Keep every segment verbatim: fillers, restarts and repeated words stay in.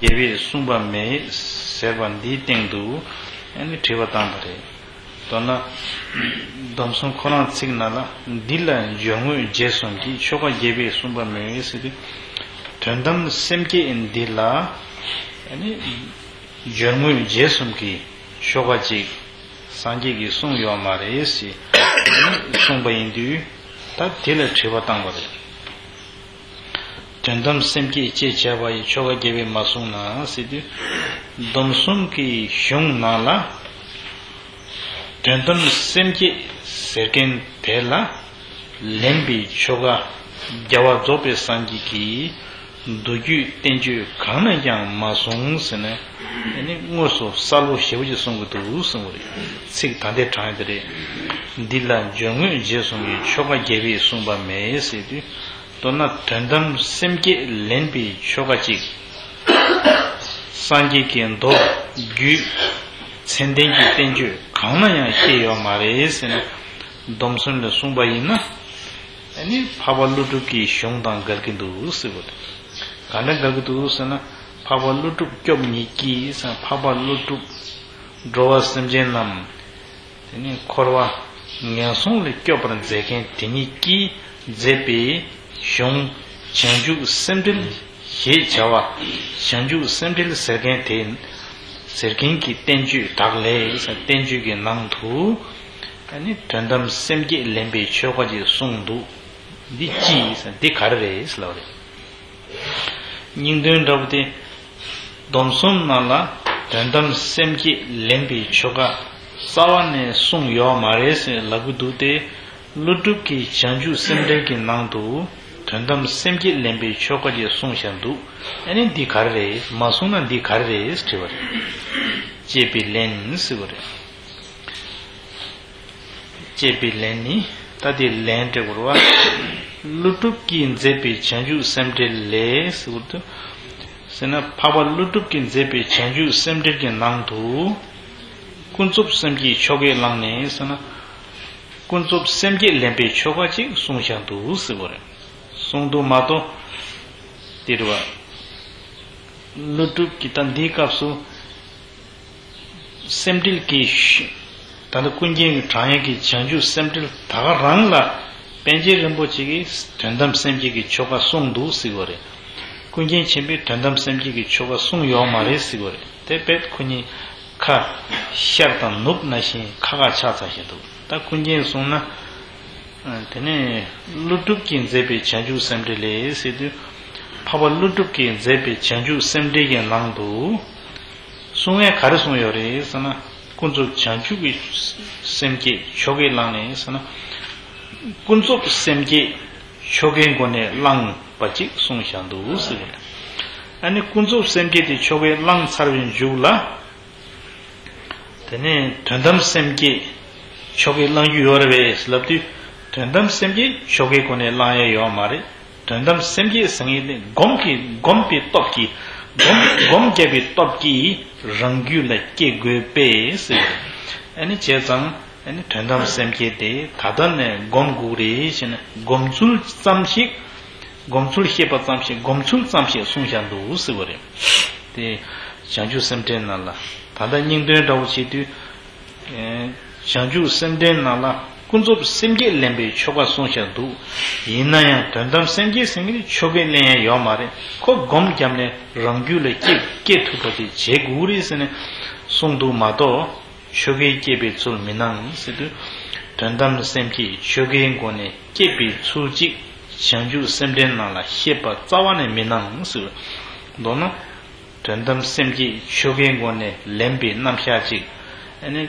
རྒྱལ་པོས་གསུངས་པ་མེད་ཟེར་བ་འདིའི་སྟེང་དུ་ཨ་ནི་དྲི་བ་བཏང་པ་རེད། མདོར་ན། སྡོམ་གསུམ་ཁོ་རང་ཚིག་ནང་ལ་འདི་ལ་སྦྱོར་དངོས་རྗེས་གསུམ་གྱི་ཆོ་ག་རྒྱལ་པོས་གསུངས་པ་མེད་ཟེར་དུས། དོན་དམ་སེམས་བསྐྱེད་འདི་ལ་ཨ་ནི་སྦྱོར་དངོས་རྗེས་གསུམ་གྱི་ཆོ་ག་ཅིག་སངས་རྒྱས་ཀྱིས་གསུངས་ཡོད་མ་རེད་ཟེར་གསུངས་པ་ཡིན་དུས། ད་དེ་ལ་དྲི་བ་བཏང་བ་རེད། དོན་དམ་སེམས་བསྐྱེད་ཅེས་བྱ་བ་ཡི་ཆོ་ག་རྒྱལ་པོས་མ་གསུངས་ན་ཟེར་དུས། སྡོམ་གསུམ་གྱི་གཞུང་ནང་ལ། དོན་དམ་སེམས་བསྐྱེད་ཟེར་མཁན་དེ་ལ་ལེན་པའི་ཆོ་ག་རྒྱལ་བ་རྫོགས་པའི་སངས་རྒྱས་ཀྱིས་མདོ་རྒྱུད་བསྟན་བཅོས་གང་ན་ཡང་མ་གསུངས་ཟེར་ནས་ཨ་ནི་དངོས་སུ་གསལ་པོ་ཞེ་པོ་ཅིག་གསུང་གི་འདུག་གསུང་གི་རེད། ཚིག་ད་ལྟའི་དྲངས་ཡོད་དེ་རེད། འདི་ལ་སྦྱོར་དངོས་རྗེས་གསུམ་གྱི་ཆོ་ག་རྒྱལ་པོས་གསུངས་པ་མེད་ཟེར་དུས། མདོར་ན་དོན་དམ་སེམས་བསྐྱེད་ལེན་པའི་ཆོ་ག་ཅིག་སངས་རྒྱས་ཀྱི་མདོ་རྒྱུད་མཚན་ལྡན་གྱི་བསྟན་བཅོས་གང་ན་ཡང་བཤད་ཡོད་མ་རེད་ཟེར་ནས་སྡོམ་གསུམ་ལ་གསུངས་པ་ཡིན་ན། ཨ་ནི་འཕགས་པ་ཀླུ་སྒྲུབ་ཀྱི་གཞུང་དང་འགལ་གྱི་འདུག་ཟེར་བ་རེད། ག་འདྲ་འགལ་གྱི་འདུག་ཟེར་ན། འཕགས་པ་ཀླུ་སྒྲུབ་སྐྱོབ་ཉིད་ཀྱིས་ཟེར། འཕགས་པ་ཀླུ་སྒྲུབ་འགྲོ་བ་སེམས་ཅན་རྣམས་དེ་ནི་འཁོར་བ་ངན་སོང་ལས་སྐྱོབ་པར་མཛད་མཁན་དེ་ཉིད་ཀྱིས་མཛད་པའི་གཞུང་བྱང་ཆུབ་སེམས་འགྲེལ་ཞེས་བྱ་བ། བྱང་ཆུབ་སེམས་འགྲེལ་ཟེར་མཁན་དེ། ཟེར་མཁན་གྱི་བསྟན་བཅོས་དག་ལས་ཟེར། བསྟན་བཅོས་ཀྱི་ནང་དུ་ཨ་ནི་དོན་དམ་སེམས་བསྐྱེད་ལེན་པའི་ཆོ་ག་ཅིག་གསུངས་འདུག། འདི་ཅི་ཡིན་ཟེར། འདི་ག་རེ་རེད་ཟེར་ལབ་རེད། སྙིང་དོན་འདྲ་པོ་དེ། སྡོམ་གསུམ་ནང་ལ་དོན་དམ་སེམས་བསྐྱེད་ལེན་པའི་ཆོ་ག་རྩ་བ་ནས་གསུངས་ཡོད་མ་རེད་ཟེར་ལབ་ཀྱི་འདུག་སྟེ། ཀླུ་སྒྲུབ་ཀྱི་བྱང་ཆུབ་སེམས་འགྲེལ་གྱི་ནང་དུ་དོན་དམ་སེམས་བསྐྱེད་ལེན་པའི་ཆོ་ག་ཅིག་གསུངས་བཞག་འདུག། ཨ་ནི་འདི་ག་རེ་རེད། མ་གསུངས་ན་འདི་ག་རེ་རེད་དྲི་བ་རེད། བསྐྱེད་པའི་ལན་ཟེར་བ་རེད། བསྐྱེད་པའི་ལན་ནི། ད་དེ་ལན་སྤྲད་དགོས་རེད་བ། ཀླུ་སྒྲུབ་ཀྱིས་མཛད་པའི་བྱང་ཆུབ་སེམས་འགྲེལ་ལས་ཟེར་བ་དུ། ཟེར་ན་འཕགས་པ་ཀླུ་སྒྲུབ་ཀྱིས་མཛད་པའི་བྱང་ཆུབ་སེམས་འགྲེལ་གྱི་ནང་དུ། ཀུན་རྫོབ་སེམས་བསྐྱེད་ཆོ་གས་བླངས་ནས་ཟེར་ན། ཀུན་རྫོབ་སེམས་བསྐྱེད་ལེན་པའི་ཆོ་ག་ཅིག་གསུངས་བཞག་འདུག་ཟེར་བ་རེད། གསུངས་འདུག་མ་གཏོགས། དེ་རེད་བ། ཀླུ་སྒྲུབ་ཀྱིས་ད་འདིའི་སྐབས་སུ། སེམས་འགྲེལ་གྱི་ཤུ། ད་ལྟ་ཀུན་མཁྱེན་གྱིས་དྲངས་ཡག་གི་བྱང་ཆུབ་སེམས་འགྲེལ་ད་ག་རང་ལ་པཎ་ཆེན་རིན་པོ་ཆེ་གིས་དོན་དམ་སེམས་བསྐྱེད་ཀྱི་ཆོ་ག་གསུངས་འདུག་ཟེར་བ་རེད། ཀུན་མཁྱེན་ཆེན་པོས་དོན་དམ་སེམས་བསྐྱེད་ཀྱི་ཆོ་ག་གསུངས་ཡོད་མ་རེད་ཟེར་བ་རེད། དེ་དཔེ་ཁོ་གཉིས་ཁ་ཤར་དང་ནུབ་ནང་བཞིན་ཁ་ཁ་ཆགས་ཚར་བཞིན་འདུག། ད་ཀུན་མཁྱེན་གསུངས་ན། དེ་ནས་ཀླུ་སྒྲུབ་ཀྱིས་མཛད་པའི་བྱང་ཆུབ་སེམས་འགྲེལ་ལས་ཟེར་དུས། འཕགས་པ་ཀླུ་སྒྲུབ་ཀྱིས་མཛད་པའི་བྱང་ཆུབ་སེམས་འགྲེལ་གྱི་ནང་དུ། གསུང་ཡག་ག་རེ་གསུངས་ཡོད་རེད་ཟེར་ན། ཀུན་རྫོབ་བྱང་ཆུབ་ཀྱི་སེམས་བསྐྱེད་ཆོ་གས་བླངས་ནས་ཟེར་ན། ཀུན་རྫོབ་སེམས་བསྐྱེད་ཆོ་གའི་སྒོ་ནས་བླངས་པ་ཅིག་གསུངས་བཞག་འདུག་ཟེར་གི་རེད། ཨ་ནི་ཀུན་རྫོབ་སེམས་བསྐྱེད་དེ་ཆོ་གས་བླངས་ཚར་བའི་མཇུག་ལ། དེ་ནས་དོན་དམ་སེམས་བསྐྱེད་ཆོ་གས་བླང་རྒྱུ་ཡོད་རེད་པས་ལབ་དུས། དོན་དམ་སེམས་བསྐྱེད་ཆོ་གའི་སྒོ་ནས་བླང་ཡ་ཡོད་མ་རེད། དོན་དམ་སེམས་བསྐྱེད་ཟེར་མཁན་དེ་སྒོམ་གྱི་སྒོམ་པའི་སྟོབས་ཀྱིས། སྒོམ་སྒོམ་བརྒྱབ་པའི་སྟོབས་ཀྱིས་རང་རྒྱུད་ལ་སྐྱེ་དགོས་པས་ཟེར། ཨ་ནི་བྱས་ཙང་ཨ་ནི་དོན་དམ་སེམས་བསྐྱེད་དེ་ད་ལྟ་ནས་སྒོམ་དགོས་རེད་ཟེར་ནས་སྒོམ་ཚུལ་ཙམ་ཞིག། སྒོམ་ཚུལ་ཤེས་པ་ཙམ་ཞིག། སྒོམ་ཚུལ་ཙམ་ཞིག་གསུངས་བཞག་འདུག་ཟེར་བ་རེད། དེ་བྱང་ཆུབ་སེམས་འགྲེལ་ནང་ལ། ད་ལྟ་སྙིང་དོན་འདྲ་བོ་བྱེད་དུས། ཨེ། བྱང་ཆུབ་སེམས་འགྲེལ་ནང་ལ་ཀུན་རྫོབ་སེམས་བསྐྱེད་ལེན་པའི་ཆོ་ག་གསུངས་བཞག་འདུག། ཡིན་ན་ཡང་དོན་དམ་སེམས་བསྐྱེད་ཟེར་མཁན་ནི་ཆོ་གས་ལེན་ཡ་ཡོད་མ་རེད། ཁོ་སྒོམ་བརྒྱབ་ནས་རང་རྒྱུད་ལ་སྐྱེ་སྐྱེ་ཐུབ་པ་དེ་བྱེད་དགོས་རེད་ཟེར་ནས་གསུངས་འདུག་མ་གཏོགས། ཆོ་གས་བསྐྱེད་པའི་ཚུལ་མི་སྣང་ཟེར་དུས། དོན་དམ་སེམས་བསྐྱེད་ཆོ་གའི་སྒོ་ནས་བསྐྱེད་པའི་ཚུལ་གཅིག། བྱང་ཆུབ་སེམས་འགྲེལ་ནང་ལ་བཤད་པ་རྩ་བ་ནས་མི་སྣང་ཟེར། མདོར་ན། དོན་དམ་སེམས་བསྐྱེད་ཆོ་གའི་སྒོ་ནས་ལེན་པའི་རྣམ་གཞག་ཅིག། ཨ་ནི།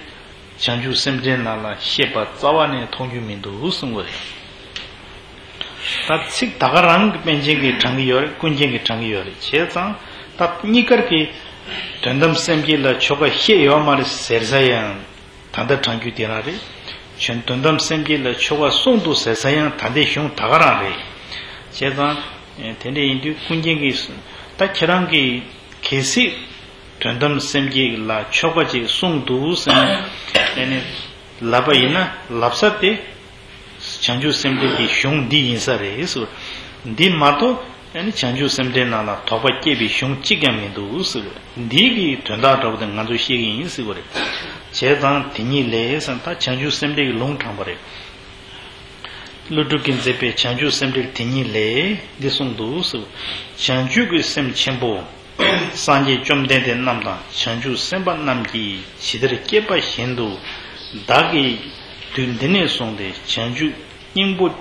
བྱང་ཆུབ་སེམས་འགྲེལ་ནང་ལ་བཤད་པ་རྩ་བ་ནས་མཐོང་རྒྱུ་མི་འདུག་གསུངས་པ་རེད། ད་ཚིག་ད་ག་རང་གི་པཎ་ཆེན་གྱིས་དྲངས་ཀྱི་ཡོད་རེད། ཀུན་མཁྱེན་གྱིས་དྲངས་ཀྱི་ཡོད་རེད། བྱས་ཙང་ད་གཉིས་ཀར་གྱི་དོན་དམ་སེམས་བསྐྱེད་ལ་ཆོ་ག་བཤད་ཡོད་མ་རེད་ཟེར་ས་ཡང་ད་ལྟ་དྲངས་རྒྱུ་དེ་རང་རེད། བྱོན་དོན་དམ་སེམས་བསྐྱེད་ལ་ཆོ་ག་གསུངས་འདུག་ཟེར་ས་ཡང་ད་ལྟའི་གཞུང་ད་ག་རང་རེད། བྱས་ཙང་དེ་འདྲ་ཡིན་དུས་ཀུན་མཁྱེན་གྱིས་ད་ཁྱེད་རང་གིས་གལ་སྲིད། དོན་དམ་སེམས་བསྐྱེད་ལ་ཆོ་ག་ཅིག་གསུངས་འདུག་ཟེར་ནས་ཨེ་ནས་ལབ་པ་ཡིན་ན་ལབ་ས་དེ་བྱང་ཆུབ་སེམས་འགྲེལ་གྱི་གཞུང་འདི་ཡིན་ས་རེད་ཟེར། འདི་མ་གཏོགས་ ཨ་ནི་བྱང་ཆུབ་སེམས་འགྲེལ་ནང་ལ་དོགས་པ་སྐྱེས་པའི་གཞུང་གཅིག་ཀྱང་མི་འདུག་ཟེར་བ། འདི་གི་དོན་དག་འདྲ་པོ་དེ་ང་ཚོས་ཤེས་ཀྱི་ཡིན་ཟེར་བ་རེད། བྱས་ཙང་དེ་ཉིད་ལས་ཟེར་ན་ད་བྱང་ཆུབ་སེམས་འགྲེལ་གྱི་ལུང་དྲངས་པ་རེད། ཀླུ་སྒྲུབ་ཀྱིས་མཛད་པའི་བྱང་ཆུབ་སེམས་འགྲེལ་དེ་ཉིད་ལས་འདི་གསུངས་འདུག་ཟེར་བ། བྱང་ཆུབ་ཀྱི་སེམས་ཆེན་པོ། སངས་རྒྱས་བཅོམ་ལྡན་འདས་རྣམས་དང་བྱང་ཆུབ་སེམས་དཔའ་རྣམས་ཀྱིས་ཇི་ལྟར་བསྐྱེད་པ་བཞིན་དུ། བདག་གིས་དུས་འདི་ནས་བཟུང་སྟེ་བྱང་ཆུབ་སྙིང་པོ།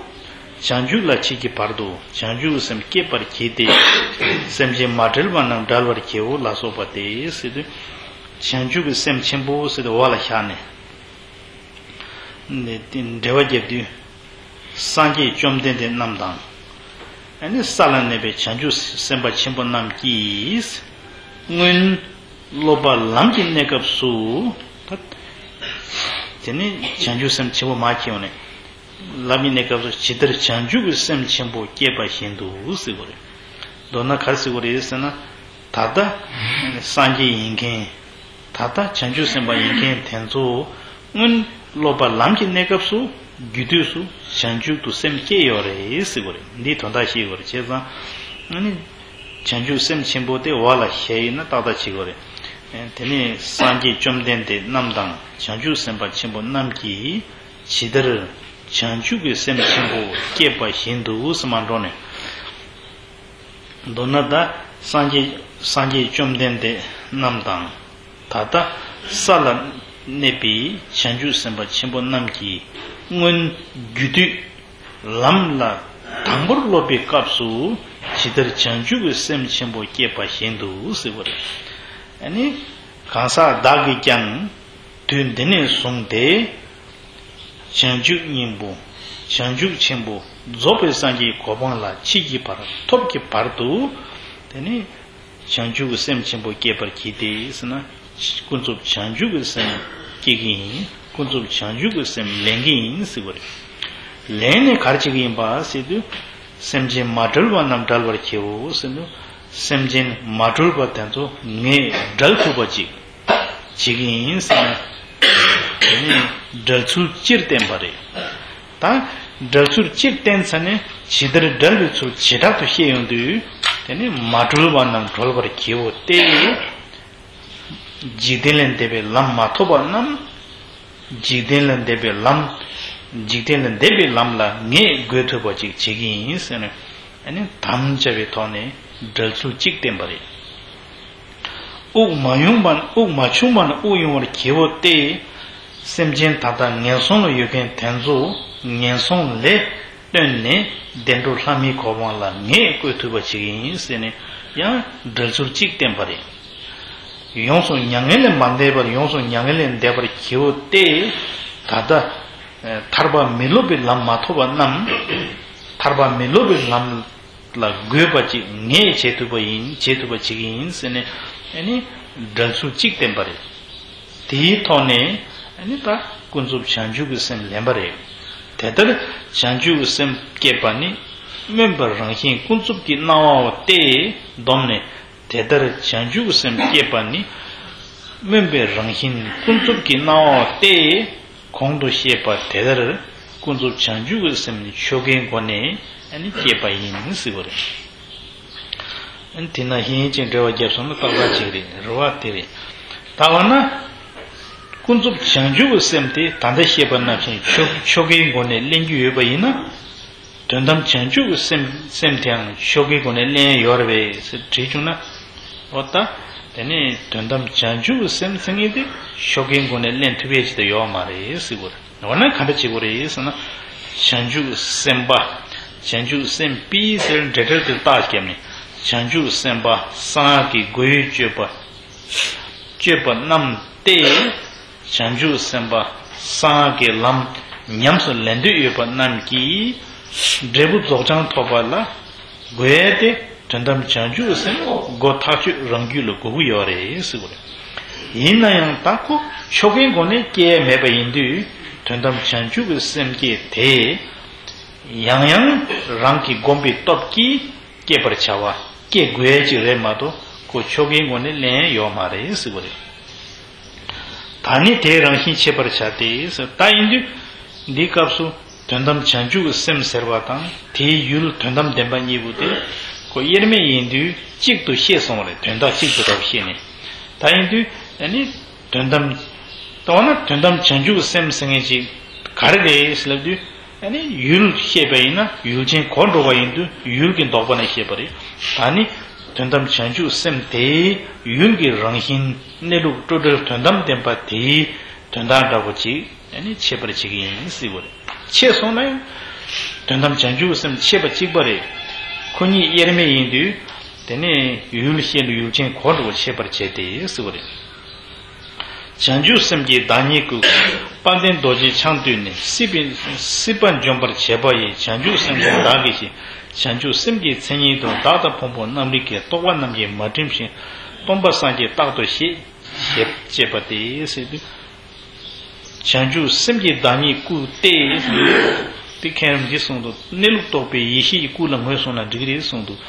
བྱང་ཆུབ་ལ་མཆིས་ཀྱི་བར་དུ་བྱང་ཆུབ་སེམས་བསྐྱེད་པར་བགྱིས་ཏེ། སེམས་ཅན་མ་བསྒྲལ་བ་རྣམས་བསྒྲལ་བར་བགྱིའོ་ལ་སོགས་པ་སྟེ་ཟེར་དུས། བྱང་ཆུབ་ཀྱི་སེམས་ཆེན་པོ་ཟེར་དུས་འོག་ལ་བཞག་ནས། ནས་འགྲེལ་པ་བརྒྱབ་དུས། སངས་རྒྱས་བཅོམ་ལྡན་འདས་རྣམས་དང་། ཨ་ནི་ས་ལ་གནས་པའི་བྱང་ཆུབ་སེམས་དཔའ་ཆེན་པོ་རྣམས་ཀྱིས། སྔོན་སློབ་པ་ལམ་གྱི་གནས་སྐབས་སུ། ད་དེ་ནི་བྱང་ཆུབ་སེམས་ཆེན་པོ་མར་མཁྱེན་ཡོང་ནས། ལམ་གྱི་གནས་སྐབས་སུ་ཇི་ལྟར་བྱང་ཆུབ་ཀྱི་སེམས་ཆེན་པོ་བསྐྱེད་པ་བཞིན་དུ་ཟེར་བ་རེད། མདོར་ན་ག་རེ་ཟེར་བ་རེད་ཟེར་ན། ད་ལྟ་སངས་རྒྱས་ཡིན་མཁན། ད་ལྟ་བྱང་ཆུབ་སེམས་དཔའ་ཡིན་མཁན་དེ་ཚོ་སྔོན་སློབ་པ་ལམ་གྱི་གནས་སྐབས་སུ་རྒྱུད་སྟོད་སུ་བྱང་ཆུབ་ཏུ་སེམས་བསྐྱེད་ཡོད་རེད་ཟེར་བ་རེད། འདིའི་དོན་དག་ཤེས་དགོས་རེད། བྱས་ཙང་ཨ་ནི་བྱང་ཆུབ་སེམས་ཆེན་པོ་དེ་འོག་ལ་བཤད་ཡིན་ན་ཏག་ཏག་བྱེད་དགོས་རེད། དེ་ནས་སངས་རྒྱས་བཅོམ་ལྡན་འདས་རྣམས་དང་བྱང་ཆུབ་སེམས་དཔའ་ཆེན་པོ་རྣམས་ཀྱིས་ཇི་ལྟར་བྱང་ཆུབ་ཀྱི་སེམས་ཆེན་པོ་བསྐྱེད་པ་བཞིན་དུ་ཟེར་མར་འགྲོ་ནས། མདོར་ན་ད་སངས་རྒྱས་སངས་རྒྱས་བཅོམ་ལྡན་འདས་རྣམས་དང་། ད་ལྟ་ས་ལ་གནས་པའི་བྱང་ཆུབ་སེམས་དཔའ་ཆེན་པོ་རྣམས་ཀྱིས་སྔོན་རྒྱུད་སྟོད་ལམ་ལ་དང་པོར་སློབ་པའི་སྐབས་སུ་ཇི་ལྟར་བྱང་ཆུབ་ཀྱི་སེམས་ཆེན་པོ་བསྐྱེད་པ་བཞིན་དུ་ཟེར་བ་རེད། ཨ་ནི་གང་ཟག་བདག་གིས་ཀྱང་དུས་འདི་ནས་བཟུང་སྟེ། བྱང་ཆུབ་སྙིང་པོ། བྱང་ཆུབ་ཆེན་པོ་རྫོགས་པའི་སངས་རྒྱས་གོ་འཕང་ལ་མཆིས་ཀྱི་བར་ཐོབ་ཀྱི་བར་དུ། དེ་ནི་བྱང་ཆུབ་ཀྱི་སེམས་ཆེན་པོ་བསྐྱེད་པར་བགྱིས་ཏེ་ཟེར་ན། ཀུན་རྫོབ་བྱང་ཆུབ་ཀྱི་སེམས་བསྐྱེད་ཀྱི་ཡིན། ཀུན་རྫོབ་བྱང་ཆུབ་ཀྱི་སེམས་ལེན་གྱི་ཡིན་ཟེར་བ་རེད། ལེན་ནས་ག་རེ་བྱེད་ཀྱི་ཡིན་པ་ཟེར་དུས། སེམས་ཅན་མ་གྲོལ་བ་རྣམས་བསྒྲལ་བར་བགྱིའོ་ཟེར་དུས། སེམས་ཅན་མ་གྲོལ་བ་དེ་ཚོ་ངས་བསྒྲལ་ཐུབ་པ་ཅིག་བྱེད་ཀྱི་ཡིན་ཟེར་ན། དེ་ནི་བསྒྲལ་ཚུལ་སྤྱིར་བསྟན་པ་རེད། ད་བསྒྲལ་ཚུལ་སྤྱིར་བསྟན་ཚར་ནས་ཇི་ལྟར་བསྒྲལ་བའི་ཚུལ་བྱེ་བྲག་ཏུ་བཤད་ཡོང་དུས། དེ་ནི་མ་གྲོལ་བ་རྣམས་གྲོལ་བར་བགྱིའོ་སྟེ། འཇིག་རྟེན་ལས་འདས་པའི་ལམ་མ་ཐོབ་པ་རྣམས། འཇིག་རྟེན་ལས་འདས་པའི་ལམ། འཇིག་རྟེན་ལས་འདས་པའི་ལམ་ལ་ངས་བགོ་ཐུབ་པ་ཅིག་བྱེད་ཀྱི་ཡིན་ཟེར་ནས། ཨ་ནི་དམ་བཅའ་བའི་ཐོག་ནས་བསྒྲལ་ཚུལ་གཅིག་བསྟན་པ་རེད། དབུགས་མ་ཡོང་བ་དབུགས་མ་ཕྱུང་བ་ན་དབུགས་དབྱུང་བར་བགྱིའོ་སྟེ། སེམས་ཅན་ད་ལྟ་ངན་སོང་ལ་ཡོད་མཁན་དེ་ཚོ་ངན་སོང་ལས་བཏོན་ནས་བདེ་འགྲོ་ལྷ་མིའི་གོ་འཕང་ལ་ངས་བཀོད་ཐུབ་པ་བྱེད་ཀྱི་ཡིན་ཟེར་ནས་ཡང་བསྒྲལ་ཚུལ་གཅིག་བསྟན་པ་རེད། ཡོངས་སུ་མྱ་ངན་ལས་མ་འདས་པར་ཡོངས་སུ་མྱ་ངན་ལས་འདས་པར་བགྱིའོ་སྟེ། ད་ལྟ་ཐར་པ་མི་སློབ་པའི་ལམ་མ་ཐོབ་པ་རྣམས། ཐར་པ་མི་སློབ་པའི་ལམ་ལ་བགོས་པ་ཅིག་ངས་བྱེད་ཐུབ་པ་ཡིན། བྱེད་ཐུབ་པ་བྱེད་ཀྱི་ཡིན་ཟེར་ནས། ཨ་ནི་བསྒྲལ་ཚུལ་གཅིག་བསྟན་པ་རེད། དེའི་ཐོག་ནས་ཨ་ནི་ད་ཀུན་རྫོབ་བྱང་ཆུབ་ཀྱི་སེམས་ལེན་པ་རེད། དེ་ལྟར་བྱང་ཆུབ་ཀྱི་སེམས་བསྐྱེད་པ་ནི། སྨོན་པའི་རང་བཞིན་ཀུན་རྫོབ་ཀྱི་སྣང་བའོ་སྟེ། བསྡོམས་ནས། དེ་ལྟར་བྱང་ཆུབ་སེམས་བསྐྱེད་པ་ནི། སྨོན་པའི་རང་བཞིན་ཀུན་རྫོབ་ཀྱི་སྣང་བའོ་སྟེ། གོང་དུ་བཤད་པ་དེ་ལྟར་ཀུན་རྫོབ་བྱང་ཆུབ་ཀྱི་སེམས་ནི་ཆོ་གའི་སྒོ་ནས་ཨ་ནི་བསྐྱེད་པ་ཡིན་ཟེར་བ་རེད། ཨ་ནི་དེ་ན་ཧིན་ཅིག་འགྲེལ་བ་བརྒྱབ་སོང་ན་ཏག་ཏག་ཅིག་རེད། རེད་བ། དེ་རེད། ད་འོ་ན། ཀུན་རྫོབ་བྱང་ཆུབ་ཀྱི་སེམས་དེ་ད་ལྟ་བཤད་པ་ནང་བཞིན་ཆོ་ཆོ་གའི་སྒོ་ནས་ལེན་རྒྱུ་ཡོད་པ་ཡིན་ན། དོན་དམ་བྱང་ཆུབ་ཀྱི་སེམས་སེམས་དེའང་ཆོ་གའི་སྒོ་ནས་ལེན་ཡོད་རེད་པས་ཟེར་དྲིས་བྱུང་ན། འོ་ད། དེ་ནས་དོན་དམ་བྱང་ཆུབ་ཀྱི་སེམས་ཟེར་མཁན་དེ་ཆོ་གའི་སྒོ་ནས་ལེན་ཐུབ་ཡས་ཅིག་ད་ཡོད་མ་རེད་ཟེར་གྱི་ཡོད་རེད། འོ་ན་ག་འདྲ་བྱེད་དགོས་རེད་ཟེར་ན། བྱང་ཆུབ་ཀྱི་སེམས་དཔའ། བྱང་ཆུབ་ཀྱི་སེམས་དཔའི་ཟེར་འབྲེལ་སྒྲ་དེ་རྟགས་བརྒྱབ་ནས། བྱང་ཆུབ་ཀྱི་སེམས་དཔའ་གསང་སྔགས་ཀྱི་སྒོ་ཡོལ་སྤྱོད་པ། སྤྱོད་པ་རྣམས་ཏེ། བྱང་ཆུབ་སེམས་དཔའ་གསང་སྔགས་ཀྱི་ལམ་ཉམས་སུ་ལེན་འདོད་ཡོད་པ་རྣམས་ཀྱིས། འབྲས་བུ་རྫོགས་བྱང་ཐོབ་པ་ལ་དགོས་ཡས་དེ། དོན་དམ་བྱང་ཆུབ་སེམས་སྒོ་ཐག་ཆོད་རང་རྒྱུད་ལ་དགོས་ཀྱི་ཡོད་རེད་ཟེར་བ་རེད། ཡིན་ན་ཡང་ད་ཁོ་ཆོ་གའི་སྒོ་ནས་སྐྱེ་ཡས་མེད་པ་ཡིན་དུས། དོན་དམ་བྱང་ཆུབ་ཀྱི་སེམས་བསྐྱེད་དེ། ཡང་ཡང་རང་གི་སྒོམ་པའི་སྟོབས་ཀྱིས། བསྐྱེད་པར་བྱ་བ་བསྐྱེད་དགོས་ཡས་ཅིག་རེད་མ་གཏོགས་ཁོ་ཆོ་གའི་སྒོ་ནས་ལེན་ཡོད་མ་རེད་ཟེར་བ་རེད། ད་ནི་དེའི་རང་བཞིན་ཤེས་པར་བྱ་སྟེ་ཟེར། ད་ཡིན་དུས་འདིའི་སྐབས་སུ་དོན་དམ་བྱང་ཆུབ་ཀྱི་སེམས་ཟེར་བ་དང་དེའི་ཡུལ་དོན་དམ་བདེན་པ་གཉིས་པོ་དེ་ཀུན་ དབྱེར་མེད་ཡིན་དུས་གཅིག་ཏུ་ཤེས་སོང་བ་རེད། དོན་དག་གཅིག་ཏུ་འདྲ་བོ་ཤེས་ནས། ད་ཡིན་དུས་ཨ་ནི་དོན་དམ། ད་འོ་ན་དོན་དམ་བྱང་ཆུབ་སེམས་ཟེར་མཁན་ཅིག་ག་རེ་རེད་ཟེར་ལབ་དུས། ཨ་ནི་ཡུལ་ཤེས་པ་ཡིན་ན་ཡུལ་ཅན་གོ་འགྲོ་བ་ཡིན་དུས་ཡུལ་གྱི་ལྡོག་པ་ནས་ཤེས་པ་རེད། ད་ནི་དོན་དམ་བྱང་ཆུབ་སེམས་དེའི་ཡུལ་གྱི་རང་བཞིན་གནས་ལུགས་སྤྲོས་བྲལ་དོན་དམ་བདེན་པ་དེའི་དོན་དག་འདྲ་པོ་ཅིག་ཨ་ནི་འཆད་པར་བྱེད་ཀྱི་ཡིན་ཟེར་བ་རེད། འཆད་སོང་ན་ཡང་དོན་དམ་བྱང་ཆུབ་སེམས་འཆད་པ་གཅིག་པ་རེད། ཁོ་གཉིས་དབྱེར་མེད་ཡིན་དུས། དེ་ནས་ཡུལ་ཤེས་ལ་ཡུལ་ཅན་གོ་འགྲོ་བ་འཆད་པར་བྱེད་དེ་ཟེར་བ་རེད། བྱང་ཆུབ་སེམས་ཀྱི་བདག་ཉིད་སྐུ། དཔལ་ལྡན་རྡོ་རྗེ་འཆང་བསྟོད་ནས། སྲིད་པའི་སྲིད་པ་འཇོམས་པར་བྱེད་པ་ཡི། བྱང་ཆུབ་སེམས་ཀྱི་བདག་གིས་ཤིག། བྱང་ཆུབ་སེམས་ཀྱི་མཚན་ཉིད་དུ། བདག་དང་ཕུང་པོ་རྣམ་རིག་གི། རྟོག་པ་རྣམས་ཀྱིས་མ་བསྒྲིབས་ཤིང་། སྟོང་པ་སངས་རྒྱས་རྟག་ཏུ་ཤེས། ཞེས་བྱས་པ་སྟེ་ཟེར་དུས། བྱང་ཆུབ་སེམས་ཀྱི་བདག་ཉིད་སྐུ་སྟེ། དེ་མཁན་རིན་པོ་ཆེས་གསུངས་འདུག། གནས་ལུགས་རྟོགས་པའི་ཡེ་ཤེས་ཀྱི་སྐུ་ལ་ངོས་བཟུང་ན་འགྲིག་གི་རེད་གསུངས་འདུག།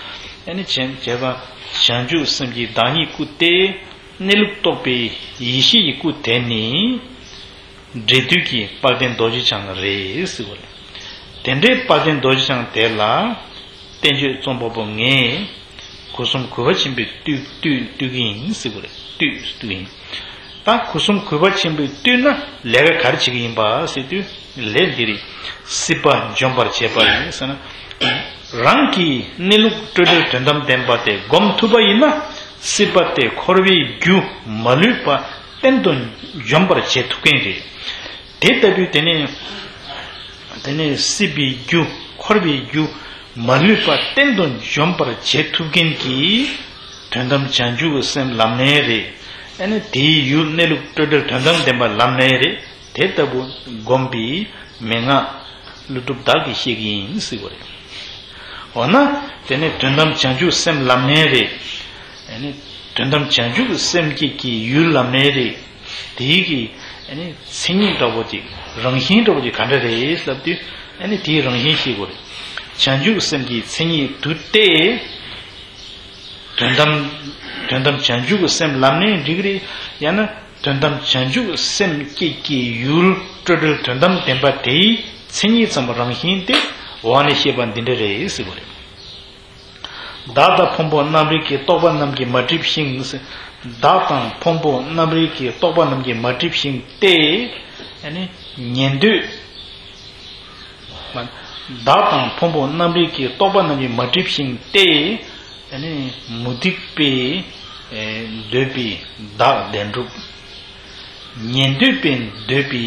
ཨ་ནི་བྱས་བྱས་པ། བྱང་ཆུབ་སེམས་ཀྱི་བདག་ཉིད་སྐུ་སྟེ། གནས་ལུགས་རྟོགས་པའི་ཡེ་ཤེས་ཀྱི་སྐུ་དེ་ནི། འབྲས་དུས་ཀྱི་དཔལ་ལྡན་རྡོ་རྗེ་འཆང་རེད་ཟེར་བ་རེད། དེ་འདྲའི་དཔལ་ལྡན་རྡོ་རྗེ་འཆང་དེ་ལ། བསྟན་བཅོས་རྩོམ་པ་པོ་ངས་སྒོ་གསུམ་གུས་པ་ཆེན་པོས་བཏུད་བཏུད་བཏུད་ཀྱི་ཡིན་ཟེར་བ་རེད། བཏུད་བཏུད་ཀྱི་ཡིན། ད་སྒོ་གསུམ་གུས་པ་ཆེན་པོས་བཏུད་ན་ལས་ཀ་ག་རེ་བྱེད་ཀྱི་ཡིན་པ་ཟེར་དུས། ལས་འདི་རེད། སྲིད་པ་འཇོམས་པར་བྱེད་པ་ཡིན་ཟེར་ན། རང་གི་གནས་ལུགས་སྤྲོས་བྲལ་དོན་དམ་བདེན་པ་དེ་སྒོམ་ཐུབ་པ་ཡིན་ན། སྲིད་པ་དེ་འཁོར་བའི་རྒྱུ་མ་ལུས་པ་གཏན་དུ་འཇོམས་པར་བྱེད་ཐུབ་མཁན་རེད། དེ་ལྟ་བུའི་དེ་ནས། དེ་ནས་སྲིད་པའི་རྒྱུ། འཁོར་བའི་རྒྱུ་མ་ལུས་པ་གཏན་དུ་འཇོམས་པར་བྱེད་ཐུབ་མཁན་གྱི་དོན་དམ་བྱང་ཆུབ་སེམས་ལམ་ལྷོད་རེད། ཨ་ནི་དེའི་ཡུལ་གནས་ལུགས་སྤྲོས་བྲལ་དོན་དམ་བདེན་པ་ལམ་ལྷོད་རེད། དེ་ལྟ་བུ་བསྒོམས་པའི་མན་ངག་ཀླུ་སྒྲུབ་བདག་གིས་བཤད་ཀྱི་ཡིན་ཟེར་བ་རེད། འོ་ན། དེ་ནས་དོན་དམ་བྱང་ཆུབ་སེམས་ལམ་ལྷོད་རེད། ཨ་ནི་དོན་དམ་བྱང་ཆུབ་སེམས་བསྐྱེད་ཀྱི་ཡུལ་ལམ་ལྷོད་རེད། དེའི་གི་ཨ་ནི་མཚན་ཉིད་འདྲ་པོ་ཅིག། རང་བཞིན་འདྲ་པོ་ཅིག་ག་འདྲ་རེད་ལབ་དུས། ཨ་ནི་དེའི་རང་བཞིན་ཤེས་དགོས་རེད། བྱང་ཆུབ་སེམས་ཀྱི་མཚན་ཉིད་དུ་སྟེ། དོན་དམ། དོན་དམ་བྱང་ཆུབ་སེམས་ལམ་ལྷོད་འགྲིག་རེད། ཡང་ན་དོན་དམ་བྱང་ཆུབ་སེམས་བསྐྱེད་ཀྱི་ཡུལ་སྤྲོས་བྲལ་དོན་དམ་བདེན་པ་དེའི་མཚན་ཉིད་ཙམ་རང་བཞིན་དེ་འོག་ནས་བཤད་པ་འདི་འདྲ་རེད་ཟེར་བ་རེད། བདག་དང་ཕུང་པོ་རྣམ་རིག་གི། རྟོག་པ་རྣམས་ཀྱིས་མ་བསྒྲིབས་ཤིང་། བདག་དང་ཕུང་པོ་རྣམ་རིག་གི། རྟོག་པ་རྣམས་ཀྱིས་མ་བསྒྲིབས་ཤིང་སྟེ། ཨ་ནི་ཉན་ཐོས། བདག་དང་ཕུང་པོ་རྣམ་རིག་གི། རྟོག་པ་རྣམས་ཀྱིས་མ་བསྒྲིབས་ཤིང་སྟེ། ཨ་ནི་མུ་སྟེགས་པས་འདོད་པའི་བདག་བདེན་གྲུབ། ཉན་ཐོས་པས་འདོད་པའི་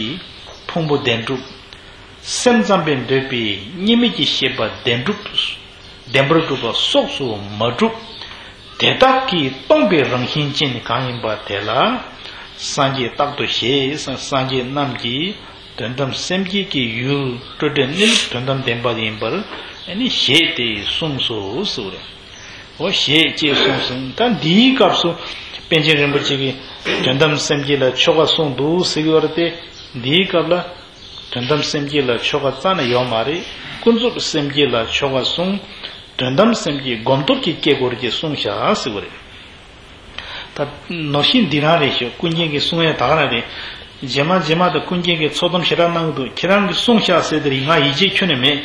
ཕུང་པོ་བདེན་གྲུབ། སེམས་ཙམ་པས་འདོད་པའི་གཉིས་མེད་ཀྱི་ཤེས་པ་བདེན་གྲུབ། བདེན་པར་གྲུབ་པ་སོགས་སུ་མ་གྲུབ། དེ་དག་གིས་སྟོང་པའི་རང་བཞིན་ཅན་གང་ཡིན་པ་དེ་ལ། སངས་རྒྱས་རྟག་ཏུ་ཞེས། སངས་རྒྱས་རྣམས་ཀྱིས་དོན་དམ་སེམས་བསྐྱེད་ཀྱི་ཡུལ་སྤྲོས་བྲལ་གནས་ལུགས་དོན་དམ་བདེན་པ་ཡིན་པར་ཞེས་དེ་གསུངས་སོ་ཟེར་བ་རེད། འོ་ཞེས་ཅེས་གསུངས་སོ། ད་འདིའི་སྐབས་སུ་པཎ་ཆེན་རིན་པོ་ཆེ་གིས་དོན་དམ་སེམས་བསྐྱེད་ལ་ཆོ་ག་གསུངས་འདུག་ཟེར་གྱི་ཡོད་རེད་དེ། འདིའི་སྐབས་ལ། དོན་དམ་སེམས་བསྐྱེད་ལ་ཆོ་ག་རྩ་ནས་ཡོད་མ་རེད། ཀུན་རྫོབ་སེམས་བསྐྱེད་ལ་ཆོ་ག་གསུངས། དོན་དམ་སེམས་བསྐྱེད་སྒོམ་སྟོབས་ཀྱིས་སྐྱེ་དགོས་རེད་ཅེས་གསུངས་བཞག་ཟེར་བ་རེད། ད་ནོར་བཤད་འདི་རང་རེད་ཤག། ཀུན་མཁྱེན་གྱིས་གསུང་ཡས་ད་ག་རང་རེད། རྗེས་མ་རྗེས་མ་དང་ཀུན་མཁྱེན་གྱིས་ཚོགས་གཏམ་ཞེ་དྲག་གནང་གི་འདུག། ཁྱེད་རང་གིས་གསུངས་ཤག་ཟེར་དེ་རིང་ང་ཡིད་ཆེས་ཁྱོན་ནས་མེད།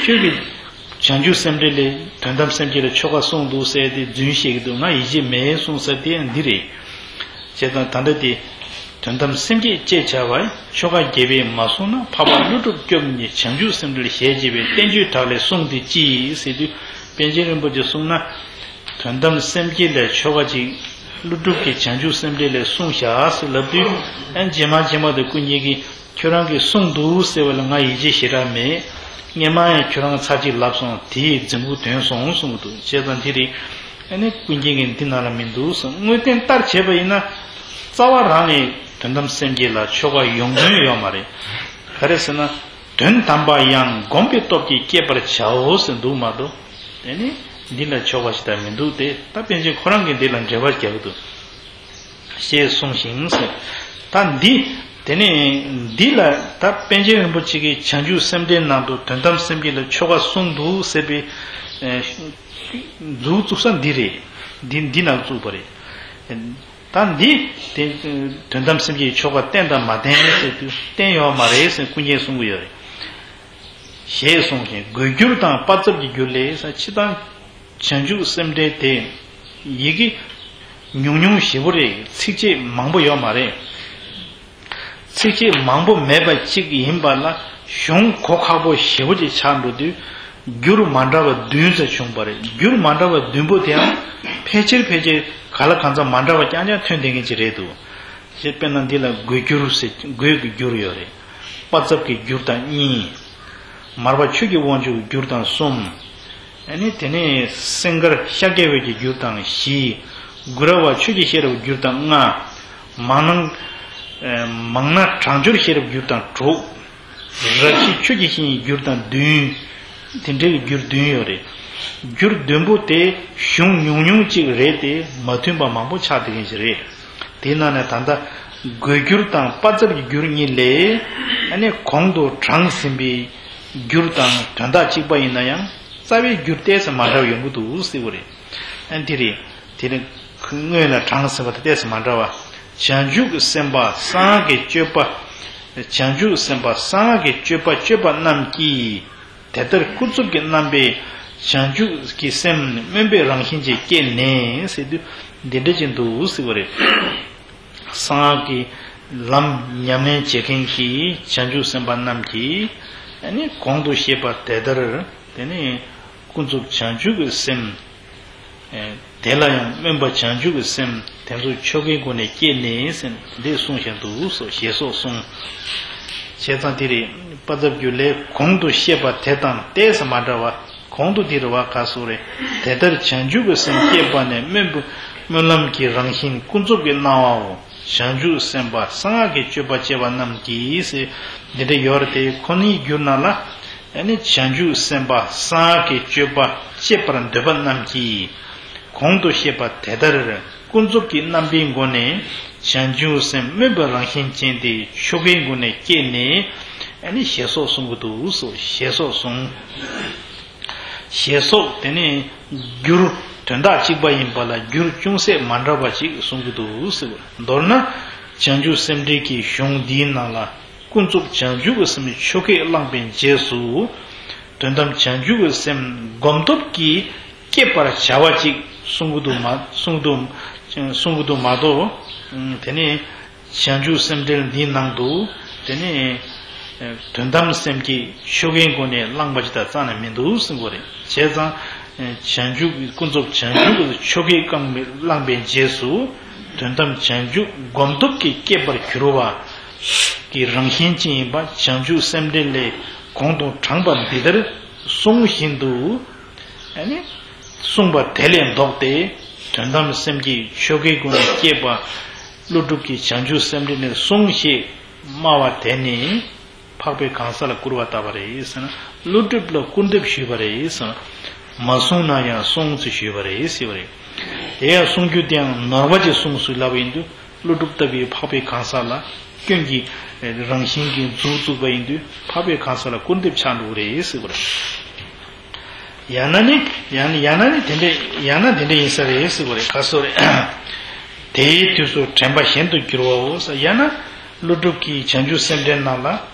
ཁྱོད་ཀྱིས་བྱང་ཆུབ་སེམས་འགྲེལ་ལས་དོན་དམ་སེམས་བསྐྱེད་ལ་ཆོ་ག་གསུངས་འདུག་ཟེར་དེ་རྫུན་བཤད་ཀྱི་འདུག། ང་ཡིད་ཆེས་མེད་གསུངས་ཟེར་དེ་ཡང་འདི་རེད། བྱས་ཙང་ད་ལྟ་དེ། དོན་དམ་སེམས་བསྐྱེད་ཅེས་བྱ་བ་ཆོ་ག་རྒྱས་པས་མ་གསུངས་ན། འཕགས་པ་ཀླུ་སྒྲུབ་སྐྱོབ་ནི་བྱང་ཆུབ་སེམས་འགྲེལ་ཞེས་བྱ་བའི་བསྟན་བཅོས་དག་ལས་གསུངས་ཏེ་ཅི་ཟེར་དུས། པཎ་ཆེན་རིན་པོ་ཆེས་གསུངས་ན། དོན་དམ་སེམས་བསྐྱེད་ལས་ཆོ་ག་ཅིག་ཀླུ་སྒྲུབ་ཀྱིས་བྱང་ཆུབ་སེམས་འགྲེལ་ལས་གསུངས་བཞག་ཟེར་ལབ་དུས། ཨ་རྗེས་མ་རྗེས་མ་དེ་ཀུན་མཁྱེན་གྱིས་ཁྱོད་རང་གིས་གསུངས་འདུག་ཟེར་བ་ལ་ང་ཡིད་ཆེས་ཞེ་དྲག་མེད། སྔོན་མ་ཡང་ཁྱོད་རང་ཚར་གཅིག་ལབ་སོང་། དེའི་རྫུན་པོ་ཐོན་སོང་གསུངས་འདུག། བྱས་ཙང་དེ་རིང་ཨ་ནི་ཀུན་མཁྱེན་གྱིས་འདི་ནང་ལ་མི་འདུག་གསུངས། དངོས་བསྟན་ལྟར་བྱས་པ་ཡིན་ན། རྩ་བ་རང་ནས་དོན་དམ་སེམས་བསྐྱེད་ལ་ཆོ་ག་ཡོང་དོན་ཡོད་མ་རེད། ག་རེ་ཟེར་ན། དོན་དམ་པ་ཡང་སྒོམ་པའི་སྟོབས་ཀྱིས་བསྐྱེད་པར་བྱའོ་ཟེར་འདུག་མ་གཏོགས། དེ་ནི་འདི་ལ་ཆོ་ག་ཞིག་ད་མི་འདུག་སྟེ། ད་པཎ་ཆེན་ཁོ་རང་གིས་འདི་ལ་འགྲེལ་པ་རྒྱག་གི་འདུག། ཞེས་གསུངས་ཤིང་ཟེར། ད་འདི། དེ་ནས་འདི་ལ་ད་པཎ་ཆེན་རིན་པོ་ཆེ་གིས་བྱང་ཆུབ་སེམས་འགྲེལ་ནང་དུ་དོན་དམ་སེམས་བསྐྱེད་ལ་ཆོ་ག་གསུངས་འདུག་ཟེར་བའི། ཨེ། མཛུབ་བཙུགས་ས་འདི་རེད། འདི་འདི་ནང་བཙུགས་པ་རེད། ད་འདི་དེ་དོན་དམ་སེམས་བསྐྱེད་ཆོ་ག་བསྟན་དང་མ་བསྟན་ཟེར་དུས་བསྟན་ཡོད་མ་རེད་ཟེར་ཀུན་མཁྱེན་གསུང་གི་ཡོད་རེད། ཞེས་གསུངས་ཤིང་། དགོས་འགྱུར་དང་དཔག་ཚབ་ཀྱི་འགྱུར་ལས་ས་ཕྱི་དང་། བྱང་ཆུབ་སེམས་འགྲེལ་དེ་ཡི་གེ་ཉུང་ཉུང་ཞེ་པོ་རེད། ཚིགས་བཅད་མང་པོ་ཡོད་མ་རེད། ཚིགས་བཅད་མང་པོ་མེད་པ་གཅིག་ཡིན་པ་ལ་གཞུང་གོ་ཁག་པོ་ཞེ་པོ་ཅིག་ཆགས་འགྲོ་དུས་འགྱུར་མ་འདྲ་བ་བདུན་ཙམ་བྱུང་བ་རེད། འགྱུར་མ་འདྲ་བ་བདུན་པོ་དེའང་ཕལ་ཆེར་ཕལ་ཆེར་ག་ལ་གང་འཚམ་མ་འདྲ་བ་རྐྱང་རྐྱང་ཐོན་བསྡད་མཁན་ཅིག་རེད་འདུག་ཅེས་དཔེར་ན་འདི་ལ་དགོད་འགྱུར་ཟེར་དགོད་ཀྱི་འགྱུར་ཡོད་རེད། པ་ཚབ་ཀྱི་འགྱུར་དང་གཉིས། མར་པ་ཆོས་ཀྱི་དབང་ཕྱུག་གི་འགྱུར་དང་གསུམ། ཨ་ནི་དེ་ནས་སེང་དཀར་ཤཱཀྱ་འོད་ཀྱི་འགྱུར་དང་བཞི། གུ་ར་བ་ཆོས་ཀྱི་ཤེས་རབ་འགྱུར་དང་ལྔ། མང་ན་ཨ་མང་ན་གྲང་སྦྱོར་ཤེས་རབ་འགྱུར་དང་དྲུག་རབ་ཞི་ཆོས་ཀྱི་ཤིང་འགྱུར་དང་བདུན། དེ་འདྲའི་འགྱུར་བདུན་ཡོད་རེད། འགྱུར་བདུན་པོ་དེ་གཞུང་ཉུང་ཉུང་གཅིག་རེད་དེ་མ་མཐུན་པ་མང་པོ་ཆགས་བསྡད་མཁན་ཞིག་རེད། དེའི་ནང་ནས་ད་ལྟ་དགོད་འགྱུར་དང་པ་ཚབ་ཀྱི་འགྱུར་གཉིས་ལས་ཨ་ནི་གོང་དུ་དྲངས་ཟིན་པའི་འགྱུར་དང་དོན་དག་གཅིག་པ་ཡིན་ན་ཡང་རྩ་བའི་འགྱུར་ཏོག་ཙམ་མ་འདྲ་བ་ཡོང་གི་འདུག་ཟེར་བ་རེད། ཨ་འདི་རེད། དེ་ནི་སྔོན་ལ་དྲངས་ཟིན་པ་དང་ཏོག་ཙམ་མ་འདྲ་བ། བྱང་ཆུབ་ཀྱི་སེམས་དཔའ་གསང་སྔགས་ཀྱི་སྤྱོད་པ། བྱང་ཆུབ་སེམས་དཔའ་གསང་སྔགས་ཀྱི་སྤྱོད་པ་སྤྱོད་པ་རྣམས་ཀྱིས། དེ་ལྟར་ཀུན་རྫོབ་ཀྱི་རྣམ་པའི་བྱང་ཆུབ་ཀྱི་སེམས་སྨོན་པའི་རང་བཞིན་གྱིས་བསྐྱེད་ནས་ཟེར་དུས་འདི་འདྲ་ཅིག་འདུག་ཟེར་བ་རེད། གསང་སྔགས་ཀྱི་ལམ་ཉམས་ལེན་བྱེད་མཁན་གྱི་བྱང་ཆུབ་སེམས་དཔའ་རྣམས་ཀྱིས་ཨ་ནི་གོང་དུ་བཤད་པ་དེ་ལྟར་དེ་ནི་ཀུན་རྫོབ་བྱང་ཆུབ་ཀྱི་སེམས། དེ་ལ་ཡང་སྨོན་པ་བྱང་ཆུབ་ཀྱི་སེམས་དེ་ཚོ་ཆོ་གའི་སྒོ་ནས་བསྐྱེད་ནས་ཟེར་འདི་གསུངས་བཞག་འདུག་སོ་ཞེས་སོགས་གསུངས། བྱས་ཙང་དེ་རེད། པ་ཚབ་འགྱུར་ལས་གོང་དུ་བཤད་པ་དེ་དང་ཏོག་ཙམ་མ་འདྲ་བ། གོང་དུ་དེ་རེད་བ་ག་སོགས་རེད། དེ་ལྟར་བྱང་ཆུབ་ཀྱི་སེམས་བསྐྱེད་པ་ནས་སྨོན་པ་སྨོན་ལམ་གྱི་རང་བཞིན་ཀུན་རྫོབ་ཀྱི་སྣང་བའོ། བྱང་ཆུབ་སེམས་དཔའ་གསང་སྔགས་ཀྱི་སྤྱོད་པ་སྤྱད་པ་རྣམས་ཀྱིས་ཟེར་འདི་འདྲ་ཡོད་རེད་དེ་ཁོ་ནའི་འགྱུར་ནང་ལ། ཨ་ནི་བྱང་ཆུབ་སེམས་དཔའ་གསང་སྔགས་ཀྱི་སྤྱོད་པ་སྤྱད་པར་འདོད་པ་རྣམས་ཀྱིས། གོང་དུ་བཤད་པ་དེ་ལྟར་ཀུན་རྫོབ་ཀྱི་རྣམ་པའི་སྒོ་ནས་བྱང་ཆུབ་སེམས་སྨོན་པའི་རང་བཞིན་ཅན་དེ་ཆོ་གའི་སྒོ་ནས་བསྐྱེད་ནས་ཨ་ནི་ཞེས་སོགས་གསུང་གི་འདུག་སོ་ཞེས་སོགས་གསུངས། ཞེས་སོགས་དེ་ནི་འགྱུར་དོན་དག་གཅིག་པ་ཡིན་པ་ལ་འགྱུར་ཅུང་ཟད་མ་འདྲ་བ་ཅིག་གསུང་གི་འདུག་ཟེར། མདོར་ན་བྱང་ཆུབ་སེམས་འགྲེལ་གྱི་གཞུང་འདིའི་ནང་ལ། ཀུན་རྫོབ་བྱང་ཆུབ་ཀྱི་སེམས་ཆོ་གས་བླངས་པའི་རྗེས་སུ། དོན་དམ་བྱང་ཆུབ་ཀྱི་སེམས་སྒོམ་སྟོབས་ཀྱིས་བསྐྱེད་པར་བྱ་བ་ཅིག་གསུང་གི་འདུག་མ་གསུང་གི་འདུག་གསུང་གི་འདུག་མ་གཏོགས། དེ་ནི་བྱང་ཆུབ་སེམས་འགྲེལ་འདིའི་ནང་དུ་དེ་ནི་དོན་དམ་སེམས་བསྐྱེད་ཆོ་གའི་སྒོ་ནས་བླངས་པ་ཅིག་དང་རྩ་ནས་མི་འདུག་གསུང་གི་རེད། བྱས་ཙང་བྱང་ཆུབ་ཀྱི་ཀུན་རྫོབ་བྱང་ཆུབ་ཀྱི་ཆོ་གས་བླངས་པའི་རྗེས་སུ་དོན་དམ་བྱང་ཆུབ་སྒོམ་སྟོབས་ཀྱིས་བསྐྱེད་པར་འགྱུར་བ། ཀྱི་རང་བཞིན་ཅན་ཡིན་པ་བྱང་ཆུབ་སེམས་འགྲེལ་ལས་གོང་དུ་དྲངས་པ་འདི་ལྟར་གསུངས་བཞིན་དུ། ཨ་ནི་གསུངས་པ་དེ་ལས་ལྡོག་སྟེ་དོན་དམ་སེམས་བསྐྱེད་ཆོ་གའི་སྒོ་ནས་བསྐྱེད་པ་ཀླུ་སྒྲུབ་ཀྱི་བྱང་ཆུབ་སེམས་འགྲེལ་ནས་གསུངས་ཞེས་སྨྲ་བ་དེ་ནི་འཕགས་པའི་གང་ཟག་ལ་སྐུར་བ་བཏབ་པ་རེད་ཟེར་ན། ཀླུ་སྒྲུབ་ལ་སྐུར་འདེབས་ཞུས་པ་རེད་ཟེར་ན། མ་གསུངས་ན་ཡང་གསུངས་ཚུལ་ཞུས་པ་རེད་ཟེར་བ་རེད། དེ་ཡང་གསུང་རྒྱུ་དེའང་ནོར་བ་ཅིག་གསུངས་སུ་ལབ་པ་ཡིན་དུས། ཀླུ་སྒྲུབ་ལྟ་བུའི་འཕགས་པའི་གང་ཟག་ལ་སྐྱོན་གྱི་རང་བཞིན་གྱི་མཛུབ་བཙུགས་པ་ཡིན་དུས་འཕགས་པའི་གང་ཟག་ལ་སྐུར་འདེབས་ཆགས་འགྲོ་གི་རེད་ཟེར་བ་རེད། ཡང་ན་ནི་ཡང་ན་ཡང་ན་ནི་དེ་འདྲ་ཡང་ན་དེ་འདྲ་ཡིན་ས་རེད་ཟེར་བ་རེད། ག་སོ་རེད། དེའི་དུས་སུ་དྲན་པ་གཞན་དུ་འགྱུར་བའོ་ཟེར། ཡང་ན་ཀླུ་སྒྲུབ་ཀྱི་བྱང་ཆུབ་སེམས་འགྲེལ་ནང་ལ་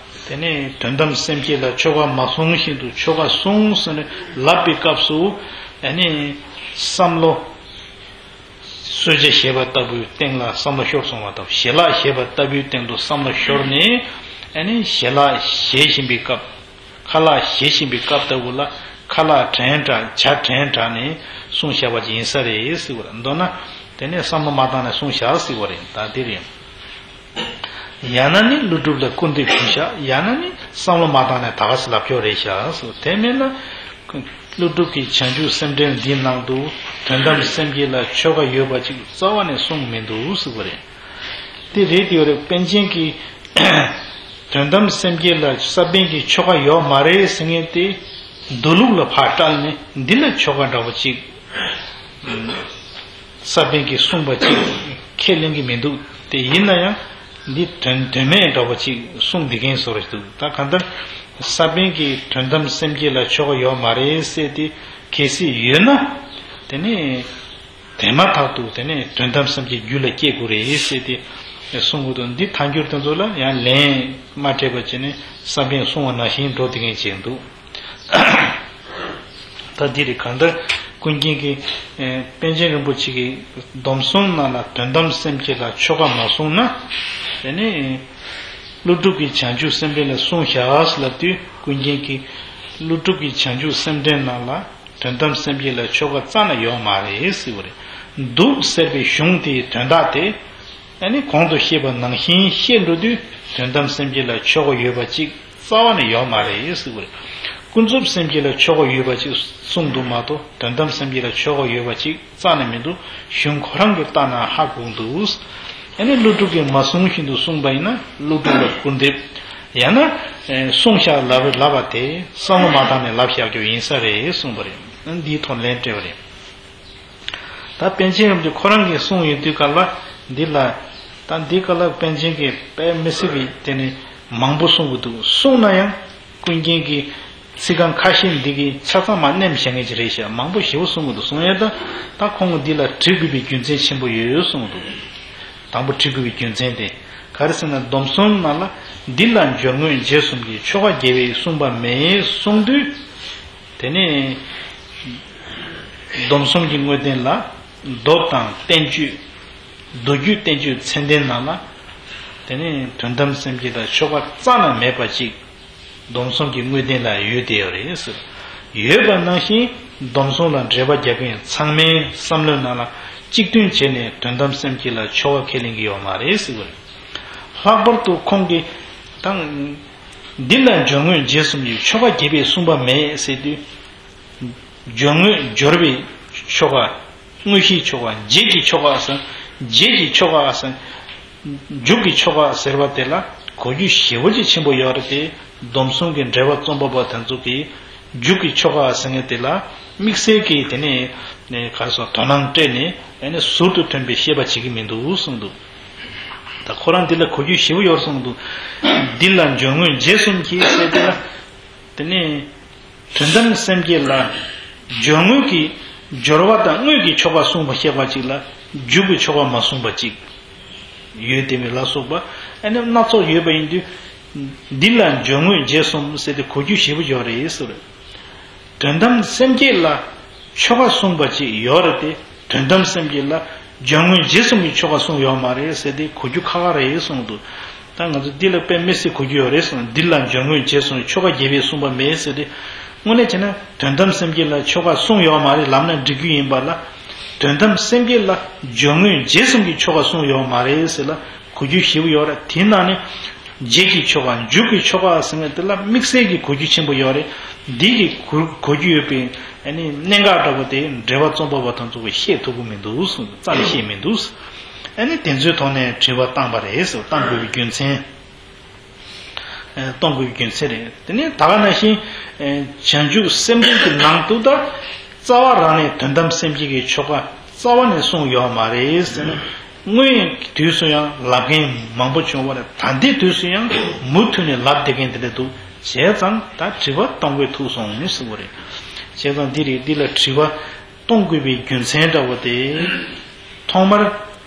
དེ་ནས་དོན་དམ་སེམས་བསྐྱེད་ལ་ཆོ་ག་མ་གསུངས་བཞིན་དུ་ཆོ་ག་གསུངས་ཟེར་ནས་ལབ་པའི་སྐབས་སུ་ཨ་ནི་བསམ་བློ། གསོལ་ཇ་བཞེས་པ་ལྟ་བུའི་སྟེང་ལ་བསམ་བློ་ཤོར་སོང་བ་དང་ཞལ་ལག་བཞེས་པ་ལྟ་བུའི་སྟེང་དུ་བསམ་བློ་ཤོར་ནས་ཨ་ནི་ཞལ་ལག་བཞེས་བཞིན་པའི་སྐབས། ཁ་ལག་བཞེས་བཞིན་པའི་སྐབས་ལྟ་བུ་ལ་ཁ་ལག་བྲན་དྲགས་ཇ་བྲན་དྲགས་ནས་གསུངས་བཞག་པ་ཅིག་ཡིན་ས་རེད་ཟེར་བ་རེད། མདོར་ན་དེ་ནས་བསམ་བློ་མ་བཏང་ནས་གསུངས་བཞག་ཟེར་བ་རེད། ད་དེ་རེད། ཡང་ན་ནི་ཀླུ་སྒྲུབ་ལ་སྐུར་འདེབས་ཞུས་བཞག་ཡང་ན་ནི་བསམ་བློ་མ་བཏང་ནས་ད་ག་ཟེ་ལབ་ཆོག་རེད་བཞག་ཟེར། དེ་མིན་ན་ཀླུ་སྒྲུབ་ཀྱི་བྱང་ཆུབ་སེམས་འགྲེལ་འདིའི་ནང་དུ་དོན་དམ་སེམས་བསྐྱེད་ལ་ཆོ་ག་ཡོད་པ་ཅིག་རྩ་བ་ནས་གསུངས་མི་འདུག་ཟེར་བ་རེད། དེ་རེད་དེ་ཡོད་རེད། པཎ་ཆེན་གྱིས་དོན་དམ་སེམས་བསྐྱེད་ལ་ས་པཎ་གྱི་ཆོ་ག་ཡོད་མ་རེད་ཟེར་མཁན་དེ་མདོ་ལུགས་ལ་ཕར་བཀྲལ་ནས་འདི་ལ་ཆོ་ག་འདྲ་བོ་ཅིག་ས་པཎ་གྱིས་གསུངས་པ་ཅིག་ཁས་ལེན་གྱི་མི་འདུག་དེ་ཡིན་ན་ཡང་འདི་དོན་དོན་མེད་འདྲ་བོ་ཅིག་གསུངས་བསྡད་མཁན་བཟོ་འདྲ་འདུག་ད་གང་ལྟར་ས་པཎ་གྱིས་དོན་དམ་སེམས་བསྐྱེད་ལ་ཆོ་ག་ཡོད་མ་རེད་ཟེར་དེ་གལ་སྲིད་ཡོད་ན་དེ་ནས། དེ་མ་ཐག་ཏུ་དེ་ནས་དོན་དམ་སེམས་བསྐྱེད་རྒྱུད་ལ་སྐྱེ་དགོས་རེད་ཟེར་ཏེ་གསུང་གི་འདུག་འདི་ཐལ་འགྱུར་དེ་ཚོ་ལ་ཡང་ལན་མ་སྤྲད་པ་བྱས་ནས་ས་པཎ་གསུང་བ་ནང་བཞིན་འགྲོ་བསྡད་མཁན་ཅིག་འདུག་ད་འདི་རེད། གང་ལྟར་ ཀུན་མཁྱེན་གྱིས་ཨེ་པཎ་ཆེན་རིན་པོ་ཆེ་གིས་སྡོམ་གསུམ་ནང་ལ་དོན་དམ་སེམས་བསྐྱེད་ལ་ཆོ་ག་མ་གསུངས་ན། དེ་ནི་ཀླུ་སྒྲུབ་ཀྱིས་བྱང་ཆུབ་སེམས་དཔའ་ལ་གསུངས་བཞག་ཟེར་ལབ་དུས། ཀུན་མཁྱེན་གྱིས་ཀླུ་སྒྲུབ་ཀྱི་བྱང་ཆུབ་སེམས་འགྲེལ་ནང་ལ་དོན་དམ་སེམས་བསྐྱེད་ལ་ཆོ་ག་རྩ་ནས་ཡོད་མ་རེད་ཟེར་བ་རེད། འདུག་ཟེར་བའི་གཞུང་དེའི་དོན་དག་དེ། ཨ་ནི་གོང་དུ་བཤད་པ་ནང་བཞིན་བཤད་འགྲོ་དུས། དོན་དམ་སེམས་བསྐྱེད་ལ་ཆོ་ག་ཡོད་པ་གཅིག་རྩ་བ་ནས་ཡོད་མ་རེད་ཟེར་བ་རེད། ཀུན་རྫོབ་སེམས་བསྐྱེད་ལ་ཆོ་ག་ཡོད་པ་གཅིག་གསུངས་འདུག་མ་གཏོགས། དོན་དམ་སེམས་བསྐྱེད་ལ་ཆོ་ག་ཡོད་པ་གཅིག་རྩ་ནས་མི་འདུག་གཞུང་ཁོ་རང་གིས་བལྟས་ན་ཧ་གོ་འདུག་ཨ་ནི་ཀླུ་སྒྲུབ་ཀྱིས་མ་གསུངས་བཞིན་དུ་གསུངས་པ་ཡིན་ན། ཀླུ་སྒྲུབ་ལ་སྐུར་འདེབས། ཡང་ན་ཨེ་གསུངས་བཞག་ལབ་ལབ་པ་དེ་བསམ་བློ་མ་བཏང་ནས་ལབ་བཞག་རྒྱུ་ཡིན་ས་རེད་གསུངས་པ་རེད། འདིའི་ཐོག་ལན་སྤྲད་པ་རེད། ད་པཎ་ཆེན་རིན་པོ་ཆེ་ཁོ་རང་གིས་གསུངས་ཡོད་དུས་སྐབས་ལ། འདི་ལ། ད་འདི་སྐབས་ལ་པཎ་ཆེན་གྱིས་དཔེ་མི་སྲིད་པའི་དེ་ནི་མང་པོ་གསུང་གི་འདུག་གསུངས་ན་ཡང་ཀུན་མཁྱེན་གྱིས་ཚིག་རྐང་ཁ་ཤས་འདི་གིས་ཆ་ཚང་མ་མནན་བཞག་མཁན་ཅིག་རེད་ཤག་མང་པོ་ཞེ་པོ་གསུང་གི་འདུག་གསུང་ཡས་ད། ད་ཁོང་གིས་འདི་ལ་བྲི་དགོས་པའི་རྒྱུ་མཚན་ཆེན་པོ་ཡོད་གསུང་གི་འདུག་དང་པོ་བྲི་དགོས་པའི་རྒྱུ་མཚན་དེ་ག་རེ་ཟེར་ན། སྡོམ་གསུམ་ནང་ལ་འདི་ལ་སྦྱོར་དངོས་རྗེས་གསུམ་གྱི་ཆོ་ག་རྒྱས་པས་གསུངས་པ་མེད་གསུངས་དུས། དེ་ནས་སྡོམ་གསུམ་གྱི་དངོས་བསྟན་ལ་མདོ་དང་བསྟན་བཅོས། མདོ་རྒྱུད་བསྟན་བཅོས་ཚད་ལྡན་ནང་ལ། དེ་ནས་དོན་དམ་སེམས་བསྐྱེད་ལ་ཆོ་ག་རྩ་ནས་མེད་པ་ཅིག་སྡོམ་གསུམ་གྱི་དངོས་བསྟན་ལ་ཡོད་བསྡད་ཡོད་རེད་ཟེར། ཡོད་པ་ནང་བཞིན་སྡོམ་གསུམ་ལ་འགྲེལ་པ་རྒྱག་མཁན་ཚང་མའི་བསམ་བློའི་ནང་ལ་གཅིག་མཐུན་བྱས་ནས་དོན་དམ་སེམས་བསྐྱེད་ལ་ཆོ་ག་ཁས་ལེན་གྱི་ཡོད་མ་རེད་ཟེར་བ་རེད། ལྷག་པར་དུ་ཁོང་གིས་དང་། འདི་ལ་སྦྱོར་དངོས་རྗེས་གསུམ་གྱི་ཆོ་ག་རྒྱས་པས་གསུངས་པ་མེད་ཟེར་དུས། སྦྱོར་དངོས་སྦྱོར་བའི་ཆོ་ག། དངོས་གཞིའི་ཆོ་ག། རྗེས་ཀྱི་ཆོ་ག་ཟེར། རྗེས་ཀྱི་ཆོ་ག་ཟེར། མཇུག་གི་ཆོ་ག་ཟེར་བ་དེ་ལ་གོ་རྒྱུ་ཞེ་པོ་ཅིག་ཆེན་པོ་ཡོད་རེད་དེ། སྡོམ་གསུམ་གྱི་འགྲེལ་པ་རྩོམ་པ་པོ་དེ་ཚོ་གིས་མཇུག་གི་ཆོ་ག་ཟེར་མཁན་དེ་ལ་དམིགས་བསལ་གྱིས་དེ་ནས་ནས་ག་རེ་ཟེར། དོ་སྣང་སྤྲད་ནས། ཨ་ནི་ཟུར་དུ་ཐོན་པའི་བཤད་པ་བྱེད་ཀྱི་མི་འདུག་གསུངས་འདུག་ད་ཁོ་རང་འདི་ལ་གོ་རྒྱུ་ཞེ་པོ་ཡོད་གསུངས་འདུག་འདི་ལ་སྦྱོར་དངོས་རྗེས་གསུམ་གྱིས་ཟེར་དེ་ལ། དེ་ནས་དོན་དམ་སེམས་བསྐྱེད་ལ་སྦྱོར་དངོས་ཀྱི་སྦྱོར་བ་དང་དངོས་ཀྱི་ཆོ་ག་གསུངས་པ་བཤད་པ་ཅིག་ལ་མཇུག་གི་ཆོ་ག་མ་གསུངས་པ་ཅིག་ཡོད་དེ་མི་ལ་སོགས་པ། ཨ་ནི་སྣ་ཚོགས་ཡོད་པ་ཡིན་དུས། འདི་ལ་སྦྱོར་དངོས་རྗེས་གསུམ་ཟེར་དེ་གོ་རྒྱུ་ཞེ་པོ་ཡོད་རེད་ཟེར། དོན་དམ་སེམས་བསྐྱེད་ལ་ཆོ་ག་གསུངས་པ་ཅིག་ཡོད་རེད་དེ། དོན་དམ་སེམས་བསྐྱེད་ལ་སྦྱོར་དངོས་རྗེས་གསུམ་གྱི་ཆོ་ག་གསུངས་ཡོད་མ་རེད་ཟེར་དེ་གོ་རྒྱུ་ཁག་ཁག་རེད་གསུངས་འདུག་ད་ང་ཚོ་འདི་ལ་དཔེ་མི་སྲིད་གོ་རྒྱུ་ཡོད་རེད་གསུངས། འདི་ལ་སྦྱོར་དངོས་རྗེས་གསུམ་གྱི་ཆོ་ག་རྒྱས་པས་གསུངས་པ་མེད་ཟེར་དེ། དངོས་གནས་བྱས་ན་དོན་དམ་སེམས་བསྐྱེད་ལ་ཆོ་ག་གསུངས་ཡོད་མ་རེད་ལབ་ན་འགྲིག་རྒྱུ་ཡིན་པ་ལ། དོན་དམ་སེམས་བསྐྱེད་ལ་སྦྱོར་དངོས་རྗེས་གསུམ་གྱི་ཆོ་ག་གསུངས་ཡོད་མ་རེད་ཟེར་ལ་གོ་རྒྱུ་ཞེ་པོ་ཡོད་རེད། དེ་ནང་ནས། རྗེས་ཀྱི་ཆོ་ག། མཇུག་གི་ཆོ་ག་ཟེར་མཁན་དེ་ལ་དམིགས་བསལ་གྱི་གོ་རྒྱུ་ཆེན་པོ་ཡོད་རེད། འདི་གི་གོ་གོ་རྒྱུ་ཡོད་པའི་ཨ་ནི་གནད་འགག་འདྲ་པོ་དེ་འགྲེལ་པ་རྩོམ་པ་པོ་དང་ཚོ་གིས་བཤད་ཐུབ་ཀྱི་མི་འདུག་གསུངས། རྩ་ནས་བཤད་མི་འདུག་ཨ་ནི་དེ་ཚོའི་ཐོག་ནས་དྲི་བ་བཏང་པ་རེད་ཟེར། བཏང་དགོས་པའི་རྒྱུ་མཚན། ཨ་གཏོང་དགོས་པའི་རྒྱུ་མཚན་རེད། དེ་ནས་ད་ག་ནང་བཞིན་ཨ་བྱང་ཆུབ་སེམས་འགྲེལ་གྱི་ནང་དུ་ད། རྩ་བ་རང་ནས་དོན་དམ་སེམས་བསྐྱེད་ཀྱི་ཆོ་ག་རྩ་བ་ནས་གསུངས་ཡོད་མ་རེད་ཟེར་ན། སྔོན་གྱི་དུས་སུ་ཡང་ལབ་མཁན་མང་པོ་བྱུང་བ་རེད། ད་ལྟའི་དུས་སུ་ཡང་མུ་མཐུད་ནས་ལབ་བསྡད་མཁན་དེ་འདྲ་འདུག་བྱས་ཙང་ད་དྲི་བ་གཏོང་དགོས་ཐུག་སོང་ཟེར་བ་རེད། བྱས་ཙང་འདི་རེད། འདི་ལ་དྲི་བ་གཏོང་དགོས་པའི་རྒྱུ་མཚན་འདྲ་བོ་དེ། ཐོག་མར་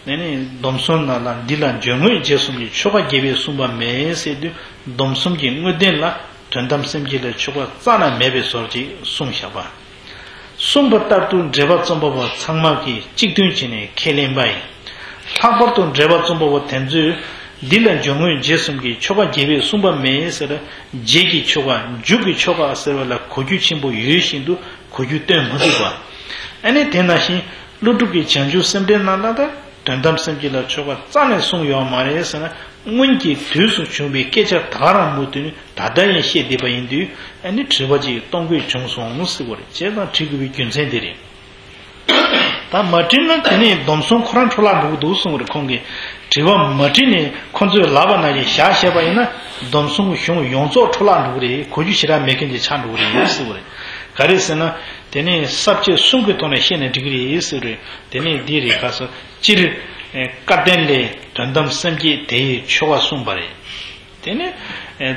ནས་ནི་སྡོམ་གསུམ་ནང་ལ་འདི་ལ་སྦྱོར་དངོས་རྗེས་གསུམ་གྱི་ཆོ་ག་རྒྱས་པས་གསུངས་པ་མེད་ཟེར་དུས། སྡོམ་གསུམ་གྱི་དངོས་བསྟན་ལ་དོན་དམ་སེམས་བསྐྱེད་ལ་ཆོ་ག་རྩ་ནས་མེད་པའི་བཟོ་ཅིག་གསུངས་བཞག་པ། གསུངས་པ་ལྟར་དུ་འགྲེལ་པ་རྩོམ་པ་པོ་ཚང་མ་གིས་གཅིག་མཐུན་བྱས་ནས་ཁས་ལེན་པ་ཡིན། ལྷག་པར་དུ་འགྲེལ་པ་རྩོམ་པ་པོ་དེ་ཚོས་འདི་ལ་སྦྱོར་དངོས་རྗེས་གསུམ་གྱི་ཆོ་ག་རྒྱས་པས་གསུངས་པ་མེད་ཟེར། རྗེས་ཀྱི་ཆོ་ག། མཇུག་གི་ཆོ་ག་ཟེར་བ་ལ་གོ་རྒྱུ་ཆེན་པོ་ཡོད་བཞིན་དུ་གོ་རྒྱུ་སྟོན་མ་ཐུབ་པ། ཨ་ནི་དེ་ནང་བཞིན་ཀླུ་སྒྲུབ་ཀྱི་བྱང་ཆུབ་སེམས་འགྲེལ་ནང་ལ་ད། དོན་དམ་སེམས་བསྐྱེད་ལ་ཆོ་ག་རྩ་ནས་གསུངས་ཡོད་མ་རེད་ཟེར་ན། སྔོན་གྱི་དུས་སུ་བྱུང་བའི་སྐད་ཆ་ད་ག་རང་མུ་མཐུད་ནས་ད་ལྟ་ཡང་བཤད་བསྡད་པ་ཡིན་དུས། ཨ་ནི་དྲི་བ་ཅིག་གཏོང་དགོས་བྱུང་སོང་ཟེར་བ་རེད། བྱས་ཙང་དྲི་དགོས་པའི་རྒྱུ་མཚན་དེ་རེད། ད་མ་དྲིས་ན་དེ་ནས་སྡོམ་གསུམ་ཁོ་རང་འཕྲོ་བརླག་འགྲོ་གི་འདུག་གསུངས་པ་རེད། ཁོང་གིས་དྲི་བ་མ་དྲིས་ནས་ཁོང་ཚོས་ལབ་པ་ནང་བཞིན་བཞག་བྱས་པ་ཡིན་ན། སྡོམ་གསུམ་གྱི་གཞུང་ཡོངས་རྫོགས་འཕྲོ་བརླག་འགྲོ་གི་རེད། གོ་རྒྱུ་ཞེ་དྲག་མེད་མཁན་ཅིག་ཆགས་འགྲོ་གི་རེད་ཟེར་བ་རེད། ག་རེ་ཟེར་ན། དེ་ནས་ས་བཅད་གསུམ་གྱི་ཐོག་ནས་བཤད་ན་འགྲིག་གི་རེད་ཟེར་བ་རེད། དེ་ནས་འདི་རེད། ག་ས་སྤྱིར་བཀའ་བསྟན་ལས་དོན་དམ་སེམས་བསྐྱེད་དེའི་ཆོ་ག་གསུངས་པ་རེད། དེ་ནས་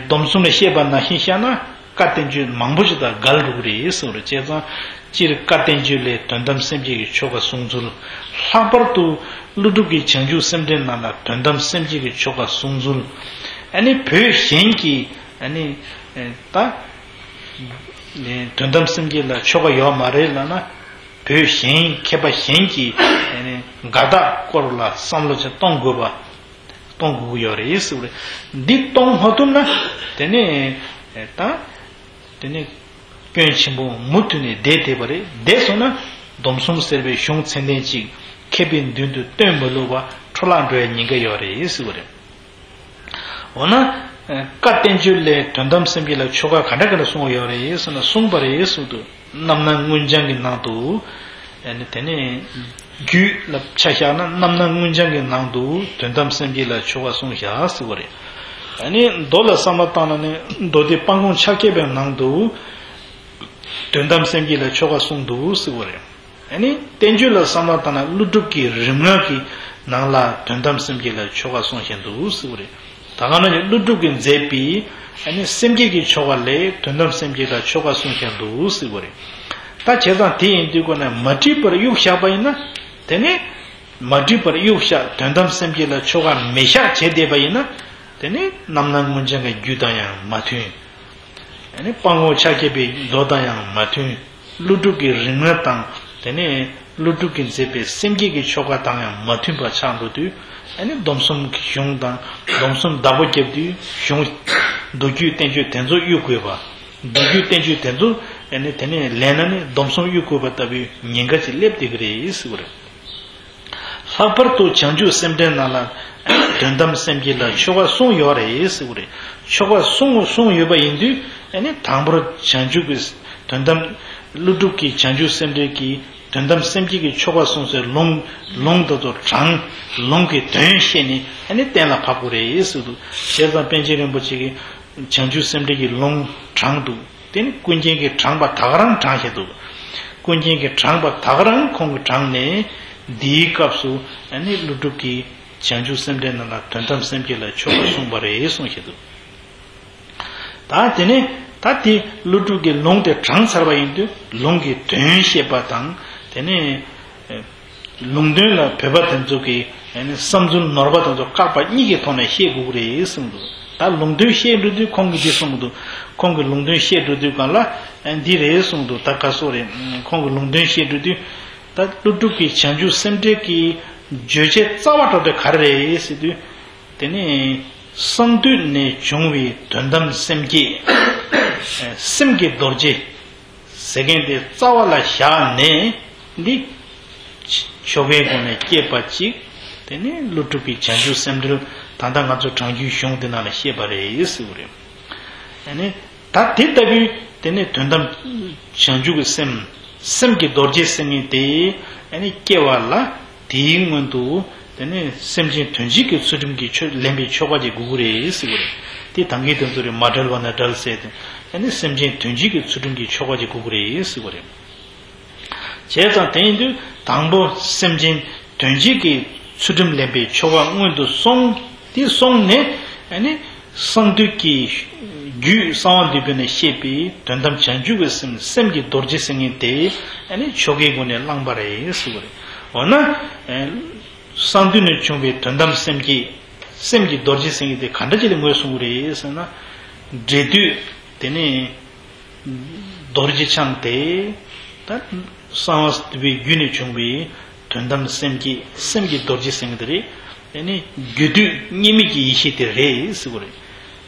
སྡོམ་གསུམ་ལ་བཤད་པ་ནང་བཞིན་བཤད་ན་བཀའ་བསྟན་བཅོས་མང་པོ་ཞིག་དང་འགལ་འགྲོ་གི་རེད་ཟེར་བ་རེད། བྱས་ཙང་སྤྱིར་བཀའ་བསྟན་བཅོས་ལས་དོན་དམ་སེམས་བསྐྱེད་ཀྱི་ཆོ་ག་གསུང་ཚུལ། ལྷག་པར་དུ་ཀླུ་སྒྲུབ་ཀྱི་བྱང་ཆུབ་སེམས་འགྲེལ་ནང་ལ་དོན་དམ་སེམས་བསྐྱེད་ཀྱི་ཆོ་ག་གསུང་ཚུལ། ཨ་ནི་བོད་གཞན་གྱི་ཨ་ནི་ད་དོན་དམ་སེམས་བསྐྱེད་ལ་ཆོ་ག་ཡོད་མ་རེད་ལབ་ན། བོད་གཞན་མཁས་པ་གཞན་གྱི་དགའ་རྟགས་སྐོར་ལ་བསམ་བློ་ཅིག་གཏོང་དགོས་པ། གཏོང་དགོས་ཀྱི་ཡོད་རེད་ཟེར་བ་རེད། འདི་གཏོང་མ་ཐུབ་ན་དེ་ནས་ད་དེ་ནས་སྐྱོན་ཆེན་པོ་མུ་མཐུད་ནས་བསྡད་བསྡད་པ་རེད། བསྡད་སོང་ན་སྡོམ་གསུམ་ཟེར་བའི་གཞུང་ཚད་ལྡན་ཅིག་མཁས་པའི་མདུན་དུ་སྟོན་མ་ལུས་པ་འཕྲོ་བརླག་འགྲོ་ཡའི་ཉེན་ཁ་ཡོད་རེད་ཟེར་བ་རེད། འོ་ན། བཀའ་བསྟན་བཅོས་ལས་དོན་དམ་སེམས་བསྐྱེད་ལ་ཆོ་ག་ག་འདྲ་ག་འདྲ་གསུངས་ཡོད་རེད་ཟེར་ན། གསུངས་པ་རེད་གསུངས་འདུག་རྣམ་སྣང་མངོན་བྱང་གི་ནང་དུ། ཨ་ནི་དེ་ནས་རྒྱུད་ལ་ཆ་བཞག་ན་རྣམ་སྣང་མངོན་བྱང་གི་ནང་དུ་དོན་དམ་སེམས་བསྐྱེད་ལ་ཆོ་ག་གསུངས་བཞག་ཟེར་བ་རེད། ཨ་ནི་མདོ་ལ་བསམ་བློ་བཏང་ན་ནི་མདོ་སྡེ་དཔལ་མགོན་ཕྱག་བརྒྱད་པའི་ནང་དུ་དོན་དམ་སེམས་བསྐྱེད་ལ་ཆོ་ག་གསུངས་འདུག་ཟེར་བ་རེད། ཨ་ནི་བསྟན་བཅོས་ལ་བསམ་བློ་བཏང་ན་ཀླུ་སྒྲུབ་ཀྱི་རིམ་ལྔ་གི་ནང་ལ་དོན་དམ་སེམས་བསྐྱེད་ལ་ཆོ་ག་གསུངས་བཞག་འདུག་ཟེར་བ་རེད། ད་ག་ནང་བཞིན་ཀླུ་སྒྲུབ་ཀྱིས་མཛད་པའི་ཨ་ནི་སེམས་བསྐྱེད་ཀྱི་ཆོ་ག་ལས་དོན་དམ་སེམས་བསྐྱེད་ལ་ཆོ་ག་གསུངས་བཞག་འདུག་ཟེར་བ་རེད། ད་བྱས་ཙང་དེ་ཡིན་དུས་ཀོ་ནས་མ་བྲིས་པར་གཡུག་བཞག་པ་ཡིན་ན། དེ་ནི་མ་བྲིས་པར་གཡུག་བཞག་དོན་དམ་སེམས་བསྐྱེད་ལ་ཆོ་ག་མེད་བཞག་བྱས་བསྡད་པ་ཡིན་ན། དེ་ནི་རྣམ་སྣང་མངོན་བྱང་གི་རྒྱུད་དང་ཡང་མ་མཐུན། ཨ་ནི་དཔལ་མགོན་ཕྱག་བརྒྱད་པའི་མདོ་དང་ཡང་མ་མཐུན། ཀླུ་སྒྲུབ་ཀྱི་རིམ་ལྔ་དང་དེ་ནས་ཀླུ་སྒྲུབ་ཀྱིས་མཛད་པའི་སེམས་བསྐྱེད་ཀྱི་ཆོ་ག་དང་ཡང་མ་མཐུན་པ་ཆགས་འགྲོ་དུས། ཨ་ནི་སྡོམ་གསུམ་གྱི་གཞུང་དང་སྡོམ་གསུམ་བདག་པོ་རྒྱབ་དུས་གཞུང་མདོ་རྒྱུད་བསྟན་བཅོས་དེ་ཚོ་གཡུག་དགོས་པ། མདོ་རྒྱུད་བསྟན་བཅོས་དེ་ཚོ་ཨ་ནི་དེ་ནས་ལེན་ན་ནི་སྡོམ་གསུམ་གཡུག་དགོས་པ་ལྟ་བུའི་ཉེན་ཁ་ཅིག་སླེབས་བསྡད་ཀྱི་རེད་ཟེར་བ་རེད། ལྷག་པར་དུ་བྱང་ཆུབ་སེམས་འགྲེལ་ནང་ལ་དོན་དམ་སེམས་བསྐྱེད་ལ་ཆོ་ག་གསུངས་ཡོད་རེད་ཟེར་བ་རེད། ཆོ་ག་གསུངས་གསུངས་ཡོད་པ་ཡིན་དུས། ཨ་ནི་དང་པོར་བྱང་ཆུབ་ཀྱི་དོན་དམ། ཀླུ་སྒྲུབ་ཀྱིས་བྱང་ཆུབ་སེམས་འགྲེལ་གྱི་དོན་དམ་སེམས་བསྐྱེད་ཀྱི་ཆོ་ག་གསུངས་སའི་ལུང་ལུང་དེ་ཚོ་དྲངས། ལུང་གི་དོན་བཤད་ནས་ཨ་ནི་གཏན་ལ་ཕབ་དགོས་རེད་ཟེར་འདུག་བྱས་ཙང་པཎ་ཆེན་རིན་པོ་ཆེ་གིས་བྱང་ཆུབ་སེམས་འགྲེལ་གྱི་ལུང་དྲངས་འདུག་དེ་ནི་ཀུན་མཁྱེན་གྱིས་དྲངས་པ་ད་ག་རང་དྲངས་བཞག་འདུག་ཀུན་མཁྱེན་གྱིས་དྲངས་པ་ད་ག་རང་ཁོང་གིས་དྲངས་ནས། འདིའི་སྐབས་སུ་ཨ་ནི་ཀླུ་སྒྲུབ་ཀྱིས་བྱང་ཆུབ་སེམས་འགྲེལ་ནང་ལ་དོན་དམ་སེམས་བསྐྱེད་ལ་ཆོ་ག་གསུངས་པ་རེད་གསུངས་བཞག་འདུག་ད་དེ་ནས་ད་དེ་ཀླུ་སྒྲུབ་ཀྱིས་ལུང་དེ་དྲངས་ཚར་བ་ཡིན་དུས་ལུང་གི་དོན་བཤད་པ་དང་། དེ་ནས་ལུང་དོན་ལ་བོད་པ་དེ་ཚོ་གི་ཨ་ནི་བསམ་ཚུལ་ནོར་བ་དེ་ཚོ་བཀག་པ་གཉིས་ཀྱི་ཐོག་ནས་བཤད་དགོས་ཀྱི་རེད་གསུངས་འདུག་ད་ལུང་དོན་བཤད་འགྲོ་དུས་ཁོང་གིས་འདི་གསུངས་འདུག་ཁོང་གིས་ལུང་དོན་བཤད་འགྲོ་དུས་སྒང་ལ་ཨ་འདི་རེད་གསུངས་འདུག་ད་ག་སོགས་རེད། ཁོང་གིས་ལུང་དོན་བཤད་འགྲོ་དུས། ད་ཀླུ་སྒྲུབ་ཀྱིས་བྱང་ཆུབ་སེམས་འགྲེལ་གྱི་བརྗོད་བྱའི་རྩ་བ་འགྲོ་དེ་ག་རེ་རེད་ཟེར་དུས། དེ་ནི་གསང་འདུས་ནས་བྱུང་བའི་དོན་དམ་སེམས་བསྐྱེད། སེམས་ཀྱི་རྡོ་རྗེ་ཟེར་མཁན་དེ་རྩ་བ་ལ་བཞག་ནས་འདི་ཆོ་གའི་སྒོ་ནས་བསྐྱེད་པ་གཅིག་དེ་ནི་ཀླུ་སྒྲུབ་ཀྱི་བྱང་ཆུབ་སེམས་འགྲེལ་ད་ལྟ་ང་ཚོ་དྲང་རྒྱུའི་གཞུང་དེ་ནང་ལ་བཤད་པ་རེད་ཟེར་བ་རེད། ཨ་ནི་ད་དེ་ལྟ་བུའི་དེ་ནི་དོན་དམ་བྱང་ཆུབ་ཀྱི་སེམས། སེམས་ཀྱི་རྡོ་རྗེ་ཟེར་མཁན་དེ་ཨ་ནི་སྐྱེ་བ་ལ་དེའི་སྔོན་དུ་དེ་ནི་སེམས་ཅན་དོན་བྱེད་ཀྱི་ཚུལ་ཁྲིམས་ཀྱི་ཆོས་ལེན་པའི་ཆོ་ག་ཅིག་དགོས་ཀྱི་རེད་ཟེར་བ་རེད། དེ་ད་གིན་དེ་ཚོ་རེད། མ་བསྒྲལ་བ་ན་བསྒྲལ་ཟེར་ཏེ་ཨ་ནི་སེམས་ཅན་དོན་བྱེད་ཀྱི་ཚུལ་ཁྲིམས་ཀྱི་ཆོ་ག་ཅིག་དགོས་ཀྱི་རེད་ཟེར་བ་རེད། བྱས་ཙང་དེ་ཡིན་དུས་དང་པོ་སེམས་ཅན་དོན་བྱེད་ཀྱི་ཚུལ་ཁྲིམས་ལེན་པའི་ཆོ་ག་སྔོན་དུ་སོང་། དེ་སོང་ནས་ཨ་ནི་གསང་འདུས་ཀྱི་རྒྱུད་གསང་བ་འདུས་པའི་ནང་བཤད་པའི་དོན་དམ་བྱང་ཆུབ་ཀྱི་སེམས། སེམས་ཀྱི་རྡོ་རྗེ་ཟེར་མཁན་དེ་ཨ་ནི་ཆོ་གའི་སྒོ་ནས་བླངས་པ་རེད་ཟེར་བ་རེད། འོ་ན་གསང་འདུས་ནས་བྱུང་བའི་དོན་དམ་སེམས་བསྐྱེད། སེམས་ཀྱི་རྡོ་རྗེ་ཟེར་མཁན་དེ་ག་འདྲ་ཅིག་ལ་ངོས་བཟུང་གི་རེད་ཟེར་ན། འབྲས་དུས་དེ་ནས། རྡོ་རྗེ་འཆང་དེ། ད་གསང་བ་འདུས་པའི་རྒྱུད་ནས་བྱུང་བའི་དོན་དམ་སེམས་བསྐྱེད། སེམས་ཀྱི་རྡོ་རྗེ་ཟེར་མཁན་དེ་རེད། དེ་ནི་རྒྱུད་སྡུད་གཉིས་མེད་ཀྱི་ཡེ་ཤེས་དེ་རེད་ཟེར་བ་རེད།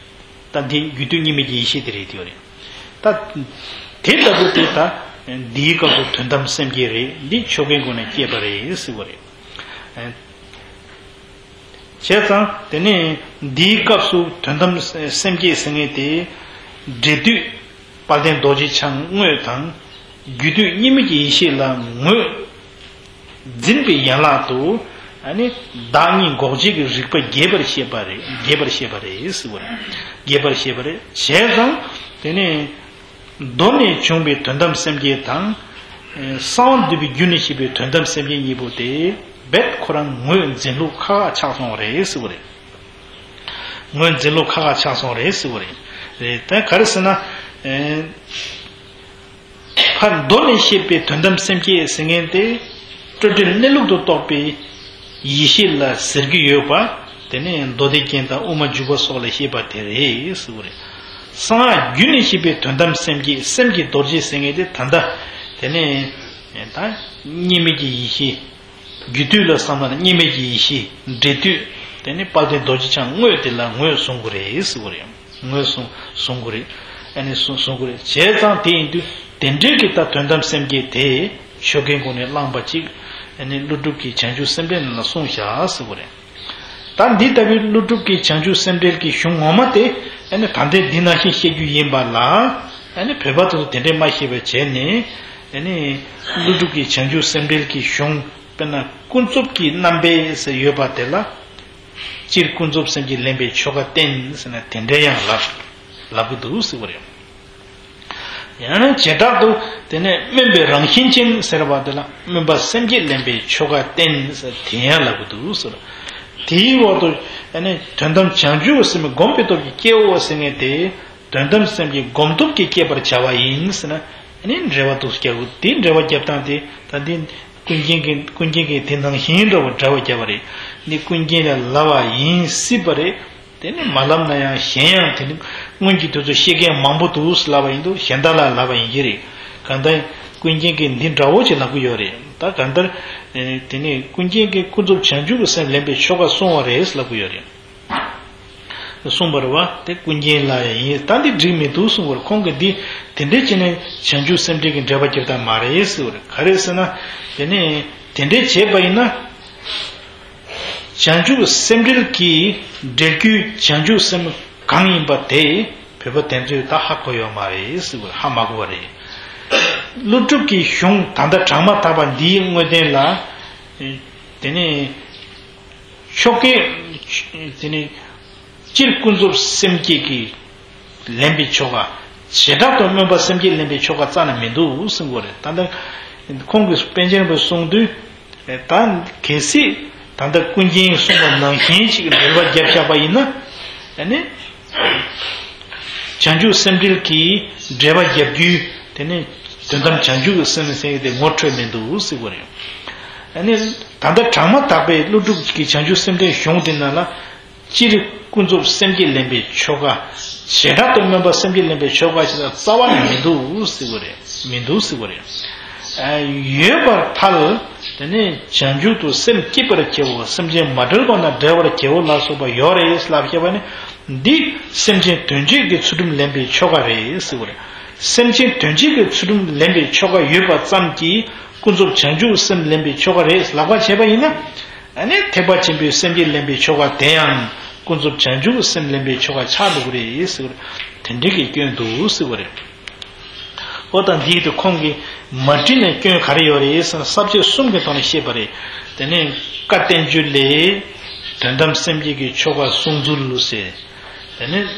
ད་འདི་རྒྱུད་སྡུད་གཉིས་མེད་ཀྱི་ཡེ་ཤེས་དེ་རེད་དེ་བ་རེད། ད་དེ་ལྟ་བུ་དེ་ད་འདིའི་སྐབས་སུ་དོན་དམ་སེམས་བསྐྱེད་རེད། འདི་ཆོ་གའི་སྒོ་ནས་བསྐྱེད་པ་རེད་ཟེར་བ་རེད། བྱས་ཙང་དེ་ནས་འདིའི་སྐབས་སུ་དོན་དམ་སེམས་བསྐྱེད་ཟེར་མཁན་དེ། འབྲས་དུས་དཔལ་ལྡན་རྡོ་རྗེ་འཆང་དངོས་དང་། རྒྱུད་སྡུད་གཉིས་མེད་ཀྱི་ཡེ་ཤེས་ལ་ངོས་འཛིན་པའི་ཡན་ལག་ཏུ། ཨ་ནི་བདག་ཉིད་འགོག་བྱེད་ཀྱི་རིག་པ་རྒྱས་པར་བཤད་པ་རེད། རྒྱས་པར་བཤད་པ་རེད་ཟེར་བ་རེད། རྒྱས་པར་བཤད་པ་རེད། བྱས་ཙང་དེ་ནས། མདོ་ནས་བྱུང་བའི་དོན་དམ་སེམས་བསྐྱེད་དང་། ཨེ། གསང་བ་འདུས་པའི་རྒྱུད་ནས་བཤད་པའི་དོན་དམ་སེམས་བསྐྱེད་གཉིས་པོ་དེ་རྦད་ཁོ་རང་ངོས་འཛིན་ལུགས་ཁག་ཁག་ཆགས་སོང་བ་རེད་ཟེར་བ་རེད། ངོས་འཛིན་ལུགས་ཁག་ཁག་ཆགས་སོང་བ་རེད་ཟེར་བ་རེད། རེད། ད་ག་རེ་ཟེར་ན། ཨེ། ཕར་མདོ་ནས་བཤད་པའི་དོན་དམ་སེམས་བསྐྱེད་ཟེར་མཁན་དེ། སྤྲོས་བྲལ་གནས་ལུགས་སུ་རྟོགས་པའི་ཡེ་ཤེས་ལ་ཟེར་གྱི་ཡོད་པ། དེ་ནས་མདོ་སྡེ་རྒྱན་དང་དབུ་མ་འཇུག་པ་སོགས་ལ་བཤད་པ་དེ་རེད་ཟེར་བ་རེད། གསང་སྔགས་རྒྱུད་ནས་བཤད་པའི་དོན་དམ་སེམས་བསྐྱེད། སེམས་ཀྱི་རྡོ་རྗེ་ཟེར་མཁན་དེ་ད་ལྟ་དེ་ནས་ ད་གཉིས་མེད་ཀྱི་ཡེ་ཤེས། རྒྱུ་དུས་ལ་བསམ་པ་ན་གཉིས་མེད་ཀྱི་ཡེ་ཤེས་འབྲས་དུས། དེ་ནི་དཔལ་ལྡན་རྡོ་རྗེ་འཆང་དངོས་དེ་ལ་ངོས་བཟུང་དགོས་རེད་ཟེར་བ་རེད། ངོས་བཟུང་བཟུང་དགོས་རེད། ཨ་ནི་བཟུང་བཟུང་དགོས་རེད། བྱས་ཙང་དེ་ཡིན་དུས་དེ་འདྲའི་གི་ད་དོན་དམ་སེམས་བསྐྱེད་དེ་ཆོ་གའི་སྒོ་ནས་བླངས་པ་ཅིག་ཨ་ནི་ཀླུ་སྒྲུབ་ཀྱི་བྱང་ཆུབ་སེམས་འགྲེལ་ནང་ལ་གསུངས་བཞག་ཟེར་བ་རེད། ད་འདི་ལྟ་བུའི་ཀླུ་སྒྲུབ་ཀྱི་བྱང་ཆུབ་སེམས་འགྲེལ་གྱི་གཞུང་ངོ་མ་དེ་ཨ་ནི་ད་ལྟའི་འདི་ནང་བཞིན་བཤད་རྒྱུ་ཡིན་པ་ལ། ཨ་ནི་བོད་པ་དེ་ཚོ་དེ་འདྲས་མ་ཤེས་པ་བྱས་ནས། ཨ་ནི་ཀླུ་སྒྲུབ་ཀྱི་བྱང་ཆུབ་སེམས་འགྲེལ་གྱི་གཞུང་དཔེར་ན་ཀུན་རྫོབ་ཀྱི་རྣམ་པའི་ཟེར་ཡོད་པ་དེ་ལ། སྤྱིར་ཀུན་རྫོབ་སེམས་བསྐྱེད་ལེན་པའི་ཆོ་ག་བསྟན་ཟེར་ན་དེ་འདྲས་ཡང་ལབ་ལབ་གི་འདུག་ཟེར་བ་རེད། ཡང་ན་བྱེ་བྲག་ཏུ་དེ་ནས་སྨོན་པའི་རང་བཞིན་ཅན་ཟེར་བ་དེ་ལ་སྨོན་པ་སེམས་བསྐྱེད་ལེན་པའི་ཆོ་ག་བསྟན་ཟེར་དེ་ཡང་ལབ་གི་འདུག་ཟེར། དེའི་འོག་ཏུ་ཨ་ནི་དོན་དམ་བྱང་ཆུབ་སེམས་སྒོམ་པའི་སྟོབས་ཀྱིས་སྐྱེའོ་ཟེར་མཁན་དེ། དོན་དམ་སེམས་ཀྱི་སྒོམ་སྟོབས་ཀྱིས་སྐྱེད་པར་བྱ་བ་ཡིན་ཟེར་ན། ཨ་ནི་འགྲེལ་པ་འདུག་སྐྱེ་བོ་དེ་འགྲེལ་པ་རྒྱབ་སྟངས་དེ་ད་འདི་ཀུན་མཁྱེན་གྱི་ཀུན་མཁྱེན་གྱི་དེ་ནང་བཞིན་འདྲ་བོ་འགྲེལ་པ་རྒྱབ་པ་རེད། འདི་ཀུན་མཁྱེན་ལ་ལབ་པ་ཡིན་སྲིད་པ་རེད། དེ་ནི་མ་ལབ་ན་ཡང་གཞན་ཡང་དེ་ནི་སྔོན་གྱི་དུས་ཚོད་བཤད་མཁན་མང་པོ་འདུག་ལབ་པ་ཡིན་འདུག་གཞན་དག་ལ་ལབ་པ་ཡིན་གྱི་རེད། གང་ལྟར་ཀུན་མཁྱེན་གྱིས་འདི་འདྲ་བོ་ཅིག་ལབ་ཀྱི་ཡོད་རེད། ད་གང་ལྟར་དེ་ནི་ཀུན་མཁྱེན་གྱིས་ཀུན་རྫོབ་བྱང་ཆུབ་ཀྱི་སེམས་ལེན་པའི་ཆོ་ག་གསུང་བ་རེད་ལབ་ཀྱི་ཡོད་རེད། གསུངས་པ་རེད་བ། དེ་ཀུན་མཁྱེན་ལ་ཡང་ཡིན། ད་འདི་འགྲིག་མི་འདུག་གསུངས་པར་ཁོང་གིས་འདི་དེ་འདྲའི་ཅི་ནས་བྱང་ཆུབ་སེམས་འགྲེལ་གྱི་འགྲེལ་པ་རྒྱབ་སྟངས་མ་རེད་ཟེར་བ་རེད། ག་རེ་ཟེར་ན། དེ་ནས་དེ་འདྲའི་བྱས་པ་ཡིན་ན། བྱང་ཆུབ་སེམས་འགྲེལ་གྱི་འགྲེལ་རྒྱུའི་བྱང་ཆུབ་སེམས་གང་ཡིན་པ་དེ་བོད་པ་དེ་ཚོས་ད་ཧ་གོ་ཡོད་མ་རེད་ཟེར་བ་ཧ་མ་གོ་བ་རེད། ཀླུ་སྒྲུབ་ཀྱི་གཞུང་ད་ལྟ་དྲངས་མ་ཐག་པ་འདིའི་དངོས་བསྟན་ལ། དེ་ནས། ཆོ་གའི་དེ་ནི་སྤྱིར་ཀུན་རྫོབ་སེམས་བསྐྱེད་ཀྱིས་ལེན་པའི་ཆོ་ག། བྱེ་བྲག་ཏུ་སྨོན་པ་སེམས་བསྐྱེད་ལེན་པའི་ཆོ་ག་རྩ་ནས་མི་འདུག་གསུང་གི་རེད། ད་ལྟ་ཁོང་གིས་པཎ་ཆེན་རིན་པོ་ཆེ་གསུང་དུས། ད་གལ་སྲིད་ད་ལྟ་ཀུན་མཁྱེན་གསུངས་པ་ནང་བཞིན་ཅིག་འགྲེལ་པ་བརྒྱབ་བཞག་པ་ཡིན་ན། ཨ་ནི། བྱང་ཆུབ་སེམས་འགྲེལ་གྱི་འགྲེལ་པ་རྒྱབ་རྒྱུའི་དེ་ནི་དོན་དམ་བྱང་ཆུབ་ཀྱི་སེམས་ཟེར་གྱི་དེ་ངོ་འཕྲོད་མི་འདུག་ཟེར་བ་རེད། ཨ་ནི་ད་ལྟ་དྲངས་མ་ཐག་པའི་ཀླུ་སྒྲུབ་ཀྱི་བྱང་ཆུབ་སེམས་འགྲེལ་གཞུང་དེ་ནང་ལ་སྤྱིར་ཀུན་རྫོབ་སེམས་བསྐྱེད་ལེན་པའི་ཆོ་ག། བྱེ་བྲག་ཏུ་སྨོན་པ་སེམས་བསྐྱེད་ལེན་པའི་ཆོ་ག་ཞེས་རྩ་བ་ནས་མི་འདུག་ཟེར་བ་རེད། མི་འདུག་ཟེར་བ་རེད། ཡོད་པར་ཐལ། དེ་ནས་བྱང་ཆུབ་ཏུ་སེམས་བསྐྱེད་པར་བྱའོ། སེམས་ཅན་མ་བསྒྲལ་བ་ན་བསྒྲལ་བར་བྱའོ་ལ་སོགས་པ་ཡོད་རེད་ལབ་བཤད་པ་ནི། འདི་སེམས་ཅན་དོན་བྱེད་ཀྱི་ཚུལ་ཁྲིམས་ལེན་པའི་ཆོ་ག་རེད་ཟེར་བ་རེད། སེམས་ཅན་དོན་བྱེད་ཀྱི་ཚུལ་ཁྲིམས་ལེན་པའི་ཆོ་ག་ཡོད་པ་ཙམ་གྱིས་ཀུན་རྫོབ་བྱང་ཆུབ་སེམས་ལེན་པའི་ཆོ་ག་རེད་ལབ་པ་བྱས་པ་ཡིན་ན། ཨ་ནི་ཐེག་པ་ཆེན་པོའི་སེམས་བསྐྱེད་ལེན་པའི་ཆོ་ག་དེ་ཡང་ཀུན་རྫོབ་བྱང་ཆུབ་སེམས་ལེན་པའི་ཆོ་ག་ཆགས་འགྲོ་གི་རེད་ཟེར་བ་རེད། དེ་འདྲའི་གི་སྐྱོན་འདུག་ཟེར་བ་རེད། ཨོ་ད་འདིའི་དུ་ཁོང་གིས་མ་བྲིས་ནས་སྐྱོན་ག་རེ་ཡོད་རེད་ཟེར་ན་ས་བཅད་གསུམ་གྱི་ཐོག་ནས་བཤད་པ་རེད། དེ་ནས་བཀའ་བསྟན་བཅོས་ལས། དོན་དམ་སེམས་བསྐྱེད་ཀྱི་ཆོ་ག་གསུང་ཚུལ་ལུ་ཟེར། དེ་ནས་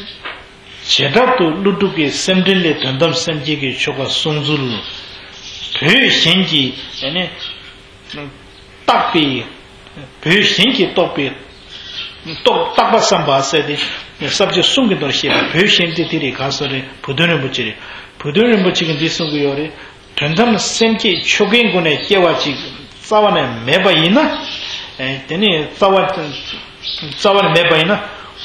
བྱེ་བྲག་ཏུ་ཀླུ་སྒྲུབ་ཀྱི་སེམས་འགྲེལ་ལས་དོན་དམ་སེམས་བསྐྱེད་ཀྱི་ཆོ་ག་གསུང་ཚུལ། བོད་གཞན་གྱི་དེ་ནས་བརྟག་པའི། བོད་གཞན་གྱིས་རྟོགས་པའི། རྟོགས་བརྟག་པ་བསམ་པ་ཟེར་ཏེ། ས་བཅད་གསུམ་གྱི་མདོར་བཤད་པ་བོད་གཞན་དེ་དེ་རེད་ག་སོ་རེད། བུ་སྟོན་རིན་པོ་ཆེ་རེད། བུ་སྟོན་རིན་པོ་ཆེ་གིས་འདི་གསུང་གི་ཡོད་རེད། དོན་དམ་སེམས་བསྐྱེད་ཆོ་གའི་སྒོ་ནས་སྐྱེ་བ་ཅིག་རྩ་བ་ནས་མེད་པ་ཡིན་ན། དེ་ནི་རྩ་བ། རྩ་བ་ནས་མེད་པ་ཡིན་ན།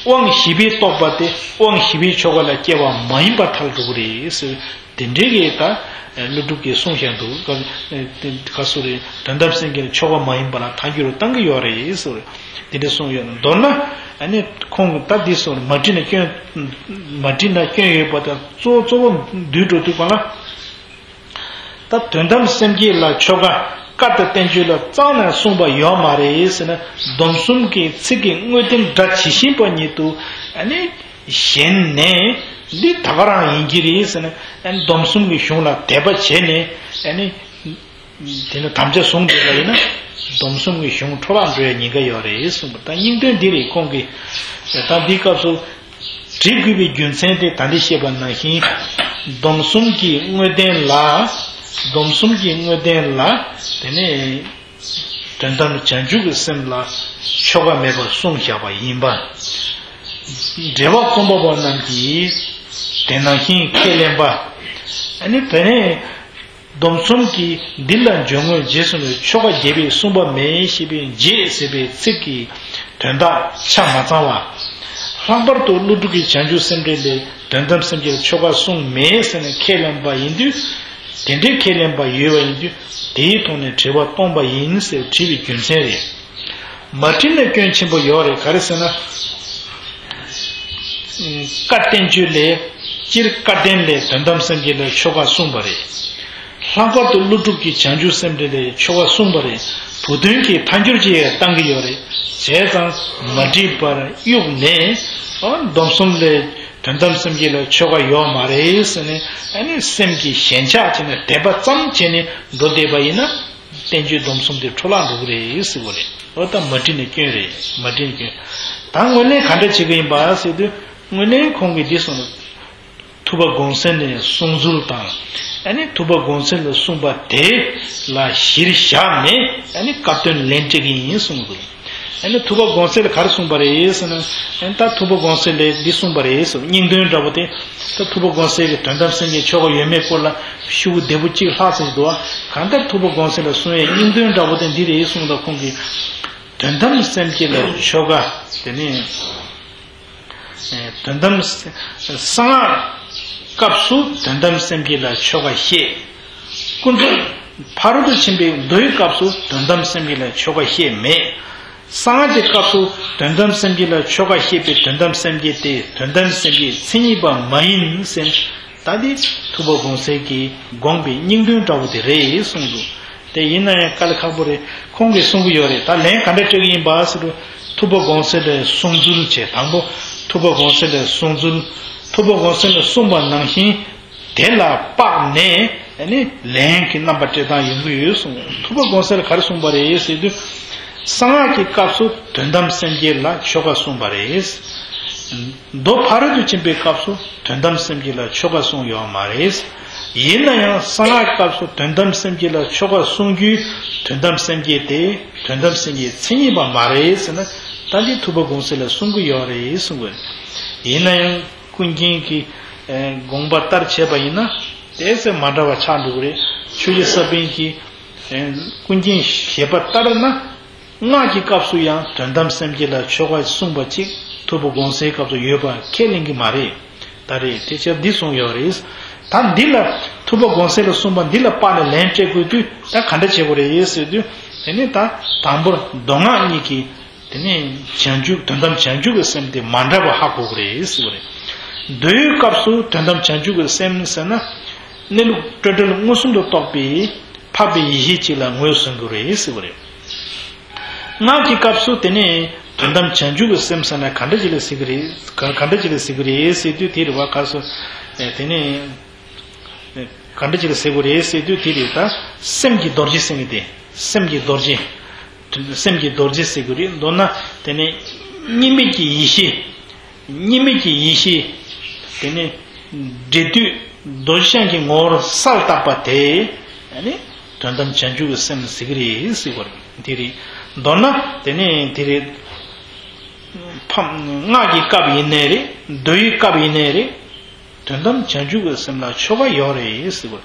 དབང་བཞི་པའི་རྟོགས་པ་དེ་དབང་བཞི་པའི་ཆོ་ག་ལ་སྐྱེ་བ་མ་ཡིན་པར་ཐལ་འགྲོ་གི་རེད་ཟེར། དེ་འདྲའི་གི་ད་ཀླུ་སྒྲུབ་ཀྱིས་གསུངས་བཞག་འདུག་ག་ག་སུ་རེད། དོན་དམ་སེམས་བསྐྱེད་ཆོ་ག་མ་ཡིན་པ་ལ་ཐལ་འགྱུར་བཏང་གི་ཡོད་རེད་ཟེར། དེ་འདྲ་གསུངས་ཡོད། མདོར་ན་ཨ་ནི་ཁོང་གིས་ད་འདི་གསུངས་མ་བྲིས་ན་སྐྱོན། མ་བྲིས་ན་སྐྱོན་ཡོད་པ་དང་གཙོ་བོ་གཙོ་བོ་བསྡུས་འགྲོ་དུས་གང་ལ། ད་དོན་དམ་སེམས་བསྐྱེད་ལ་ཆོ་ག་བཀའ་དང་བསྟན་བཅོས་ལ་རྩ་ནས་གསུངས་པ་ཡོད་མ་རེད་ཟེར་ན། སྡོམ་གསུམ་གྱི་ཚིག་གི་དངོས་བསྟན་སྒྲ་ཇི་བཞིན་པ་ཉིད་དུ་ཨ་ནི་ཞེན་ནས་འདི་ད་ག་རང་ཡིན་གྱི་རེད་ཟེར་ན། ཨ་ནི་སྡོམ་གསུམ་གྱི་གཞུང་ལ་དད་པ་བྱས་ནས་ཨ་ནི་དེ་ནི་དམ་བཅའ་བཟུང་བསྡད་པ་ཡིན་ན་སྡོམ་གསུམ་གྱི་གཞུང་འཕྲོ་བརླག་འགྲོ་ཡ་ཉེན་ཁ་ཡོད་རེད་གསུངས་པ། ད་སྙིང་དོན་འདི་རེད། ཁོང་གིས་ད་འདིའི་སྐབས་སུ། བྲི་དགོས་པའི་རྒྱུ་མཚན་དེ་ད་འདི་བཤད་པ་ནང་བཞིན། སྡོམ་གསུམ་གྱི་དངོས་བསྟན་ལ། སྡོམ་གསུམ་གྱི་དངོས་བསྟན་ལ། དེ་ནས་དོན་དམ་བྱང་ཆུབ་ཀྱི་སེམས་ལ་ཆོ་ག་མེད་པར་གསུངས་བཞག་པ་ཡིན་པ། འགྲེལ་པ་རྩོམ་པ་པོ་རྣམས་ཀྱིས་དེ་ནང་བཞིན་ཁས་ལེན་པ། ཨ་ནི་དེ་ནས། སྡོམ་གསུམ་གྱི་འདི་ལ་འཇུག་ངོས་རྗེས་སུ་ནི་ཆོ་ག་རྒྱས་པས་གསུངས་པ་མེད་ཞེས་པའི་རྗེས་ཟེར་བའི་ཚིག་གི་དོན་དག་ཆ་མ་ཚང་བ། ལྷག་པར་དུ་ཀླུ་སྒྲུབ་ཀྱི་བྱང་ཆུབ་སེམས་འགྲེལ་ལས་དོན་དམ་སེམས་བསྐྱེད་ཆོ་ག་གསུངས་མེད་ཟེར་ནས་ཁས་ལེན་པ་ཡིན་དུས། དེ་འདྲའི་ཁས་ལེན་པ་ཡོད་པ་ཡིན་དུས་དེའི་ཐོག་ནས་དྲི་བ་གཏོང་པ་ཡིན་ཟེར་དྲི་བའི་རྒྱུ་མཚན་རེད། མ་དྲིས་ནས་སྐྱོན་ཆེན་པོ་ཡོད་རེད། ག་རེ་ཟེར་ན། བཀའ་བསྟན་བཅོས་ལས། སྤྱིར་བཀའ་བསྟན་ལས་དོན་དམ་སེམས་བསྐྱེད་ལ་ཆོ་ག་གསུངས་པ་རེད། ལྷག་པར་དུ་ཀླུ་སྒྲུབ་ཀྱི་བྱང་ཆུབ་སེམས་འགྲེལ་ལས་ཆོ་ག་གསུངས་པ་རེད། བུ་སྟོན་གྱིས་ཐལ་འགྱུར་གྱིས་བཏང་གི་ཡོད་རེད། བྱས་ཙང་མ་དྲིས་པར་གཡུགས་ནས། ཨ། སྡོམ་གསུམ་ལས་དོན་དམ་སེམས་བསྐྱེད་ལ་ཆོ་ག་ཡོད་མ་རེད་ཟེར་ནས། ཨ་ནི་སེམས་ཀྱི་ཞེན་ཆགས་བྱས་ནས་དད་པ་ཙམ་བྱས་ནས་འགྲོ་བསྡད་པ་ཡིན་ན། བསྟན་བཅོས་སྡོམ་གསུམ་དེ་འཕྲོ་བརླག་འགྲོ་གི་རེད་ཟེར་བ་རེད། འོ་ད་མ་དྲིས་ནས་སྐྱོན་རེད། མ་དྲིས་ནས་སྐྱོན། ད་ངོས་ལེན་ག་འདྲ་བྱེད་ཀྱི་ཡིན་པ་ཟེར་དུས། ངོས་ལེན་ཁོང་གིས་འདི་གསུངས། ཐུབ་པ་དགོངས་གསལ་ནས་གསུང་ཚུལ་དང་། ཨ་ནི་ཐུབ་པ་དགོངས་གསལ་ལ་གསུངས་པ་དེ་ལ་གཞིར་བཞག་ནས། ཨ་ནི་སྐབས་དོན་ལན་སྤྲད་ཀྱི་ཡིན་གསུངས་འདུག། ཨ་ནི་ཐུབ་པ་དགོངས་གསལ་ལ་ག་རེ་གསུངས་པ་རེད་ཟེར་ན། ཨ་ནི་ད་ཐུབ་པ་དགོངས་གསལ་ལས་འདི་གསུངས་པ་རེད་ཟེར། སྙིང་དོན་འདྲ་པོ་དེ། ད་ཐུབ་པ་དགོངས་གསལ་གྱི་དོན་དམ་སེམས་བསྐྱེད་ཆོ་ག་ཡོད་མེད་སྐོར་ལ་ཤོག་བུ་བདེ་པོ་གཅིག་ལྷག་ཙམ་ཞིག་འདུག་བ། གང་ལྟར་ཐུབ་པ་དགོངས་གསལ་ལ་གསུང་བའི་སྙིང་དོན་འདྲ་པོ་དེ་འདི་རེད་གསུངས་དང་། ཁོང་གིས་དོན་དམ་སེམས་བསྐྱེད་ལ་ཆོ་ག་དེ་ནི། དོན་དམ་གསང་སྔགས་སྐབས་སུ་དོན་དམ་སེམས་བསྐྱེད་ལ་ཆོ་ག་བཤད། ཀུན་རྫོབ་ཕ་རོལ་ཏུ་ཕྱིན་པའི་མདོའི་སྐབས་སུ་དོན་དམ་སེམས་བསྐྱེད་ལ་ཆོ་ག་བཤད་མེད། གསང་སྔགས་ཀྱི་སྐབས་སུ་དོན་དམ་སེམས་བསྐྱེད་ལ་ཆོ་ག་བཤད་པའི་དོན་དམ་སེམས་བསྐྱེད་དེ་དོན་དམ་སེམས་བསྐྱེད་མཚན་ཉིད་པ་མ་ཡིན་ཟེར། ད་འདི་ཐུབ་པ་དགོངས་གསལ་གྱིས་དགོངས་པའི་སྙིང་དོན་འདྲ་པོ་དེ་རེད་གསུངས་འདུག། དེ་ཡིན་ན་ཡང་དཀའ་ལས་ཁག་པོ་རེད། ཁོང་གིས་གསུང་གི་ཡོད་རེད། ད་ལན་ག་འདྲ་སྤྲད་ཀྱི་ཡིན་པ་ཟེར་དུས། ཐུབ་པ་དགོངས་གསལ་ལས་གསུང་ཚུལ་བྱས། དང་པོ་ཐུབ་པ་དགོངས་གསལ་ལས་གསུང་ཚུལ། ཐུབ་པ་དགོངས་གསལ་ལས་གསུངས་པ་ནང་བཞིན་དེ་ལ་དཔག་ནས། ཨ་ནི་ལན་གྱི་རྣམ་པ་སྤྲད་སྟངས་ཡོང་གི་ཡོད་གསུངས། ཐུབ་པ་དགོངས་གསལ་ལ་ག་རེ་གསུངས་པ་རེད་ཟེར་དུས། གསང་སྔགས་ཀྱི་སྐབས་སུ་དོན་དམ་སེམས་བསྐྱེད་ལ་ཆོ་ག་གསུངས་པ་རེད། མདོ་ཕ་རོལ་ཏུ་ཕྱིན་པའི་སྐབས་སུ་དོན་དམ་སེམས་བསྐྱེད་ལ་ཆོ་ག་གསུངས་ཡོད་མ་རེད། ཡིན་ན་ཡང་གསང་སྔགས་སྐབས་སུ་དོན་དམ་སེམས་བསྐྱེད་ལ་ཆོ་ག་གསུང་རྒྱུའི་དོན་དམ་སེམས་བསྐྱེད་དེ་དོན་དམ་སེམས་བསྐྱེད་མཚན་ཉིད་པ་མ་རེད་ཟེར་ན། ད་འདི་ཐུབ་པ་དགོངས་གསལ་ལ་གསུང་གི་ཡོད་རེད་གསུང་གི་ཡོད་རེད། ཡིན་ན་ཡང་ཀུན་མཁྱེན་གྱི་དགོངས་པ་ལྟར་བྱས་པ་ཡིན་ན་དེ་ཚོ་མ་འདྲ་བ་ཆགས་འགྲོ་གི་རེད། ཆོས་རྗེ་ས་པཎ་གྱི་ཀུན་མཁྱེན་བཞེད་པ་ལྟར་ན། སྔགས་ཀྱི་སྐབས་སུ་ཡང་དོན་དམ་སེམས་བསྐྱེད་ལ་ཆོ་ག་གསུངས་པ་གཅིག་ཐུབ་པ་དགོངས་གསལ་སྐབས་སུ་ཡོད་པ་ཁས་ལེན་གྱི་མ་རེད། ད་རེད། དེ་ཕྱིར་འདི་གསུངས་ཡོད་རེད། ད་འདི་ལ་ཐུབ་པ་དགོངས་གསལ་ལ་གསུངས་པ་འདི་ལ་དཔག་ནས་ལན་སྤྲད་དགོས་དུས། ད་ག་འདྲ་བྱེད་དགོས་རེད་ཟེར་དུས། དེ་ནི་ད་དང་པོར་མདོ་སྔགས་གཉིས་ཀྱི། དེ་ནི་བྱང་ཆུབ་དོན་དམ་བྱང་ཆུབ་ཀྱི་སེམས་དེ་མ་འདྲ་བ་ཧ་གོ་དགོས་རེད་ཟེར་བ་རེད། མདོའི་སྐབས་སུ་དོན་དམ་བྱང་ཆུབ་ཀྱི་སེམས་ཟེར་ན། གནས་ལུགས་སྤྲོས་བྲལ་མངོན་སུམ་དུ་རྟོགས་པའི་འཕགས་པའི་ཡེ་ཤེས་གཅིག་ལ་ངོས་བཟུང་དགོས་རེད་ཟེར་བ་རེད། སྔགས་ཀྱི་སྐབས་སུ་དེ་ནི་དོན་དམ་བྱང་ཆུབ་ཀྱི་སེམས་ཟེར་ན་ག་འདྲ་ཅིག་ལ་ཟེར་གི་རེད། ག་ག་འདྲ་ཅིག་ལ་ཟེར་གི་རེད་ཟེར་དུས། དེ་རེད་བ། ག་སོ། ཨེ། དེ་ནི་ག་འདྲ་ཅིག་ལ་ཟེར་གི་རེད་ཟེར་དུས། དེ་རེད། ད་སེམས་ཀྱི་རྡོ་རྗེ་ཟེར་གི་དེ། སེམས་ཀྱི་རྡོ་རྗེ། སེམས་ཀྱི་རྡོ་རྗེ་ཟེར་གི་རེད། མདོར་ན་དེ་ནི་གཉིས་མེད་ཀྱི་ཡེ་ཤེས། གཉིས་མེད་ཀྱི་ཡེ་ཤེས། དེ་ནི་འབྲས་དུས་རྡོ་རྗེ་འཆང་གི་ངོ་བོར་གསལ་བཏབ་པ་དེ། ཨ་ནི་དོན་དམ་བྱང་ཆུབ་ཀྱི་སེམས་ཟེར་གི་རེད་ཟེར་བ་རེད། དེ་རེད། མདོར་ན་དེ་ནི་དེ་རེད། ཕམ། སྔགས་ཀྱི་སྐབས་ཡིན་ནའི་རེད། མདོའི་སྐབས་ཡིན་ནའི་རེད། དོན་དམ་བྱང་ཆུབ་ཀྱི་སེམས་ལ་ཆོ་ག་ཡོད་རེད་ཟེར་བ།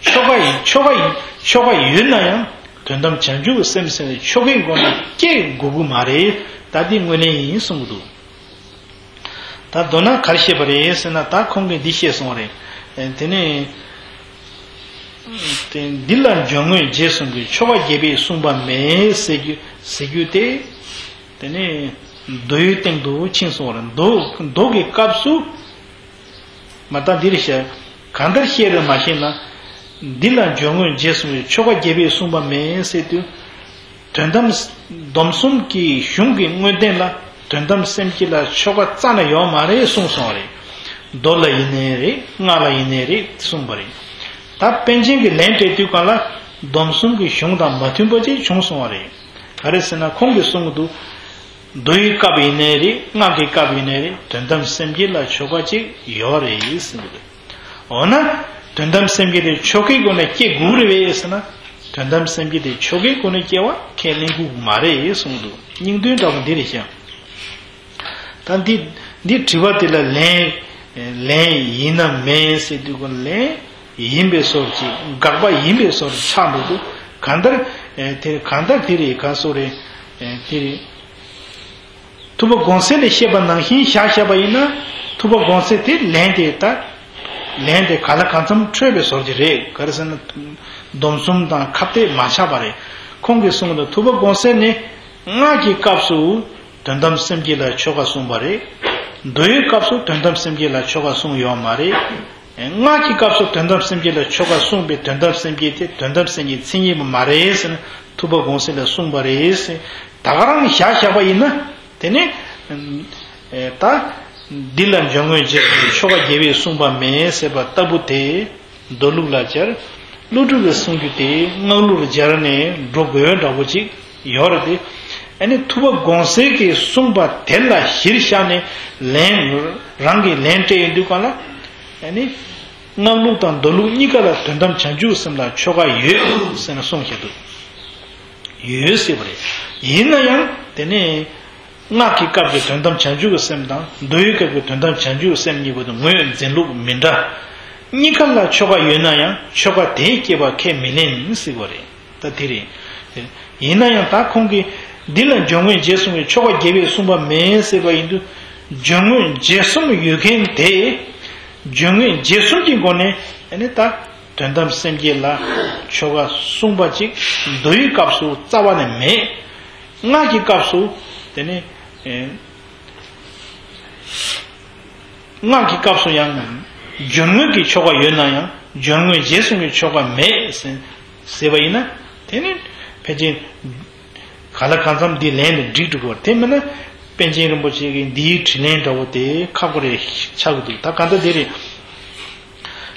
ཆོ་ག་ཡིན། ཆོ་ག་ཡིན། ཆོ་ག་ཡོད་ན་ཡང་དོན་དམ་བྱང་ཆུབ་ཀྱི་སེམས་ཟེར་ནས་ཆོ་གའི་སྒོ་ནས་སྐྱེ་དགོས་ཀྱི་མ་རེད། ད་འདི་དངོས་གནས་ཡིན་གསུང་གི་འདུག། ད་མདོར་ན་ག་རེ་བཤད་པ་རེད་ཟེར་ན། ད་ཁོང་གིས་འདི་བཤད་སོང་བ་རེད། དེ་ནས་དེ་འདི་ལ་འཇུག་ངོས་རྗེས་གསུམ་གྱི་ཆོ་ག་རྒྱས་པས་གསུངས་པ་མེད་ཟེར་རྒྱུ། ཟེར་རྒྱུ་དེ། དེ་ནས་མདོའི་སྟེང་དུ་ཕྱིན་སོང་བ་རེད། མདོ་མདོ་གི་སྐབས་སུ། མ་ད་འདིར་བཤད། གང་ལྟར་བཤད་རེད་མ་ཤེས་ན། འདི་ལ་འཇུག་ངོས་རྗེས་གསུམ་གྱི་ཆོ་ག་རྒྱས་པས་གསུངས་པ་མེད་ཟེར་དུས། དོན་དམ་སྡོམ་གསུམ་གྱི་གཞུང་གི་དངོས་བསྟན་ལ་དོན་དམ་སེམས་བསྐྱེད་ལ་ཆོ་ག་རྩ་ནས་ཡོད་མ་རེད་གསུངས་སོང་བ་རེད། མདོ་ལ་ཡིན་ནའི་རེད། སྔགས་ལ་ཡིན་ནའི་རེད་གསུངས་པ་རེད། ད་པཎ་ཆེན་གྱིས་ལན་སྤྲད་དུས་སྒང་ལ་སྡོམ་གསུམ་གྱི་གཞུང་དང་མ་མཐུན་པ་ཅིག་བྱུང་སོང་བ་རེད། ག་རེ་ཟེར་ན་ཁོང་གིས་གསུང་གི་འདུག། མདོའི་སྐབས་ཡིན་ནའི་རེད། སྔགས་ཀྱི་སྐབས་ཡིན་ནའི་རེད། དོན་དམ་སེམས་བསྐྱེད་ལ་ཆོ་ག་ཅིག་ཡོད་རེད་ཟེར་གི་འདུག། འོ་ན་དོན་དམ་སེམས་བསྐྱེད་དེ་ཆོ་གའི་སྒོ་ནས་སྐྱེ་དགོས་རེད་པས་ཟེར་ན། དོན་དམ་སེམས་བསྐྱེད་དེ་ཆོ་གའི་སྒོ་ནས་སྐྱེ་བ་ཁས་ལེན་དགོས་ཀྱི་མ་རེད་གསུངས་འདུག། སྙིང་དོན་འདྲ་པོ་འདི་རེད་ཤག། ད་འདི་འདི་དྲི་བ་དེ་ལ་ལན་ལན་ཡིན་ན་མེད་ཟེར་དུས་ཀྱང་ལན་ཡིན་པའི་བཟོ་ཅིག། དགག་པ་ཡིན་པའི་བཟོ་ཅིག་ཆགས་འགྲོ་འདུག། གང་ལྟར་ཨེ་དེ་གང་ལྟར་དེ་རེད། ག་སོ་རེད། ཨེ་དེ་རེད། ཐུབ་པ་དགོངས་གསལ་ལས་བཤད་པ་ནང་བཞིན་བཞག་བཞག་པ་ཡིན་ན། ཐུབ་པ་དགོངས་གསལ་དེ་ལན་དེ་ད་ ལན་དེ་ག་ལ་གང་འཚམ་འཕྲོད་པའི་བཟོ་ཅིག་རེད། ག་རེ་ཟེར་ན། སྡོམ་གསུམ་དང་ཁ་གཏད་མ་ཆགས་པ་རེད། ཁོང་གིས་གསུངས་འདུག་ཐུབ་པ་དགོངས་གསལ་ནི། སྔགས་ཀྱི་སྐབས་སུ་དོན་དམ་སེམས་བསྐྱེད་ལ་ཆོ་ག་གསུངས་པ་རེད། མདོའི་སྐབས་སུ་དོན་དམ་སེམས་བསྐྱེད་ལ་ཆོ་ག་གསུངས་ཡོད་མ་རེད། སྔགས་ཀྱི་སྐབས་སུ་དོན་དམ་སེམས་བསྐྱེད་ལ་ཆོ་ག་གསུངས་པའི་དོན་དམ་སེམས་བསྐྱེད་དེ་དོན་དམ་སེམས་བསྐྱེད་མཚན་ཉིད་མ་རེད་ཟེར་ན། ཐུབ་པ་དགོངས་གསལ་ལ་གསུངས་པ་རེད་ཟེར། ད་ག་རང་བཞག་བཞག་པ་ཡིན་ན། དེ་ནས་ད་འདི་ལ་འབྱོན་དངོས་རྗེས་སུ་ཆོ་ག་རྒྱལ་བས་གསུངས་པ་མེད་ཟེར་བ་ལྟ་བུ་དེ། མདོ་ལུགས་ལ་སྦྱར། ཀླུ་སྒྲུབ་ཀྱི་གསུང་རྒྱུ་དེ་སྔགས་ལུགས་ལ་སྦྱར་ནས་འགྲོ་དགོས་འདྲ་བོ་ཅིག་ཡོད་རེད་དེ། ཨ་ནི་ཐུབ་པ་དགོངས་གསལ་གྱིས་གསུངས་པ་དེ་ལ་གཞིར་བཞག་ནས་ལན། རང་གིས་ལན་སྤྲད་ཡོང་དུས་གང་ལ། ཨ་ནི་སྔགས་ལུགས་དང་མདོ་ལུགས་གཉིས་ཀ་ལ་དོན་དམ་བྱང་ཆུབ་སེམས་ལ་ཆོ་ག་ཡོད་ཟེར་ནས་གསུངས་བཞག་འདུག་ཡོད་ཟེར་བ་རེད། ཡིན་ན་ཡང་དེ་ནས། སྔགས་ཀྱི་སྐབས་ཀྱི་དོན་དམ་བྱང་ཆུབ་ཀྱི་སེམས་དང་མདོའི་སྐབས་ཀྱི་དོན་དམ་བྱང་ཆུབ་ཀྱི་སེམས་གཉིས་པོ་དེ་ངོས་འཛིན་ལུགས་མི་འདྲ། གཉིས་ཀ་ལ་ཆོ་ག་ཡོད་ན་ཡང་ཆོ་ག་དེས་བསྐྱེད་པ་ཁས་མི་ལེན་ཟེར་བ་རེད། ད་དེ་རེད། ཡིན་ན་ཡང་ད་ཁོང་གིས་འདི་ལ་འབྱོན་དངོས་རྗེས་གསུངས་པའི་ཆོ་ག་རྒྱལ་བས་གསུངས་པ་མེད་ཟེར་བ་ཡིན་དུས། འབྱོན་དངོས་རྗེས་གསུམ་ཡོད་མཁན་དེ། འབྱོན་དངོས་རྗེས་གསུམ་གྱི་སྒོ་ནས་ཨ་ནི་ད་དོན་དམ་སེམས་བསྐྱེད་ལ་ཆོ་ག་གསུངས་པ་ཅིག་མདོའི་སྐབས་སུ་རྩ་བ་ནས་མེད། སྔགས་ཀྱི་སྐབས་སུ་དེ་ནི། ཨེ། སྔགས་ཀྱི་སྐབས་སུ་ཡང་འབྱོན་དངོས་ཀྱི་ཆོ་ག་ཡོད་ན་ཡང་འབྱོན་དངོས་རྗེས་གསུམ་གྱི་ཆོ་ག་མེད་ཟེར་ཟེར་བ་ཡིན་ན། དེ་ནི་ཕལ་ཆེར་ག་ལ་གང་འཚམ་འདི་ལན་ལ་འགྲིག་འགྲོ་གི་རེད། དེ་མིན་ན་པཎ་ཆེན་རིན་པོ་ཆེ་གི་འདིའི་དྲིས་ལན་འདྲ་བོ་དེ་ཁག་པོ་རེད་ཆགས་ཀྱི་འདུག་ད་ག་འདྲ་དེ་རེད།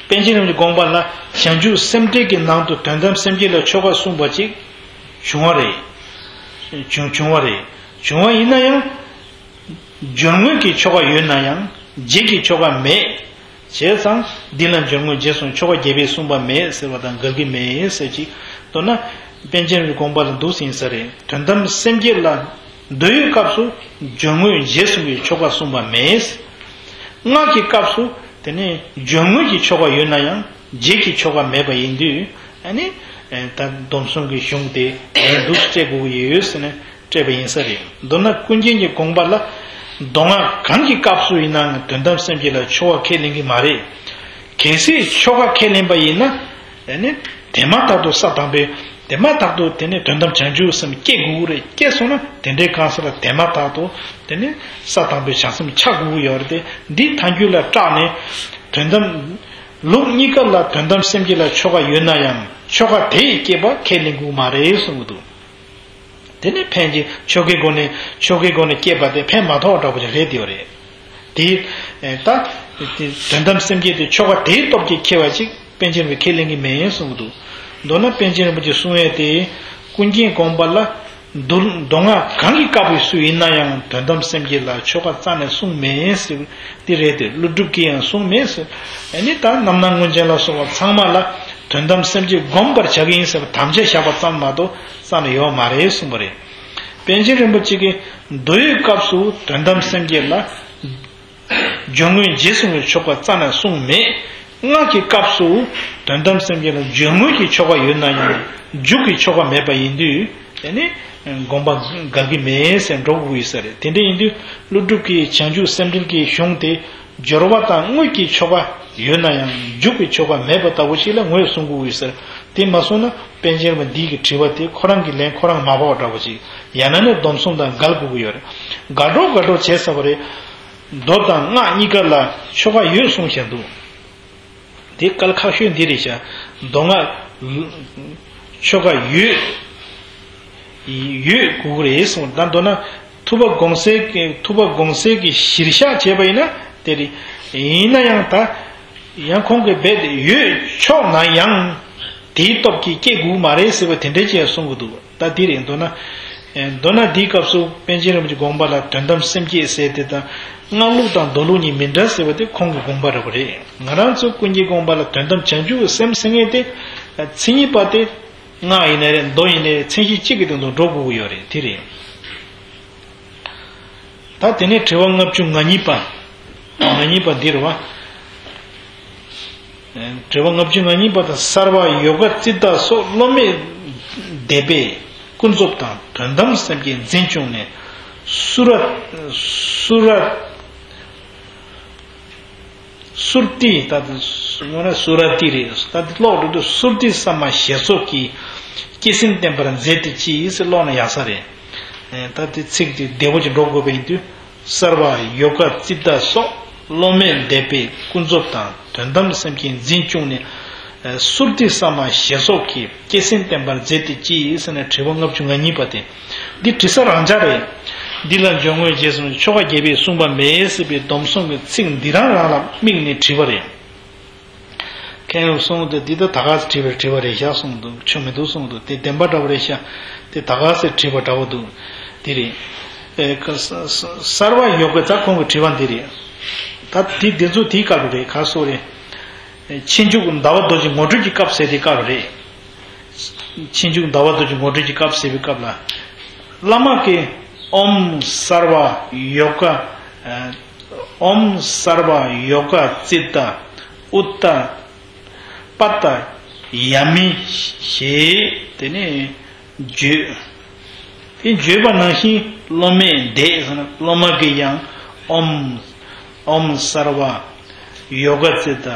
པཎ་ཆེན་རིན་པོ་ཆེའི་དགོངས་པ་ལ་བྱང་ཆུབ་སེམས་འགྲེལ་གྱི་ནང་དུ་དོན་དམ་སེམས་བསྐྱེད་ལ་ཆོ་ག་གསུངས་པ་ཅིག་བྱུང་བ་རེད། བྱུང་བྱུང་བ་རེད། བྱུང་བ་ཡིན་ན་ཡང་། འབྱོན་དངོས་ཀྱི་ཆོ་ག་ཡོད་ན་ཡང་རྗེས་ཀྱི་ཆོ་ག་མེད། བྱས་ཙང་འདི་ལ་འབྱོན་དངོས་རྗེས་གསུམ་ཆོ་ག་རྒྱལ་བས་གསུངས་པ་མེད་ཟེར་བ་དང་འགལ་གྱི་མེད་ཟེར་ཅིག་མདོར་ན་པཎ་ཆེན་རིན་པོ་ཆེའི་དགོངས་པ་ལ་འདུག་ཟིན་ས་རེད། དོན་དམ་སེམས་བསྐྱེད་ལ་མདོའི་སྐབས་སུ་འབྱོན་དངོས་རྗེས་གསུམ་གྱི་ཆོ་ག་གསུངས་པ་མེད། སྔགས་ཀྱི་སྐབས་སུ་དེ་ནས་འབྱོན་དངོས་ཀྱི་ཆོ་ག་ཡོད་ན་ཡང་རྗེས་ཀྱི་ཆོ་ག་མེད་པ་ཡིན་དུས། ཨ་ནི་ད་སྡོམ་གསུམ་གྱི་གཞུང་དེ་ལན་འདུག་སྤྲད་དགོས་ཀྱི་ཡོད་ཟེར་ནས་སྤྲད་པ་ཡིན་ས་རེད། མདོར་ན་ཀུན་མཁྱེན་གྱི་དགོངས་པ་ལ། མདོ་སྔགས་གང་གི་སྐབས་སུ་ཡིན་ནའང་དོན་དམ་སེམས་བསྐྱེད་ལ་ཆོ་ག་ཁས་ལེན་གྱི་མ་རེད། གལ་སྲིད་ཆོ་ག་ཁས་ལེན་པ་ཡིན་ན། ཨ་ནི་དེ་མ་ཐག་ཏུ་ས་དང་པོའི། དེ་མ་ཐག་ཏུ་དེ་ནས་དོན་དམ་བྱང་ཆུབ་སེམས་སྐྱེ་དགོས་རེད། སྐྱེས་སོང་ན་དེ་འདྲའི་གང་ཟག་ལ་དེ་མ་ཐག་ཏུ་དེ་ནས་ས་དང་པོའི་བྱང་སེམས་ཆགས་དགོས་ཀྱི་ཡོད་རེད་དེ། འདི་ཐལ་འགྱུར་ལ་སྐྲག་ནས་དོན་དམ། ལུགས་གཉིས་ཀ་ལ་དོན་དམ་སེམས་བསྐྱེད་ལ་ཆོ་ག་ཡོད་ན་ཡང་ཆོ་ག་དེས་བསྐྱེད་པ་ཁས་ལེན་དགོས་མ་རེད་གསུང་གི་འདུག་དེ་ནས་ཕན་ཆད་ཆོ་གའི་སྒོ་ནས་ཆོ་གའི་སྒོ་ནས་བསྐྱེད་པ་དེ་ཕན་མ་ཐོགས་འདྲ་པོ་ཅིག་རེད་དེ་བ་རེད། དེ་ད་དོན་དམ་སེམས་བསྐྱེད་དེ་ཆོ་ག་དེའི་སྟོབས་ཀྱིས་ཁྱེར་བ་ཅིག་པཎ་ཆེན་རིན་པོ་ཆེས་ཁས་ལེན་གྱི་མེད་གསུང་གི་འདུག་མདོར་ན་པཎ་ཆེན་རིན་པོ་ཆེས་གསུང་ཡས་དེ། ཀུན་མཁྱེན་དགོངས་པ་ལ། མདོ་མདོ་སྔགས་གང་གི་སྐབས་སུ་ཡིན་ན་ཡང་དོན་དམ་སེམས་བསྐྱེད་ལ་ཆོ་ག་རྩ་ནས་གསུངས་མེད་ཟེར། དེ་རེད་དེ། ཀླུ་སྒྲུབ་ཀྱིས་ཡང་གསུངས་མེད་ཟེར། ཨ་ནི་ད་རྣམ་སྣང་མངོན་རྗེས་ལ་སོགས་པ་ཚང་མ་ལ་དོན་དམ་སེམས་བསྐྱེད་བསྒོམ་པར་བྱ་གི་ཡིན་ཟེར་བ་དམ་བཅའ་བཞག་པ་ཙམ་མ་གཏོགས་རྩ་ནས་ཡོད་མ་རེད་གསུངས་པ་རེད། པཎ་ཆེན་རིན་པོ་ཆེ་གིས་མདོའི་སྐབས་སུ་དོན་དམ་སེམས་བསྐྱེད་ལ། འབྱོན་དངོས་རྗེས་གསུམ་གྱི་ཆོ་ག་རྩ་ནས་གསུངས་མེད། སྔགས་ཀྱི་སྐབས་སུ་དོན་དམ་སེམས་བསྐྱེད་ལ་འབྱོན་དངོས་ཀྱི་ཆོ་ག་ཡོད་ན་ཡང་འཇུག་གི་ཆོ་ག་མེད་པ་ཡིན་དུས། དེ་ནི་དགོངས་པ་འགལ་གྱི་མེད་ཟེར་འགྲོ་དགོས་ཡོད་ས་རེད། དེ་འདྲ་ཡིན་དུས་ཀླུ་སྒྲུབ་ཀྱི་བྱང་ཆུབ་སེམས་འགྲེལ་གྱི་གཞུང་དེ། སྦྱོར་བ་དང་དངོས་ཀྱི་ཆོ་ག་ཡོད་ན་ཡང་འཇུག་གི་ཆོ་ག་མེད་པ་ལྟ་བུ་ཞིག་ལ་ངོས་བཟུང་དགོས་ཡོད་ས་རེད། དེ་མ་སོང་ན་པཎ་ཆེན་རིན་པོ་ཆེ་འདི་གི་དྲི་བ་དེ་ཁོ་རང་གི་ལན་ཁོ་རང་མ་བབས་པ་འདྲ་པོ་ཞིག་ཡང་ན་ནི་སྡོམ་གསུམ་དང་འགལ་དགོས་ཀྱི་ཡོད་རེད། དགའ་སྤྲོ་དགའ་སྤྲོ་བྱས་ས་བ་རེད། མདོ་དང་སྔགས་གཉིས་ཀ་ལ་ཆོ་ག་ཡོད་གསུངས་བཞག་འདུག་དེ་དཀའ་ལས་ཁག་ཤོས་འདི་རེད་ཤག་མདོ་སྔགས་ཆོ་ག་ཡོད། ཡོད་དགོས་ཀྱི་རེད་གསུངས། ད་མདོར་ན་ཐུབ་པ་དགོངས་གསལ་གྱི་ཐུབ་པ་དགོངས་གསལ་གྱི་གཞིར་བཞག་བྱས་པ་ཡིན་ན་དེ་རེད། ཡིན་ན་ཡང་ད་ཡང་ཁོང་གིས་རྦད་དེ་ཡོད་ཆོག་ན་ཡང་དེའི་སྟོབས་ཀྱིས་སྐྱེ་དགོས་མ་རེད་ཟེར་བ་དེ་འདྲ་ཅིག་གསུང་གི་འདུག་ད་འདི་རེད། མདོར་ན། ཨེ། མདོར་ན་འདིའི་སྐབས་སུ་པཎ་ཆེན་རིན་པོ་ཆེའི་དགོངས་པ་ལ་དོན་དམ་སེམས་བསྐྱེད་ཟེར་དེ་དང་སྔགས་ལུགས་དང་མདོ་ལུགས་གཉིས་མི་འདྲ་ཟེར་བ་དེ་ཁོང་གི་དགོངས་པ་འདྲ་པོ་རེད། ང་རང་ཚོ་ཀུན་མཁྱེན་དགོངས་པ་ལ་དོན་དམ་བྱང་ཆུབ་ཀྱི་སེམས་ཟེར་མཁན་དེ། མཚན་ཉིད་པ་དེ་སྔགས་ཡིན་ནའི་རེད། མདོ་ཡིན་ནའི་རེད། མཚན་གཞི་གཅིག་གི་སྟེང་དུ་འགྲོ་དགོས་ཀྱི་ཡོད་རེད། དེ་རེད། ད་དེ་ནས་དྲི་བ་ལྔ་བཅུ་ང་གཉིས་པ། ང་གཉིས་པ་འདི་རེད་བ། དྲི་བ་ལྔ་བཅུ་ང་གཉིས་པ་དང་། གསར་པ་ཡོ་ག་ཙིཏྟ་སོགས་སློབ་མའི་སྡེ་པས་ཀུན་རྫོབ་དང་དོན་དམ་སེམས་བསྐྱེད་འཛིན་བྱུང་ནས། སུ་ར། སུ་ར། སུར་ཏི། ད་དེ་སྔོན་ན་སུ་ར་ཏི་རེད། ད་དེ་ཀློག་འགྲོ་དུས་སུར་ཏི་ས་མ་ཞེས་སོགས་ཀྱིས་སྐྱེ་སེམས་བསྟེན་པར་མཛད་དེ་ཅི་ཟེར་ཀློག་ན་ཡག་ས་རེད། ད་དེ་ཚིག་དེ་བདེ་པོ་ཅིག་འགྲོ་དགོས་པ་ཡིན་དུས། སརྦ་ཡོ་ག་ཙིཏྟ་སོགས་སློབ་མའི་འདས་པའི་ཀུན་རྫོབ་དང་དོན་དམ་སེམས་ཀྱི་འཛིན་བཅུག་ནས། སུར་ཏི་ས་མ་ཞེས་སོགས་ཀྱིས་སྐྱེ་སེམས་བསྟེན་པར་མཛད་དེ་ཅི་ཟེར་ན། དྲི་བ་ལྔ་བཅུ་ང་གཉིས་པ་དེ། འདི་དྲི་ས་རང་འཇགས་རེད། འདི་ལ་འཇོག་དངོས་རྗེས་གསུམ་ཆོ་ག་རྒྱས་པས་གསུངས་པ་མེད་ཟེར་བའི་སྡོམ་གསུམ་གྱི་ཚིག་འདི་རང་རང་ལ་དམིགས་ནས་བྲིས་པ་རེད། མཁན་པོས་གསུངས་འདུག། འདི་ད་ད་ག་སེ་བྲིས་པ་བྲིས་པ་རེད་ཤག་གསུངས་འདུག། ཆོ་མི་འདུག་གསུངས་འདུག། དེ་བདེན་པ་འདྲ་པོ་རེད་ཤག། དེ་ད་ག་སེ་བྲིས་པ་འདྲ་པོ་འདུག། དེ་རེད། ཨེ་ཀ་ས་ས་སརྦ་ཡོ་ག་ད་ཁོང་གིས་བྲིས་པ་འདི་རེད། ད་དེ་འདི་ཚོ་དེའི་སྐབས་རེད། ག་སོ་རེད། ཆེས་མཇུག་ཟླ་བ་རྡོ་རྗེ་ངོ་སྤྲོད་ཀྱི་སྐབས་ཟེར་དེ་སྐབས་རེད། ཆེས་མཇུག་ཟླ་བ་རྡོ་རྗེ་ངོ་སྤྲོད་ཀྱི་སྐབས་ཟེར་བའི་སྐབས་ལ། བླ་མ་གིས་ཨོཾ་སརྦ་ཡོ་ག། ཨོཾ་སརྦ་ཡོ་ག་ཙིཏྟ་ཨུཏྟ་པ་ཏ་ཡ་མི་ཞེས་དེ་ནས་བརྗོད། དེ་བརྗོད་པ་ནང་བཞིན་སློབ་མའི་འདས་ཟེར་ན། སློབ་མ་གིས་ཡང་ཨོཾ་ཨོཾ་སརྦ་ཡོ་ག་ཙིཏྟ་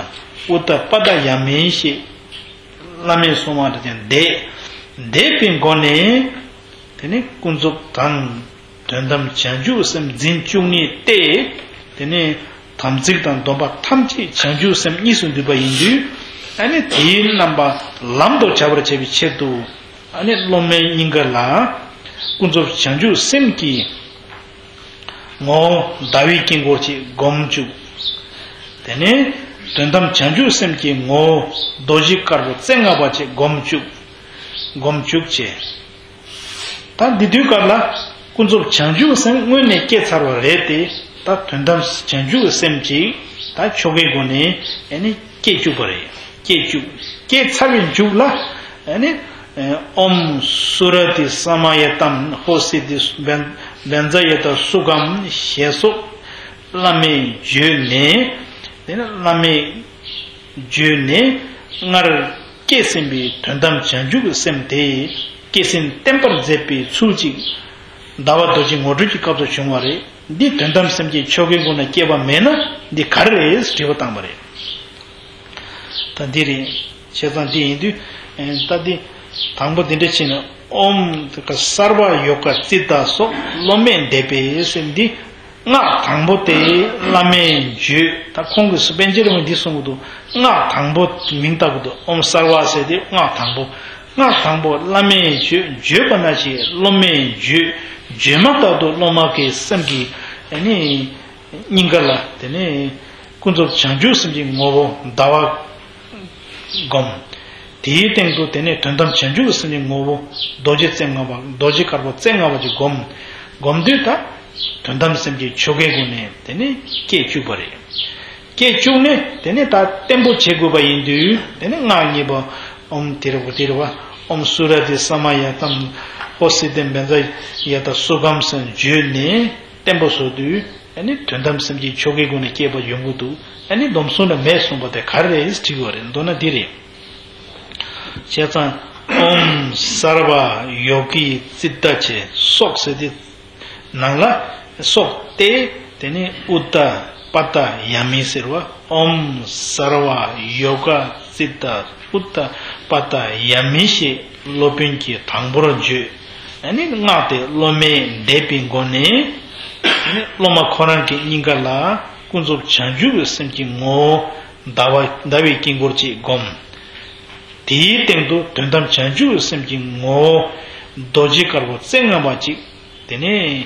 ཨུཏྟ་པ་ཏ་ཡ་མི་ཞེས་བླ་མས་གསུངས་པ་དེ་འདས། འདས་པའི་སྒོ་ནས་དེ་ནས་ཀུན་རྫོབ་དང་དོན་དམ་བྱང་ཆུབ་སེམས་འཛིན་བཅུག་ནས་ཏེ། དེ་ནས་དམ་ཚིག་དང་སྡོམ་པ་ཐམས་ཅད་བྱང་ཆུབ་སེམས་གཉིས་སུ་འདུས་པ་ཡིན་དུས། ཨ་ནི་དེའི་རྣམ་པ་ལམ་དུ་བྱ་བར་བྱེད་པའི་ཕྱིར་དུ། ཨ་ནི་སློབ་མའི་སྙིང་ག་ལ་ཀུན་རྫོབ་བྱང་ཆུབ་སེམས་ཀྱི་ངོ་བོ་ཟླ་བའི་དཀྱིལ་འཁོར་ཅིག་སྒོམ་བཅུག། དེ་ནས་དོན་དམ་བྱང་ཆུབ་སེམས་ཀྱི་ངོ་བོ་རྡོ་རྗེ་དཀར་པོ་རྩེ་ལྔ་པ་ཅིག་སྒོམ་བཅུག། སྒོམ་བཅུག་བྱས། ད་འདི་དུས་སྐབས་ལ་ཀུན་རྫོབ་བྱང་ཆུབ་སེམས་སྔོན་ནས་སྐྱེས་ཚར་བ་རེད་དེ། ད་དོན་དམ་བྱང་ཆུབ་སེམས་ཀྱི་ད་ཆོ་གའི་སྒོ་ནས་ཨ་ནི་སྐྱེ་བཅུག་པ་རེད། སྐྱེ་བཅུག། སྐྱེ་ཚར་བའི་མཇུག་ལ་ཨ་ནི་ཨོཾ་སུ་ར་ཏི་ས་མ་ཡ་ཏཾ་ཧོ་སི་ཏི་བཛྲ་བཛྲ་ཡ་ཏ་སུ་ཁཾ་ཞེས་སོགས་བླ་མས་བརྗོད་ནས། དེ་ནས་བླ་མས་བརྗོད་ནས་སྔར་སྐྱེས་ཟིན་པའི་དོན་དམ་བྱང་ཆུབ་ཀྱི་སེམས་དེ་སྐྱེ་སེམས་བརྟན་པར་མཛད་པའི་ཚུལ་ཅིག་ཟླ་བ་རྡོ་རྗེ་ངོ་སྤྲོད་ཀྱི་སྐབས་སུ་བྱུང་བ་རེད། འདི་དོན་དམ་སེམས་ཀྱི་ཆོ་གའི་སྒོ་ནས་སྐྱེས་པ་མེད་ན་འདི་ག་རེ་རེད་ཟེར་དྲི་བ་བཏང་བ་རེད། ད་འདི་རེད། བྱས་ཙང་འདི་ཡིན་དུས། ཨེ་ད་འདི་དང་པོ་འདི་འདྲ་བྱས་ནས་ཨོཾ་ཏེ་ཀ་སརྦ་ཡོ་ག་ཙིཏྟ་སོགས་སློབ་མའི་འདས་པའི་སེམས་འདི། སྔགས་དང་པོ་དེ་བླ་མས་བརྗོད། ད་ཁོང་གིས་སུ་པཎ་ཆེན་རིན་པོ་ཆེས་འདི་གསུང་གི་འདུག། སྔགས་དང་པོ་མིང་བཏགས་ཀྱི་འདུག། ཨོཾ་སརྦ་ཟེར་དེ་སྔགས་དང་པོ། སྔགས་དང་པོ་བླ་མས་བརྗོད། བརྗོད་པ་ནང་བཞིན་སློབ་མས་བརྗོད། བརྗོད་མ་ཐག་ཏུ་སློབ་མ་གི་སེམས་ཀྱི་ཨ་ནི་སྙིང་ག་ལ་དེ་ནས་ཀུན་རྫོབ་བྱང་ཆུབ་སེམས་ཀྱི་ངོ་བོ་ཟླ་བ་སྒོམ། དེའི་སྟེང་དུ་དེ་ནས་དོན་དམ་བྱང་ཆུབ་སེམས་ཀྱི་ངོ་བོ་རྡོ་རྗེ་རྩེ་ལྔ་པ། རྡོ་རྗེ་དཀར་པོ་རྩེ་ལྔ་པ་ཅིག་སྒོམ། སྒོམ་དུས་ད་དོན་དམ་སེམས་ཀྱི་ཆོ་གའི་སྒོ་ནས་དེ་ནས་སྐྱེ་བཅུག་པ་རེད། སྐྱེ་བཅུག་ནས་དེ་ནས་ད་བརྟན་པོ་བྱེད་དགོས་པ་ཡིན་དུས། དེ་ནས་སྔགས་གཉིས་པ་ཨོཾ་ཏི་རུ་པ་ཏི་རུ་པ། ཨོཾ་སུ་ར་ཏི་ས་མ་ཡ་ཏཾ་ཧོ་སི་ཏི་བཛྲ་ཡ་ཏ་སུ་ཁཾ་ཟེར་བརྗོད་ནས་བརྟན་པོ་བཟོ་དུས། ཨ་ནི་དོན་དམ་སེམས་ཀྱི་ཆོ་གའི་སྒོ་ནས་སྐྱེས་པ་ཡོང་གི་འདུག། ཨ་ནི་སྡོམ་གསུམ་ལ་མེད་གསུངས་པ་དེ་ག་རེ་རེད་དྲི་བ་རེད། མདོར་ན་འདི་རེད། བྱས་ཙང་ཨོཾ་སརྦ་ཡོ་གི་ཙིཏྟ་ཅེས་སོགས་ཟེར་དེ་ནང་ལ་སོགས་ཏེ། དེ་ནས་ཨུཏྟ་པ་ཏ་ཡ་མི་ཟེར་བ། ཨོཾ་སརྦ་ཡོ་ག་ཙིཏྟ་ཨུཏྟ་པ་ཏ་ཡ་མི་ཞེས་སློབ་དཔོན་གྱིས་དང་པོར་བརྗོད། ཨ་ནི་སྔགས་དེ་སློབ་མས་བཟླས་པའི་སྒོ་ནས། ཨ་ནི་སློབ་མ་ཁོ་རང་གི་སྙིང་ག་ལ་ཀུན་རྫོབ་བྱང་ཆུབ་ཀྱི་སེམས་ཀྱི་ངོ་བོ་ཟླ་བ་ཟླ་བའི་དཀྱིལ་འཁོར་ཅིག་བསྒོམ། དེའི་སྟེང་དུ་དོན་དམ་བྱང་ཆུབ་ཀྱི་སེམས་ཀྱི་ངོ་བོ་རྡོ་རྗེ་དཀར་པོ་རྩེ་ལྔ་པ་ཅིག་དེ་ནས་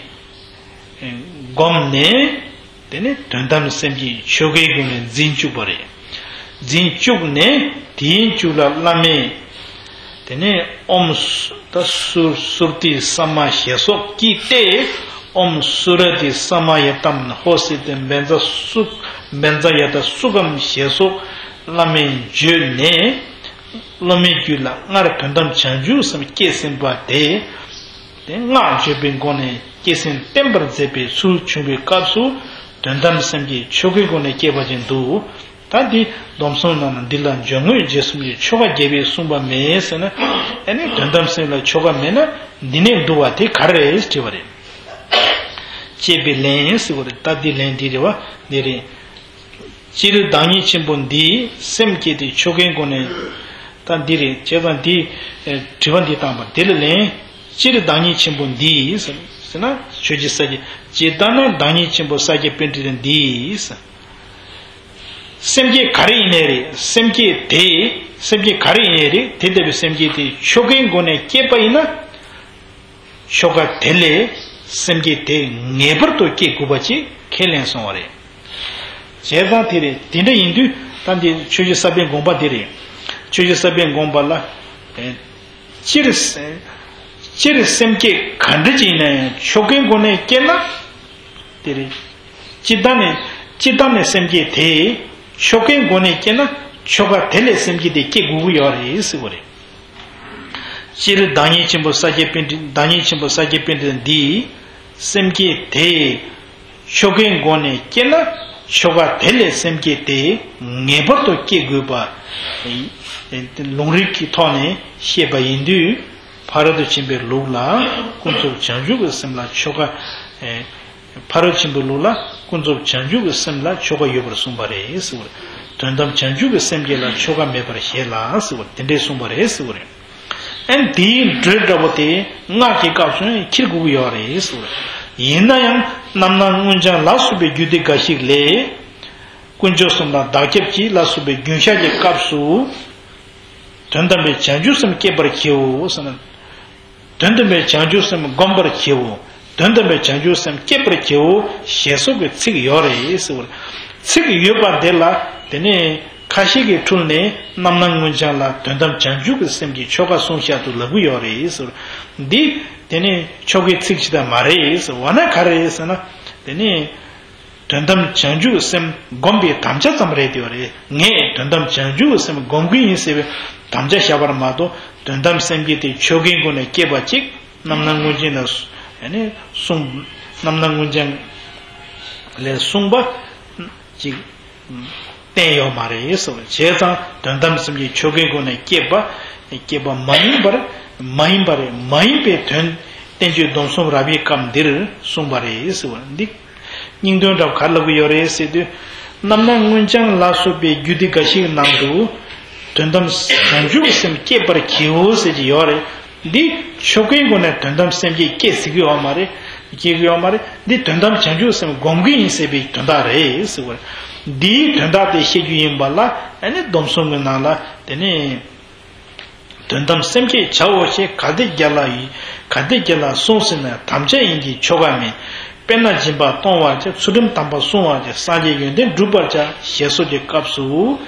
བསྒོམས་ནས། དེ་ནས་དོན་དམ་སེམས་ཀྱི་ཆོ་གའི་སྒོ་ནས་འཛིན་བཅུག་པ་རེད། འཛིན་བཅུག་ནས་དེའི་མཇུག་ལ་བླ་མས། དེ་ནས་ཨོཾ་སུ་ད་སུ་སུར་ཏི་ས་མ་ཞེས་སོགས་ཀྱིས་ཏེ། ཨོཾ་སུ་ར་ཏི་ས་མ་ཡ་ཏཾ་ཧོ་སི་ཏི་བཛྲ་སུ་བཛྲ་ཡ་ཏ་སུ་ཁཾ་ཞེས་སོགས་བླ་མས་བརྗོད་ནས། སློབ་མའི་རྒྱུད་ལ་སྔར་དོན་དམ་བྱང་ཆུབ་སེམས་སྐྱེས་ཟིན་པ་དེ། དེ་སྔགས་བརྗོད་པའི་སྒོ་ནས་སྐྱེ་སེམས་བརྟན་པར་མཛད་པའི་ཚུལ་བྱུང་བའི་སྐབས་སུ། དོན་དམ་སེམས་ཀྱི་ཆོ་གའི་སྒོ་ནས་སྐྱེས་པ་ཅིག་འདུག། ད་འདི་སྡོམ་གསུམ་ནང་ན་འདི་ལ་འཇོག་དངོས་རྗེས་གསུམ་གྱི་ཆོ་ག་རྒྱས་པས་གསུངས་པ་མེད་ཟེར་ན། ཨ་ནི་དོན་དམ་སེམས་ལ་ཆོ་ག་མེད་ན་འདི་ནས་འདུ་བ་དེ་ག་རེ་རེད་དྲི་བ་རེད། བཅས་པའི་ལན་ཟེར་བ་རེད། ད་འདི་ལན་འདི་རེད་བ། འདི་རེད། སྤྱིར་བདག་ཉིད་ཆེན་པོ་འདིས་སེམས་བསྐྱེད་དེ་ཆོ་གའི་སྒོ་ནས། ད་འདི་རེད། བྱས་ཙང་འདི་དྲི་བ་འདི་བཏང་པ་འདི་ལ་ལན། སྤྱིར་བདག་ཉིད་ཆེན་པོ་འདིས་ཟེར་ན་ཆོས་རྗེ་ས་སྐྱ། ཇི་ལྟར་ན་བདག་ཉིད་ཆེན་པོ་ས་སྐྱ་པཎྜི་ཏ་འདིས། སེམས་བསྐྱེད་ག་རེ་ཡིན་ནའི་རེད། སེམས་བསྐྱེད་དེ། སེམས་བསྐྱེད་ག་རེ་ཡིན་ནའི་རེད། དེ་ལྟ་བུའི་སེམས་བསྐྱེད་དེ་ཆོ་གའི་སྒོ་ནས་བསྐྱེད་པ་ཡིན་ན། ཆོ་ག་དེ་ལས་སེམས་བསྐྱེད་དེ་ངེས་པར་དུ་སྐྱེ་དགོས་པ་ཅིག་ཁས་ལེན་གསུངས་པ་རེད། བྱས་ཙང་དེ་རེད། དེ་འདྲ་ཡིན་དུས་ད་འདི་ཆོས་རྗེ་ས་པཎ་དགོངས་པ་འདི་རེད། ཆོས་རྗེ་ས་པཎ་དགོངས་པ་ལ། སྤྱིར། སྤྱིར་སེམས་བསྐྱེད་ག་འདྲ་ཅིག་ཡིན་ན་ཡང་ཆོ་གའི་སྒོ་ནས་བསྐྱེད་ན། དེ་རེད། སྤྱིར་བཏང་ནས། སྤྱིར་བཏང་ནས་སེམས་བསྐྱེད་དེ་ཆོ་གའི་སྒོ་ནས་བསྐྱེད་ན་ཆོ་ག་དེ་ལས་སེམས་བསྐྱེད་དེ་སྐྱེ་དགོས་ཀྱི་ཡོད་རེད་ཟེར་བ་རེད། སྤྱིར་བདག་ཉིད་ཆེན་པོ་ས་སྐྱ་པཎྜི། བདག་ཉིད་ཆེན་པོ་ས་སྐྱ་པཎྜི་ཏ་འདིས་སེམས་བསྐྱེད་དེ་ཆོ་གའི་སྒོ་ནས་བསྐྱེད་ན་ཆོ་ག་དེ་ལས་སེམས་བསྐྱེད་དེ་ངེས་པར་དུ་སྐྱེ་དགོས་པ་ལུང་རིགས་ཀྱི་ཐོག་ནས་བཤད་པ་ཡིན་དུས། ཕ་རོལ་ཏུ་ཕྱིན་པའི་ལུགས་ལ་ཀུན་རྫོབ་བྱང་ཆུབ་ཀྱི་སེམས་ལ་ཆོ་ག་ཕ་རོལ་ཕྱིན་པའི་ལུགས་ལ་ཀུན་རྫོབ་བྱང་ཆུབ་ཀྱི་སེམས་ལ་ཆོ་ག་ཡོད་པར་གསུངས་པ་རེད་ཟེར་བ་རེད། དོན་དམ་བྱང་ཆུབ་ཀྱི་སེམས་བསྐྱེད་ལ་ཆོ་ག་མེད་པར་བཞེད་ལ་ཟེར་བ་རེད། དེ་འདྲས་གསུངས་པ་རེད་ཟེར་བ་རེད། ཨན་དེའི་འགྲོས་འདྲ་བོ་དེ་སྔགས་ཀྱི་སྐབས་སུ་ཡང་འཁྱེར་དགོས་ཀྱི་ཡོད་རེད་ཟེར་བ་རེད། ཡིན་ན་ཡང་རྣམ་སྣང་མངོན་བྱང་ལ་སོགས་པའི་རྒྱུད་སྡེ་འགའ་ཞིག་ལས། དཀོན་མཆོག་གསུམ་དང་བདག་སྐྱབས་ཀྱིས་ལ་སོགས་པའི་རྒྱུན་བཤགས་ཀྱི་སྐབས་སུ། དོན་དམ་པའི་བྱང་ཆུབ་སེམས་བསྐྱེད་པར་བགྱིའོ་ཟེར་ན། དོན་དམ་པའི་བྱང་ཆུབ་སེམས་བསྒོམ་པར་བགྱིའོ། དོན་དམ་པའི་བྱང་ཆུབ་སེམས་བསྐྱེད་པར་བགྱིའོ་ཞེས་སོགས་ཀྱི་ཚིག་ཡོད་རེད་ཟེར་བ་རེད། ཚིག་ཡོད་པ་འདི་ལ་དེ་ནས་ཁ་ཤས་ཀྱིས་འཁྲུལ་ནས་རྣམ་སྣང་མངོན་བྱང་ལ་དོན་དམ་བྱང་ཆུབ་ཀྱི་སེམས་ཀྱི་ཆོ་ག་གསུངས་བཞག་འདུག་ལབ་ཀྱི་ཡོད་རེད་ཟེར་བ་རེད། འདི་དེ་ནས་ཆོ་གའི་ཚིག་ཅིག་ད་མ་རེད་ཟེར་བ་ན་ག་རེ་རེད་ཟེར་ན། དེ་ནས། དོན་དམ་བྱང་ཆུབ་སེམས་བསྒོམ་པའི་དམ་བཅའ་ཙམ་རེད་དེ་བ་རེད། ངས་དོན་དམ་བྱང་ཆུབ་སེམས་བསྒོམ་གྱི་ཡིན་ཟེར་བའི་དམ་བཅའ་བཞག་པར་མ་གཏོགས། དོན་དམ་སེམས་བསྐྱེད་དེ་ཆོ་གའི་སྒོ་ནས་བསྐྱེད་པ་ཅིག་རྣམ་སྣང་མངོན་བྱང་ལ་སོ། ཨ་ནི་གསུངས། རྣམ་སྣང་མངོན་བྱང་ལས་གསུངས་པ་ཅིག་བསྟན་ཡོད་མ་རེད་ཟེར་བ། བྱས་ཙང་དོན་དམ་སེམས་བསྐྱེད་ཆོ་གའི་སྒོ་ནས་བསྐྱེད་པ། བསྐྱེད་པ་མ་ཡིན་པར། མ་ཡིན་པ་རེད། མ་ཡིན་པའི་དོན་བསྟན་བཅོས་སྡོམ་གསུམ་རབ་དབྱེའི་སྐབས་འདིར་གསུངས་པ་རེད་ཟེར་བ་འདི། སྙིང་དོན་འདྲ་བ་ག་རེ་ལབ་ཀྱི་ཡོད་རེད་ཟེར་དུས། རྣམ་སྣང་མངོན་བྱང་ལ་སོགས་པའི་རྒྱུད་སྡེ་འགའ་ཞིག་ནང་དུ། དོན་དམ་བྱང་ཆུབ་སེམས་བསྐྱེད་པར་བགྱིའོ་ཟེར་གྱི་ཡོད་རེད། འདི་ཆོ་གའི་སྒོ་ནས་དོན་དམ་སེམས་བསྐྱེད་བསྐྱེད་ཟེར་གྱི་ཡོད་མ་རེད། བསྐྱེད་ཀྱི་ཡོད་མ་རེད། འདི་དོན་དམ་བྱང་ཆུབ་སེམས་བསྒོམ་གྱི་ཡིན་ཟེར་བའི་དོན་དག་རེད་ཟེར་བ་རེད། འདིའི་དོན་དག་དེ་བཤད་རྒྱུ་ཡིན་པ་ལ་ཨ་ནི་སྡོམ་གསུམ་གྱི་ནང་ལ་དེ་ནས། དོན་དམ་སེམས་བསྐྱེད་བྱའོ་ཞེས་ག་སྡེ་བརྒྱད་ལ་ཡི། ག་སྡེ་བརྒྱད་ལ་གསུངས་ཟིན་ན་དམ་བཅའ་ཡིན་གྱི་ཆོ་ག་མིན། དཔེར་ན་སྦྱིན་པ་གཏོང་བར་བྱ། ཚུལ་ཁྲིམས་དམ་པ་བསྲུང་བར་བྱ། སངས་རྒྱས་ཡོན་ཏན་བསྒྲུབ་པར་བྱ་ཞེས་སོགས་ཀྱི་སྐབས་སུ།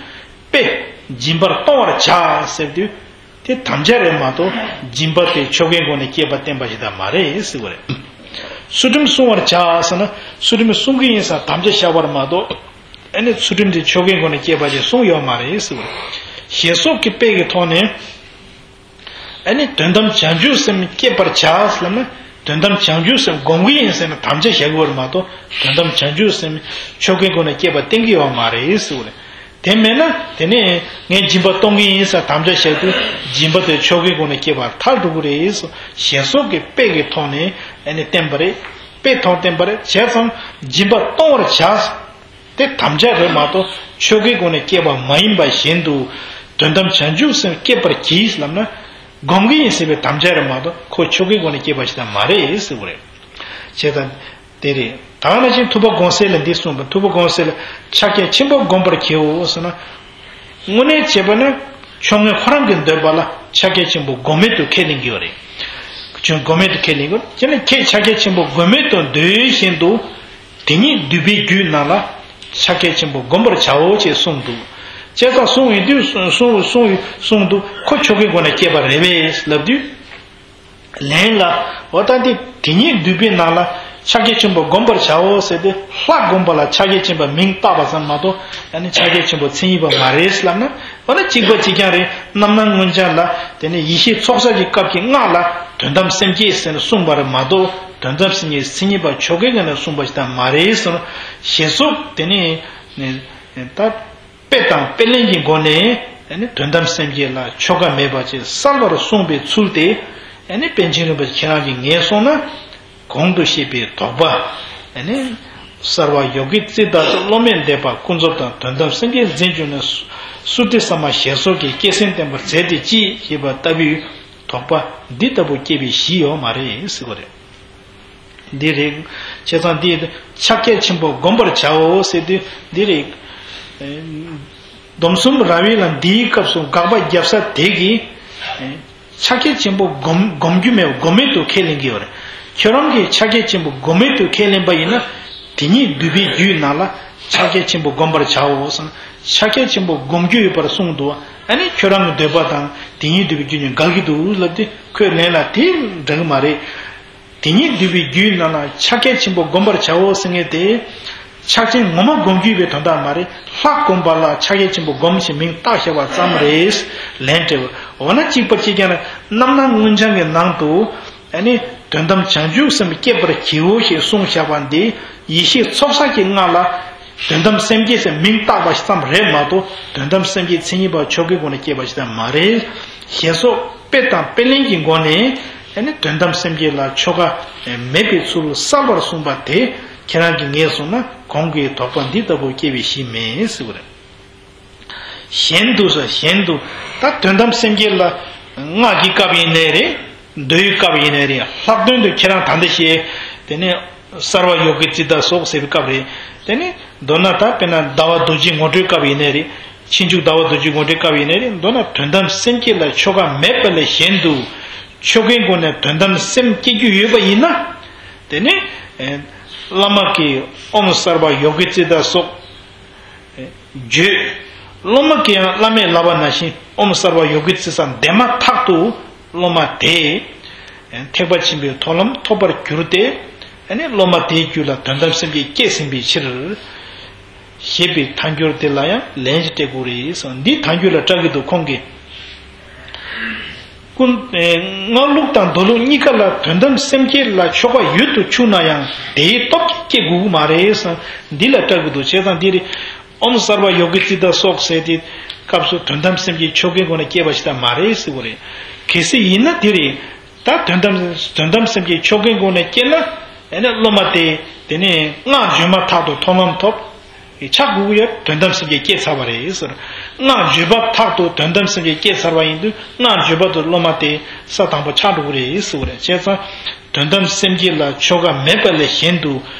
དཔེ། སྦྱིན་པར་གཏོང་བར་བྱ་ཟེར་དུས། དེ་དམ་བཅའ་རེད་མ་གཏོགས་སྦྱིན་པ་དེ་ཆོ་གའི་སྒོ་ནས་བསྐྱེད་པ་བསྟན་པ་ཞིག་ད་མ་རེད་ཟེར་བ་རེད། ཚུལ་ཁྲིམས་བསྲུང་བར་བྱ་ཟེར་ན་ཚུལ་ཁྲིམས་བསྲུང་གི་ཡིན་ཟེར་དམ་བཅའ་བཞག་པར་མ་གཏོགས། ཨ་ནི་ཚུལ་ཁྲིམས་དེ་ཆོ་གའི་སྒོ་ནས་བསྐྱེད་པ་ཞིག་གསུངས་ཡོད་མ་རེད་ཟེར་བ་རེད། ཞེས་སོགས་ཀྱི་དཔེ་གི་ཐོག་ནས། ཨ་ནི་དོན་དམ་བྱང་ཆུབ་སེམས་བསྐྱེད་པར་བྱ་ཟེར་ན། དོན་དམ་བྱང་ཆུབ་སེམས་བསྒོམ་གྱི་ཡིན་ཟེར་ན་དམ་བཅའ་བཞག་གི་ཡོད་མ་གཏོགས་དོན་དམ་བྱང་ཆུབ་སེམས་ཆོ་གའི་སྒོ་ནས་བསྐྱེད་པ་བསྟན་གྱི་ཡོད་མ་རེད་ཟེར་བ་རེད། དེ་མེད་ན་དེ་ནས་ངས་སྦྱིན་པ་གཏོང་གི་ཡིན་ཟེར་དམ་བཅའ་བཞག་དུས་སྦྱིན་པ་དེ་ཆོ་གའི་སྒོ་ནས་བསྐྱེད་པ་ཐལ་འགྲོ་གི་རེད་ཟེར། ཞེས་སོགས་ཀྱི་དཔེ་གི་ཐོག་ནས་ཨ་ནི་བསྟན་པ་རེད། དཔེ་ཐོག་བསྟན་པ་རེད། བྱས་ཙང་སྦྱིན་པ་གཏོང་བར་བྱ། དེ་དམ་བཅའ་རེད་མ་གཏོགས་ཆོ་གའི་སྒོ་ནས་བསྐྱེད་པ་མ་ཡིན་པ་བཞིན་དུ། དོན་དམ་བྱང་ཆུབ་སེམས་བསྐྱེད་པར་གྱིས་ལབ་ན། སྒོམ་གྱི་ཡིན་ཟེར་བའི་དམ་བཅའ་རེད་མ་གཏོགས་ཁོ་ཆོ་གའི་སྒོ་ནས་བསྐྱེད་པ་ཞིག་ད་མ་རེད་ཟེར་བ་རེད། བྱས་ཙང་། དེ་རེད། ད་ག་ནང་བཞིན་ཐུབ་པ་དགོངས་གསལ་ལ་འདི་གསུངས་པ། ཐུབ་པ་དགོངས་གསལ་ལ་ཕྱག་རྒྱ་ཆེན་པོ་བསྒོམ་པར་བགྱིའོ་ཟེར་ན། དངོས་གནས་བྱས་པ་ན་ཆོ་ངེ་ཁོ་རང་གི་འདོད་པ་ལ་ཕྱག་རྒྱ་ཆེན་པོ་བསྒོམ་མེད་དུ་ཁས་ལེན་གྱི་ཡོད་རེད། ཁྱོད་བསྒོམ་མེད་དུ་ཁས་ལེན་གྱི་ཡོད། ཁྱེད་ནི་ཁྱེད་ཕྱག་རྒྱ་ཆེན་པོ་བསྒོམ་མེད་དུ་འདོད་བཞིན་དུ། དེ་ཉིད་འདུས་པའི་རྒྱུད་ནང་ལ་ཕྱག་རྒྱ་ཆེན་པོ་བསྒོམ་པར་བྱའོ་ཞེས་གསུངས་འདུག། བྱས་ཙང་གསུངས་ཡོད་དུས་གསུངས་གསུངས་གསུངས་འདུག། ཁོ་ཆོ་གའི་སྒོ་ནས་བསྐྱེད་པ་རེད་པས་ལབ་དུས། ལན་ལ། འོ་ད་འདི་དེ་ཉིད་འདུས་པའི་ནང་ལ་ཕྱག་རྒྱ་ཆེན་པོ་བསྒོམ་པར་བྱའོ་ཟེར་ཏེ་ལྷ་བསྒོམ་པ་ལ་ཕྱག་རྒྱ་ཆེན་པོའི་མིང་བཏགས་པ་ཙམ་མ་གཏོགས་ཡང་ན་ཕྱག་རྒྱ་ཆེན་པོ་མཚན་ཉིད་པ་མ་རེད་ལབ་ན། འོ་ན་གཅིག་པ་གཅིག་རྐྱང་རེད། རྣམ་སྣང་མངོན་བྱང་ལ་དེ་ནས་ཡེ་ཤེས་ཚོགས་བསགས་ཀྱི་སྐབས་ཀྱི་སྔགས་ལ་དོན་དམ་སེམས་བསྐྱེད་ཟེར་ནས་གསུངས་པ་རེད་མ་གཏོགས་དོན་དམ་སེམས་ཉིད་མཚན་ཉིད་པ་ཆོ་གའི་སྒོ་ནས་གསུངས་པ་ཞིག་ད་མ་རེད་ཟེར། ཞེས་སོགས་དེ་ནས་ད་དཔེ་དང་དཔེ་ལེན་གྱི་སྒོ་ནས་དོན་དམ་སེམས་བསྐྱེད་ལ་ཆོ་ག་མེད་པ་ཅིག་གསལ་བར་གསུངས་པའི་ཚུལ་དེ་པཎ་ཆེན་རིན་པོ་ཆེ་ཁྱེད་རང་གིས་ངེས་སོང་ན། གོང་དུ་བཤད་པའི་དོགས་པ། ཨ་ནི། སརྦ་ཡོ་གི་ཙིཏྟ་སོགས་སློབ་མས་འདེབས་པ་ཀུན་རྫོབ་དང་དོན་དམ་སེམས་བསྐྱེད་འཛིན་བྱུང་ནས། སུ་ཏི་ས་མ་ཞེས་སོགས་ཀྱིས་བསྐྱེད་བསྲིང་བསྟན་པར་མཛད་དེ་ཅི་ཞེས་པ་ལྟ་བུའི་དོགས་པ་འདི་ལྟ་བུ་སྐྱེས་པའི་གཞི་ཡོད་མ་རེད་ཟེར་བ་རེད། འདི་རེད། བྱས་ཙང་འདི་ཕྱག་རྒྱ་ཆེན་པོ་བསྒོམ་པར་བྱའོ་ཟེར་དུས་འདི་རེད། སྡོམ་གསུམ་ར་བའི་ལ་འདིའི་སྐབས་སུ་དགག་པ་རྒྱབ་ས་དེ་གིས། ཕྱག་རྒྱ་ཆེན་པོ་བསྒོམ་བསྒོམ་རྒྱུ་མེད་བསྒོམ་མེད་དུ་ཁས་ལེན་གྱི་ཡོད་རེད། ཁྱོད་རང་གིས་ཕྱག་རྒྱ་ཆེན་པོ་བསྒོམ་མེད་དུ་ཁས་ལེན་པ་ཡིན་ན། དེ་ཉིད་འདུས་པའི་རྒྱུད་ནང་ལ་ཕྱག་རྒྱ་ཆེན་པོ་བསྒོམ་པར་བྱའོ་ཟེར་ན། ཕྱག་རྒྱ་ཆེན་པོ་བསྒོམ་རྒྱུ་ཡོད་པར་གསུངས་འདུག་ཨ་ནི་ཁྱོད་རང་གི་འདོད་པ་དང་དེ་ཉིད་འདུས་པའི་རྒྱུད་གཉིས་འགལ་གྱི་འདུག་ལབ་སྟེ་ཁོས་ལན་ལ་དེ་འདྲ་གི་མ་རེད། དེ་ཉིད་འདུས་པའི་རྒྱུད་ནང་ལ་ཕྱག་རྒྱ་ཆེན་པོ་བསྒོམ་པར་བྱའོ་ཟེར་མཁན་དེ། ཕྱག་ཆེན་ངོ་མ་བསྒོམ་རྒྱུ་ཡོད་པའི་དོན་དག་མ་རེད། ལྷ་བསྒོམ་པ་ལ་ཕྱག་རྒྱ་ཆེན་པོ་བསྒོམ་ཞེས་མིང་བཏགས་བཞག་པ་ཙམ་རེད། ལན་སྤྲད་པ། འོ་ན་གཅིག་པ་གཅིག་རྐྱང་རེད། རྣམ་སྣང་མངོན་བྱང་གི་ནང་དུ། ཨ་ནི་དོན་དམ་བྱང་ཆུབ་སེམས་བསྐྱེད་པར་བགྱིའོ་ཞེས་གསུངས་བཞག་པ་འདི། ཡེ་ཤེས་ཚོགས་བསགས་ཀྱི་སྔགས་ལ། དོན་དམ་སེམས་བསྐྱེད་ཟེར་མིང་བཏགས་པ་ཙམ་རེད་མ་གཏོགས་དོན་དམ་སེམས་བསྐྱེད་མཚན་ཉིད་པ་ཆོ་གའི་སྒོ་ནས་སྐྱེས་པ་ཞིག་ཙམ་མ་རེད། ཞེས་སོགས་དཔེ་དང་དཔེ་ལེན་གྱི་སྒོ་ནས་ཨ་ནི་དོན་དམ་སེམས་བསྐྱེད་ལ་ཆོ་ག་མེད་པའི་ཚུལ་གསལ་བར་གསུངས་པ་དེ་ཁྱེད་རང་གིས་ངེས་སོང་ན་གོང་གི་དོགས་པ་འདི་ལྟ་བུ་སྐྱེ་བའི་གཞི་མེད་ཟེར་བ་རེད། གཞན་དུ་ཟེར་གཞན་དུ་ད་དོན་དམ་སེམས་བསྐྱེད་ལ་སྔགས་ཀྱི་སྐབས་ཡིན་ནའི་རེད། མདོའི་སྐབས་ཡིན་ནའི་རེད། ལྷག་དོན་དུ་ཁྱེད་རང་ད་ལྟ་བཤད་དེ་ནས་སརྦ་ཡོ་གི་ཙིཏྟ་སོགས་ཟེར་བའི་སྐབས་རེད། དེ་ནས་མདོར་ན་ད་དཔེར་ན་ཟླ་བ་རྡོ་རྗེ་ངོ་སྤྲོད་སྐབས་ཡིན་ནའི་རེད། ཕྱིན་ཆད་ཟླ་བ་རྡོ་རྗེ་ངོ་སྤྲོད་སྐབས་ཡིན་ནའི་རེད། མདོར་ན་དོན་དམ་སེམས་བསྐྱེད་ལ་ཆོ་ག་མེད་པ་ལས་གཞན་དུ་ཆོ་གའི་སྒོ་ནས་དོན་དམ་སེམས་བསྐྱེད་རྒྱུ་ཡོད་པ་ཡིན་ན། དེ་ནས་ཨེ་བླ་མ་གིས་ཨོཾ་སརྦ་ཡོ་གི་ཙིཏྟ་སོགས་བརྗོད། སློབ་མ་གིས་ཡང་བླ་མས་བསླབ་པ་ནང་བཞིན་ཨོཾ་སརྦ་ཡོ་གི་ཙིཏྟ་འདོན་མ་ཐག་ཏུ་སློབ་མ་དེས་ཐེག་པ་ཆེན་པོའི་མཐོང་ལམ་ཐོབ་པར་གྱུར་ཏེ། ཨ་ནི་སློབ་མ་དེའི་རྒྱུད་ལ་དོན་དམ་སེམས་བསྐྱེད་སྐྱེས་ཟིན་པའི་ཕྱིར། ཞེས་པའི་ཐལ་འགྱུར་དེ་ལ་ཡང་ལན་ཞིག་སྤྲད་དགོས་རེད་གསུངས། འདི་ཐལ་འགྱུར་ལ་སྐྲག་གི་འདུག་ཁོང་གིས། ཀུན། ཨེ། སྔགས་ལུགས་དང་མདོ་ལུགས་གཉིས་ཀ་ལ་དོན་དམ་སེམས་བསྐྱེད་ལ་ཆོ་ག་ཡོད་དུ་ཆུག་ན་ཡང་དེའི་སྟོབས་ཀྱིས་སྐྱེ་དགོས་ཀྱི་མ་རེད་བསམ། འདི་ལ་སྐྲག་གི་འདུག་བྱས་ཙང་འདི་རེད། ཨོཾ་སརྦ་ཡོ་གི་ཙིཏྟ་སོགས་ཟེར་དེ་སྐབས་སུ་དོན་དམ་སེམས་བསྐྱེད་ཆོ་གའི་སྒོ་ནས་སྐྱེས་པ་ཞིག་ད་མ་རེད་ཟེར་བ་རེད། གལ་སྲིད་ཡིན་ན་འདི་རེད། ད་དོན་དམ་དོན་དམ་སེམས་བསྐྱེད་ཆོ་གའི་སྒོ་ནས་སྐྱེས་ན། ཨ་ནི་སློབ་མ་དེ་དེ་ནས་སྔགས་བརྗོད་མ་ཐག་ཏུ་མཐོང་ལམ་ཐོབ། ཆགས་དགོས་ཀྱི་ཡོད། དོན་དམ་སེམས་བསྐྱེད་སྐྱེས་ཚར་བ་རེད་ཟེར། སྔགས་བརྗོད་པ་ཐག་ཏུ་དོན་དམ་སེམས་བསྐྱེད་སྐྱེས་ཚར་བ་ཡིན་དུས་སྔགས་བརྗོད་པ་དུ་སློབ་མ་དེ་ས་དང་པོ་ཆགས་འགྲོ་གི་རེད་ཟེར་བ་རེད། བྱས་ཙང་དོན་དམ་སེམས་བསྐྱེད་ལ་ཆོ་ག་མེད་པ་ལས་གཞན་དུ་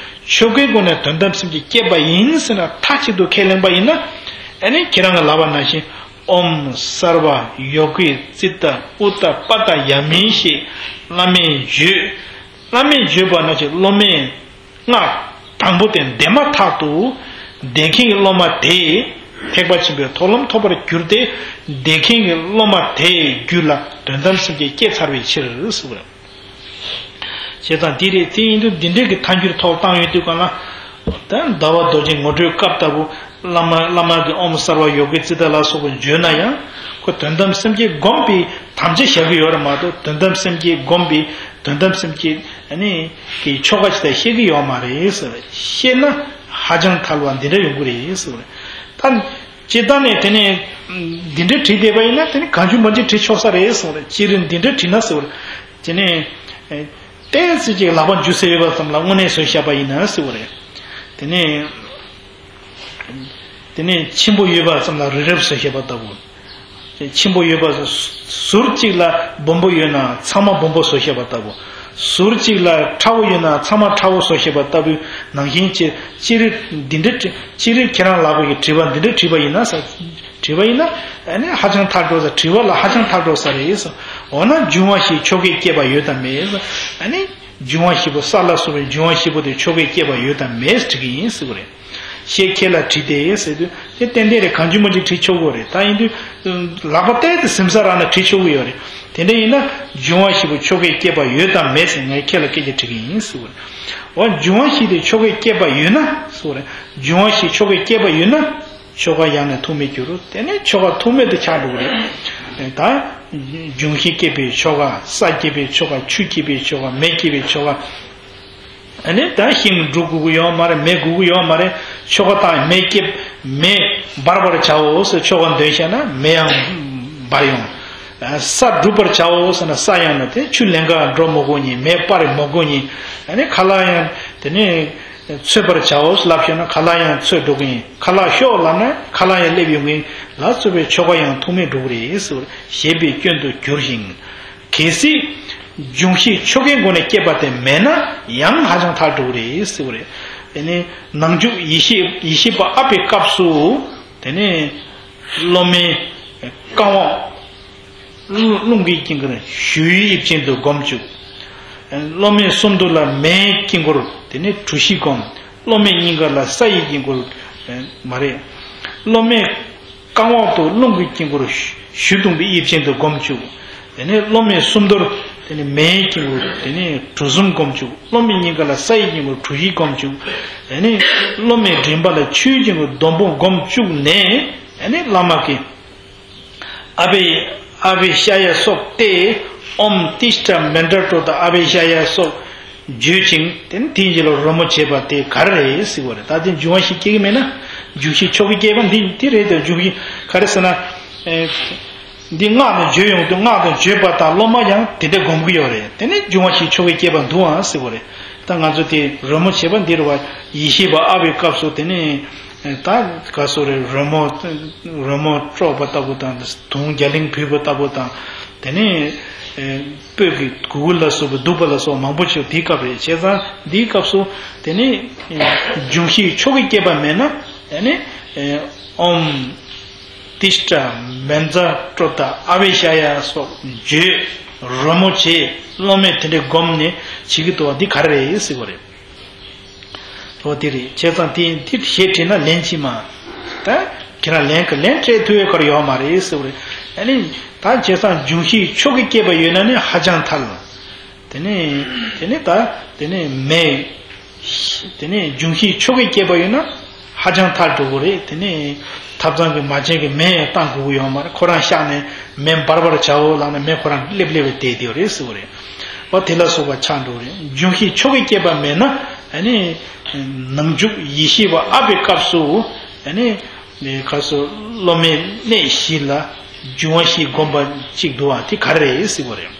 ཆོ་གའི་སྒོ་ནས་དོན་དམ་སེམས་བསྐྱེད་སྐྱེས་པ་ཡིན་ཟེར་ན་མཐའ་གཅིག་ཏུ་ཁས་ལེན་པ་ཡིན་ན། ཨ་ནི་ཁྱེད་རང་གི་ལབ་པ་ནང་བཞིན་ཨོཾ་སརྦ་ཡོ་གི་ཙིཏྟ་ཨུཏྟ་པཱ་ཏ་ཡ་མི་ཞེས་བླ་མས་བརྗོད། བླ་མས་བརྗོད་པ་ནང་བཞིན་སློབ་མས། སྔགས་དང་པོ་དེ་འདོན་མ་ཐག་ཏུ་འདོན་མཁན་གྱི་སློབ་མ་དེས་ཐེག་པ་ཆེན་པོའི་མཐོང་ལམ་ཐོབ་པར་གྱུར་ཏེ། འདོན་མཁན་གྱི་སློབ་མ་དེའི་རྒྱུད་ལ་དོན་དམ་སེམས་བསྐྱེད་སྐྱེས་ཚར་བའི་ཕྱིར་ཟེར་བ་རེད། བྱས་ཙང་འདི་རེད། དེ་ཡིན་དུས་འདི་འདྲའི་གི་ཐལ་འགྱུར་ཐོག་བཏང་ཡོང་དུས་གང་ལ། ད་ཟླ་བ་རྡོ་རྗེ་ངོ་སྤྲོད་སྐབས་ལྟ་བུ་བླ་མ་བླ་མ་གི་ཨོཾ་སརྦ་ཡོ་གི་ཙིཏྟ་ལ་སོགས་པ་བརྗོད་ན་ཡང་ཁོ་དོན་དམ་སེམས་བསྐྱེད་བསྒོམས་པའི་དམ་བཅའ་བཞག་གི་ཡོད་རེད་མ་གཏོགས་དོན་དམ་སེམས་བསྐྱེད་བསྒོམས་པའི་དོན་དམ་སེམས་བསྐྱེད། ཨ་ནི་གི་ཆོ་ག་ཅིག་ད་ཤེས་ཀྱི་ཡོད་མ་རེད་ཟེར། ཤེས་ན་ཧ་ཅང་ཐལ་བ་འདི་འདྲ་ཡོང་གི་རེད་ཟེར། ད་སྤྱིར་བཏང་ནས་དེ་ནས་འདི་འདྲ་བྲིས་བསྡད་པ་ཡིན་ན་དེ་ནི་གང་བྱུང་མང་བྱུང་བྲིས་ཆོག་ས་རེད་ཟེར། སྤྱིར་འདི་འདྲ་བྲིས་ན་ཟེར། དེ་ནས་ཏོག་ཙམ་ཅིག་ལག་པ་འཇུ་ས་ཡོད་པ་ཙམ་ལ་དངོས་གནས་བཟོས་བཞག་པ་ཡིན་ན་ཟེར་བ་རེད། དེ་ནས་དེ་ནས་ཆེན་པོ་ཡོད་པ་ཙམ་ལ་རི་རབ་བཟོས་བཞག་པ་ལྟ་བུ། ཆེན་པོ་ཡོད་པ། ཟུར་གཅིག་ལ་སྦོམ་པོ་ཡོད་ན་ཚང་མ་སྦོམ་པོ་བཟོས་བཞག་པ་ལྟ་བུ། ཟུར་གཅིག་ལ་ཕྲ་བོ་ཡོད་ན་ཚང་མ་ཕྲ་བོ་བཟོས་བཞག་པ་ལྟ་བུའི་ནང་བཞིན་གྱི་སྤྱིར་འདི་འདྲ་བྲི། སྤྱིར་ཁྱེད་རང་ལབ་པའི་དྲི་བ་འདི་འདྲ་དྲིས་པ་ཡིན་ན་ཟེར། དྲིས་པ་ཡིན་ན་ཨ་ནི་ཧ་ཅང་ཐལ་འགྲོ་ས། དྲི་བ་ལ་ཧ་ཅང་ཐལ་འགྲོ་ས་རེད་ཟེར། འོ་ན་འབྱུང་བ་བཞི་ཆོ་གས་བསྐྱེད་པ་ཡོད་དམ་མེད་ཟེར། ཨ་ནི་འབྱུང་བ་བཞི་པོ་ས་ལ་སོགས་པའི་འབྱུང་བ་བཞི་པོ་དེ་ཆོ་གས་བསྐྱེད་པ་ཡོད་དམ་མེད་ཟེར་དྲི་གི་ཡིན་ཟེར་བ་རེད། ཞེས་ཁྱེད་ལ་དྲིས་ཏེ་ཟེར་དུས་དེ་ཏན་ཏན་རེད། གང་བྱུང་མང་བྱུང་དྲིས་ཆོག་གི་རེད། ད་ཡིན་དུས་ལག་པ་གཏད་དེ་ཟིན་ས་རག་ན་དྲིས་ཆོག་གི་ཡོད་རེད། དེ་འདྲ་ཡིན་ན་འབྱུང་བ་བཞི་པོ་ཆོ་གས་བསྐྱེད་པ་ཡོད་དམ་མེད་ཟེར་ངས་ཁྱེད་ལ་སྐད་ཆ་དྲི་གི་ཡིན་ཟེར་བ་རེད། འོ་འབྱུང་བ་བཞི་དེ་ཆོ་གས་བསྐྱེད་པ་ཡོད་ན་ཟེར་བ་རེད། འབྱུང་བ་བཞི་ཆོ་གས་བསྐྱེད་པ་ཡོད་ན། ཆོ་ག་ཡང་ན་ཐུག་མེད་འགྱུར། དེ་ནས་ཆོ་ག་ཐུག་མེད་དུ་ཆགས་འགྲོ་གི་རེད། ད་འབྱུང་བཞི་བསྐྱེད་པའི་ཆོ་ག། ས་བསྐྱེད་པའི་ཆོ་ག། ཆུ་བསྐྱེད་པའི་ཆོ་ག། མེ་བསྐྱེད་པའི་ཆོ་ག། ཨ་ནི་ད་ཤིང་སྒྲུག་དགོས་ཀྱི་ཡོད་མ་རེད། མེ་དགོས་ཀྱི་ཡོད་མ་རེད། ཆོ་ག་དང་མེ་བསྐྱེད། མེ་འབར་བར་བྱའོ་ཟེར་ཆོ་ག་འདོན་བཤད་ན་མེ་ཡང་འབར་ཡོང་། ས་སྒྲུག་པར་བྱའོ་ཟེར་ན་ས་ཡང་ན་དེ་ཆུ་ལེན་ག་འགྲོ་མི་དགོས་ཉིན། མེ་སྤར་མི་དགོས་ཉིན། ཨ་ནི་ཁ་ལག་ཡང་དེ་ནས། འཚོད་པར་བྱའོ་ལབ་ཤོར་ན་ཁ་ལག་ཡང་འཚོད་འགྲོ་གི་ཡིན། ཁ་ལག་ཤོག་ལབ་ན་ཁ་ལག་ཡང་སླེབས་ཡོང་གི་ཡིན་ལ་སོགས་པའི་ཆོ་ག་ཡང་ཐུགས་མེད་འགྲོ་གི་རེད་ཟེར་བ་ཞེས་པའི་སྐྱོན་དུ་འགྱུར་ཞིང་། གལ་སྲིད་འབྱུང་བཞིའི་ཆོ་གའི་སྒོ་ནས་སྐྱེས་པ་དེ་མེད་ན་ཡང་ཧ་ཅང་ཐལ་འགྲོ་གི་རེད་ཟེར་བ་རེད། དེ་ནས་ནང་འཇུག་ཡེ་ཤེས་ཡེ་ཤེས་པ་ཨ་པའི་སྐབས་སུ་དེ་ནས་སློབ་མའི་རྐང་འོག་རླུང་གི་དཀྱིལ་འཁོར་གཞུའི་དབྱིབས་ཅན་དུ་བསྒོམ་བཅུག་སློབ་མའི་སུམ་མདོ་ལ་མེའི་དཀྱིལ་འཁོར་དེ་ནས་གྲུ་བཞི་བསྒོམ། སློབ་མའི་སྙིང་ག་ལ་ས་ཡི་དཀྱིལ་འཁོར། མ་རེད། སློབ་མའི་རྐང་འོག་ཏུ་རླུང་གི་དཀྱིལ་འཁོར་གཞུ་བརྡུངས་པའི་དབྱིབས་ཅན་དུ་བསྒོམ་བཅུག་དེ་ནས་སློབ་མའི་སུམ་མདོར་དེ་ནས་མེའི་དཀྱིལ་འཁོར་དེ་ནས་གྲུ་གསུམ་བསྒོམ་བཅུག་སློབ་མའི་སྙིང་ག་ལ་ས་ཡི་དཀྱིལ་འཁོར་གྲུ་བཞི་བསྒོམ་བཅུག་དེ་ནས་སློབ་མའི་མགྲིན་པ་ལ་ཆུའི་དཀྱིལ་འཁོར་བསྡོམས་པོ་བསྒོམ་བཅུག་ནས་དེ་ནས་བླ་མ་གིས། ཨ་བྷེ་ཨ་བྷེ་ཤ་ཡ་སོགས་ཏེ། ཨོཾ་ཏིཥྛ་མཎྜ་ཏྲོ་ད་ཨ་བྷེ་ཤ་ཡ་སོགས་བརྗོད་ཅིང་དེ་ནི་དེའི་རྗེས་ལ་རོལ་མོ་བྱེད་པ་དེ་ག་རེ་རེད་ཟེར་བ་རེད། ད་དེ་འབྱུང་བ་བཞི་སྐྱེ་གི་མེད་ན་འབྱུང་བཞིའི་ཆོ་ག་སྐྱེས་པ་འདི་འདི་རེད་དེ་འབྱུང་བཞི་ག་རེ་ཟེར་ན། འདི་སྔགས་དང་བརྗོད་ཡོང་དུས་སྔགས་དང་བརྗོད་པ་དང་སློབ་མ་ཡང་དེ་འདྲ་སྒོམ་གི་ཡོད་རེད། དེ་ནི་འབྱུང་བ་བཞིའི་ཆོ་ག་སྐྱེས་པ་འདུག་ཨང་ཟེར་བ་རེད། ད་ང་ཚོ་དེ་རོལ་མོ་བྱེད་པ་འདི་རེད་བ། ཡེ་ཤེས་པ་ཨ་བྷེའི་སྐབས་སུ་དེ་ནི། ད་ག་སོ་རེ་རོལ་མོ། རོལ་མོ་དཀྲོག་པ་ལྟ་བུ་དང་དུང་རྒྱ་གླིང་བུད་པ་ལྟ་བུ་དང་། དེ་ནས་སྤོས་ཀྱི་གུ་གུ་ལ་སོགས་པ་བདུག་པ་ལ་སོགས་མང་པོ་ཞིག་དེའི་སྐབས་རེད། བྱས་ཙང་འདིའི་སྐབས་སུ་དེ་ནས་འབྱུང་བཞིའི་ཆོ་ག་སྐྱེས་པ་མེད་ན་དེ་ནས་ཨོཾ་ཏིཥྛ་མཎྜ་ཏྲོ་ད་ཨ་བྷེ་ཤ་ཡ་སོགས་བརྗོད་རོལ་མོ་བྱེད་སློབ་མས་དེ་འདྲའི་སྒོམ་ནས་བྱེད་ཀྱི་འདུག་བ། འདི་ག་རེ་རེད་ཟེར་བ་རེད། ཨོ་དེ་རེད། བྱས་ཙང་དེ་འདི་ཞེས་དྲིས་ན་ལན་ཅི་མ། ད་ཁྱེད་རང་ལན་ག་ལན་སྤྲད་ཐུབ་ཡོད་ག་རེ་ཡོད་མ་རེད་ཟེར་བ་རེད། ཨ་ནི་ད་བྱས་ཙང་འབྱུང་བཞིའི་ཆོ་ག་སྐྱེས་པ་ཡོད་ན་ནི་ཧ་ཅང་ཐལ། དེ་ནས་དེ་ནས་ད་དེ་ནས་མེ། དེ་ནས་འབྱུང་བཞིའི་ཆོ་ག་སྐྱེས་པ་ཡོད་ན་ཧ་ཅང་ཐལ་འགྲོ་གི་རེད། དེ་ནས་ཐབ་ཚང་གི་མ་བྱན་གྱི་མེ་ཡང་བཏང་དགོས་ཀྱི་ཡོད་མ་རེད། ཁོ་རང་གཤེགས་ནས་མེ་འབར་བར་བྱའོ་ལབ་ན་མེ་ཁོ་རང་སླེབས་སླེབས་པའི་བསྡད་དེ་རེད་ཟེར་བ་རེད། ཨོ་དེ་ལ་སོགས་པ་ཆགས་འགྲོ་གི་རེད། འབྱུང་བཞིའི་ཆོ་ག་སྐྱེས་པ་མེད་ན་ཨ་ནི། ནང་འཇུག་ཡེ་ཤེས་པ་ཨ་བྷེའི་སྐབས་སུ་ཨ་ནི་ག་སོ་སློབ་མའི་གནས་བཞི་ལ་འབྱུང་བ་བཞི་བསྒོམ་པ་གཅིག་འདུག་ཨ། དེ་ག་རེ་རེད་ཟེར་བ་རེད།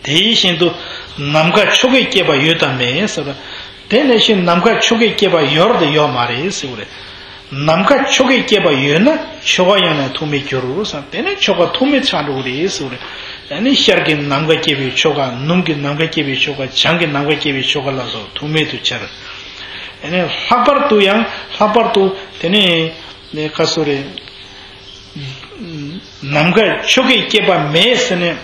དེ་བཞིན་དུ་ནམ་མཁའ་ཆོ་གས་བསྐྱེད་པ་ཡོད་དམ་མེད་ཟེར་བ། དེ་ནས་ཤིང་ནམ་མཁའ་ཆོ་གས་བསྐྱེད་པ་ཡོད་དམ་ཡོད་མ་རེད་ཟེར་བ་རེད། ནམ་མཁའ་ཆོ་གས་བསྐྱེད་པ་ཡོད་ན་ཆོ་ག་ཡང་ན་ཐུགས་མེད་འགྱུར་རོ་ཟེར། དེ་ནས་ཆོ་ག་ཐུགས་མེད་ཆགས་འགྲོ་གི་རེད་ཟེར་བ་རེད། ཨ་ནི་ཤར་གྱི་ནམ་མཁའ་བསྐྱེད་པའི་ཆོ་ག། ནུབ་ཀྱི་ནམ་མཁའ་བསྐྱེད་པའི་ཆོ་ག། བྱང་གི་ནམ་མཁའ་བསྐྱེད་པའི་ཆོ་ག་ལ་སོགས་ཐུགས་མེད་དུ་འཆར། ཨ་ནི་ལྷག་པར་དུ་ཡང་ལྷག་པར་དུ་དེ་ནས་ནས་ག་སོ་རེད། ནམ་མཁའ་ཆོ་གས་བསྐྱེད་པ་མེད་ཟེར་ནས།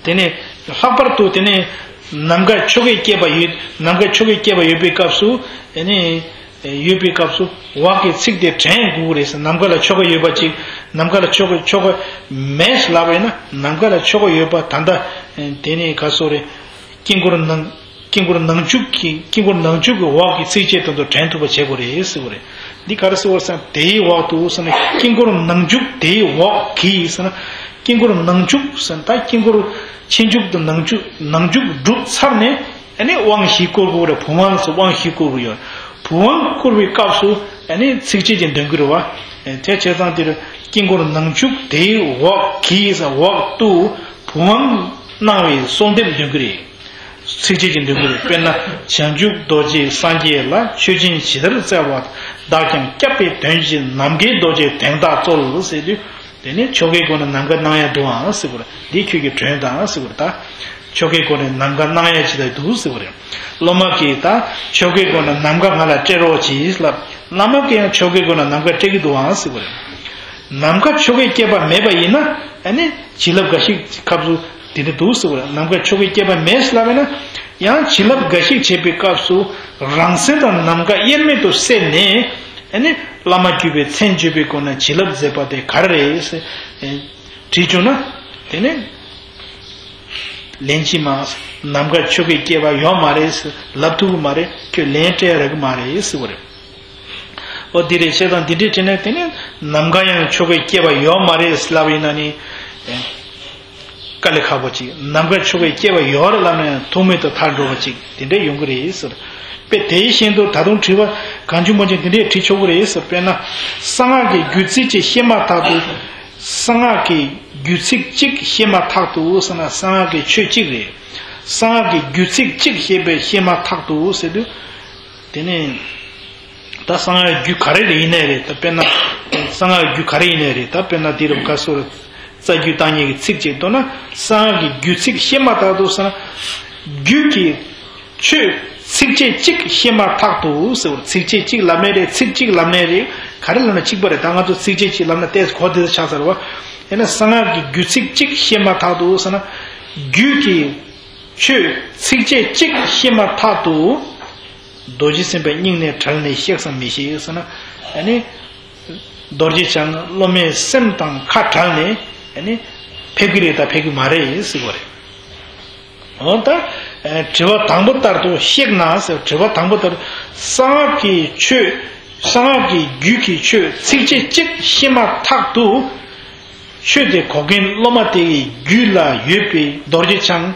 དེ་ནས་ལྷག་པར་དུ་དེ་ནས་ནམ་མཁའ་ཆོ་གས་བསྐྱེད་པ་ཡོད། ནམ་མཁའ་ཆོ་གས་བསྐྱེད་པ་ཡོད་པའི་སྐབས་སུ་དེ་ནས་ཡོད་པའི་སྐབས་སུ་འོག་གི་ཚིག་དེ་དྲན་དགོས་རེད་ཟེར། ནམ་མཁའ་ལ་ཆོ་ག་ཡོད་པ་ཅིག་ནམ་མཁའ་ལ་ཆོ་ག་ཆོ་ག་མེད་ལབ་པ་ཡིན་ན་ནམ་མཁའ་ལ་ཆོ་ག་ཡོད་པ་ད་ལྟ་དེ་ནས་ག་སོ་རེད། དཀྱིལ་འཁོར་ནང་དཀྱིལ་འཁོར་ནང་འཇུག་གི་དཀྱིལ་འཁོར་ནང་འཇུག་གི་འོག་གི་ཚིགས་བཅད་དེ་ཚོ་དྲན་ཐུབ་པ་བྱེད་དགོས་རེད་ཟེར་བ་རེད། འདི་ག་རེ་ཟེར་བ་ཟེར་ན་དེའི་འོག་ཏུ་ཟེར་ན་དཀྱིལ་འཁོར་ནང་འཇུག་དེའི་འོག་གི་ཟེར་ན་དཀྱིལ་འཁོར་ནང་འཇུག་ཟེར་ན་ད་དཀྱིལ་འཁོར་ཕྱི་འཇུག་དང་ནང་འཇུག་ནང་འཇུག་གྲུབ་ཚར་ནས་ཨ་ནི་དབང་བཞི་བསྐུར་དགོས་རེད། བུམ་དབང་ཟེར་དབང་བཞི་བསྐུར་དགོས་ཡོད། བུམ་དབང་བསྐུར་བའི་སྐབས་སུ་ཨ་ནི་ཚིགས་བཅད་ཀྱི་འདོན་གྱི་རེད་བ། དེ་བྱས་ཙང་དེར་དཀྱིལ་འཁོར་ནང་འཇུག་དེའི་འོག་གི་ཟེར་འོག་ཏུ་བུམ་དབང་གནང་བའི་གསོལ་འདེབས་འདོན་གྱི་རེད། ཚིགས་བཅད་ཀྱི་འདོན་ཀུན་དཔེར་ན་བྱང་ཆུབ་རྡོ་རྗེ་སངས་རྒྱས་ལ། ཆོས་སྦྱིན་ཇི་ལྟར་བརྩེ་བ་དག་ཀྱང་། བསྐྱབ་པའི་དོན་གྱིས་ནམ་མཁའི་རྡོ་རྗེ་དོན་དག་སྩོལ་ཟེར་དུས། དེ་ནི་ཆོ་གའི་སྒོ་ནས་ནམ་མཁའ་སྣང་ཡ་འདུག་ཨང་ཟེར་བ་རེད། འདི་ཁྱོད་ཀྱིས་དྲན་དང་ཟེར་བ་རེད། ད་ཆོ་གའི་སྒོ་ནས་ནམ་མཁའ་སྣང་ཡ་ཇི་ལྟར་འདུག་ཟེར་བ་རེད། སློབ་མ་གིས་ད་ཆོ་གའི་སྒོ་ནས་ནམ་མཁའ་ང་ལ་སྤྲད་རོགས་གྱིས་ལབ། བླ་མ་གིས་ཡང་ཆོ་གའི་སྒོ་ནས་ནམ་མཁའ་སྤྲད་ཀྱི་འདུག་ཨང་ཟེར་བ་རེད། ནམ་མཁའ་ཆོ་གས་བསྐྱེད་པ་མེད་པ་ཡིན་ན་ཨ་ནི་བྱིན་རླབས་འགའ་ཞིག་སྐབས་སུ་དེ་འདྲ་འདུག་ཟེར་བ་རེད། ནམ་མཁའ་ཆོ་གས་བསྐྱེད་པ་མེད་ཟེར་ལབ་པ་ཡིན་ན་ཡང་བྱིན་རླབས་འགའ་ཞིག་བྱེད་པའི་སྐབས་སུ་རང་མཚན་དང་ནམ་མཁའ་དབྱེར་མེད་དུ་བསྲེས་ནས་ཨ་ནི་བླ་མ་བརྒྱུད་པའི་མཚན་བརྗོད་པའི་སྒོ་ནས་བྱིན་རླབས་མཛད་པ་དེ་ག་རེ་རེད་ཟེར་དྲིས་བྱུང་ན། དེ་ནི་ལན་གཅིག་མ་ནམ་མཁའ་ཆོ་གས་བསྐྱེད་པ་ཡོད་མ་རེད་ཟེར་ལབ་ཐུབ་ཀྱི་མ་རེད། ཁྱོད་ལན་སྤྲད་རག་གི་མ་རེད་ཟེར་བ་རེད། ཨོ་དེ་རེད། བྱས་ཙང་འདི་འདྲའི་དྲིས་ན་དེ་ནི་ནམ་མཁའ་ཡང་ཆོ་གས་བསྐྱེད་པ་ཡོད་མ་རེད་ལབ་ཡིན་ན་ནི། དཀའ་ལས་ཁག་པོ་ཅིག་ནམ་མཁའ་ཆོ་གས་བསྐྱེད་པ་ཡོད་རེད་ལབ་ན་ཡང་ཐུགས་མེད་དུ་ཐལ་འགྲོ་བ་ཅིག་དེ་འདྲ་ཡོང་གི་རེད་ཟེར། དཔེ་དེ་བཞིན་དུ་ད་དུང་དྲི་བ་གང་བྱུང་མང་བྱུང་དེ་འདྲས་དྲི་ཆོག་གི་རེད་ཟེར། དཔེར་ན་གསང་སྔགས་ཀྱི་རྒྱུད་ཚིག་ཅིག་ཤེས་མ་ཐག་ཏུ། གསང་སྔགས་ཀྱི་རྒྱུད་ཚིག་གཅིག་ཤེས་མ་ཐག་ཏུ་ཟེར་ན་གསང་སྔགས་ཀྱི་ཆོས་གཅིག་རེད། གསང་སྔགས་ཀྱི་རྒྱུད་ཚིག་གཅིག་བཤད་པས་བཤད་མ་ཐག་ཏུ་ཟེར་དུས། དེ་ནས་ད་གསང་སྔགས་རྒྱུད་ག་རེ་རེ་ཡིན་ནའི་རེད། ད་དཔེར་ན་གསང་སྔགས་རྒྱུད་ག་རེ་ཡིན་ནའི་རེད། ད་དཔེར་ན་དེ་རུ་ག་སོ་རེད། རྩ་རྒྱུད་བརྟག་གཉིས་ཀྱི་ཚིགས་བཅད་མདོར་ན་གསང་སྔགས་ཀྱི་རྒྱུད་ཚིག་བཤད་མ་ཐག་ཏུ་ཟེར་ན། རྒྱུད་ཀྱི་ཆོས་ཚིགས་བཅད་གཅིག་བཤད་མ་ཐག་ཏུ་ཟེར་བ། ཚིགས་བཅད་གཅིག་ལབ་ནའི་རེད། ཚིག་གཅིག་ལབ་ནའི་རེད། ག་རེ་ལབ་ན་གཅིག་པ་རེད། ད་ང་ཚོ་ཚིགས་བཅད་གཅིག་ལབ་ན་ཏོག་ཙམ་གོ་བདེ་ས་ཆགས་ཚར་བ། ཡིན་ན་གསང་སྔགས་ཀྱི་རྒྱུད་ཚིག་གཅིག་བཤད་མ་ཐག་ཏུ་ཟེར་ན། རྒྱུད་ཀྱི་ཆོས་ཚིགས་བཅད་གཅིག་བཤད་མ་ཐག་ཏུ། རྡོ་རྗེ་སེམས་དཔའི་སྙིང་ནས་བྲལ་ནས་གཤེགས་སམ་མི་གཤེགས་ཟེར་ན། ཨ་ནི། རྡོ་རྗེ་འཆང་སློབ་མའི་སེམས་དང་ཁ་བྲལ་ནས་ཨ་ནི་ཕེབས་ཀྱི་རེད་དང་ཕེབས་ཀྱི་མ་རེད་ཟེར་བ་རེད། འོ་ད། དྲི་བ་དང་པོ་ལྟར་དུ་གཤེགས་ན་ཟེར། དྲི་བ་དང་པོ་ལྟར། གསང་སྔགས་ཀྱི་ཆོས། གསང་སྔགས་ཀྱི་རྒྱུད་ཀྱི་ཆོས་ཚིགས་བཅད་གཅིག་བཤད་མ་ཐག་ཏུ། ཆོས་དེ་གོ་མཁན་སློབ་མ་དེ་ཡི་རྒྱུད་ལ་ཡོད་པའི་རྡོ་རྗེ་འཆང་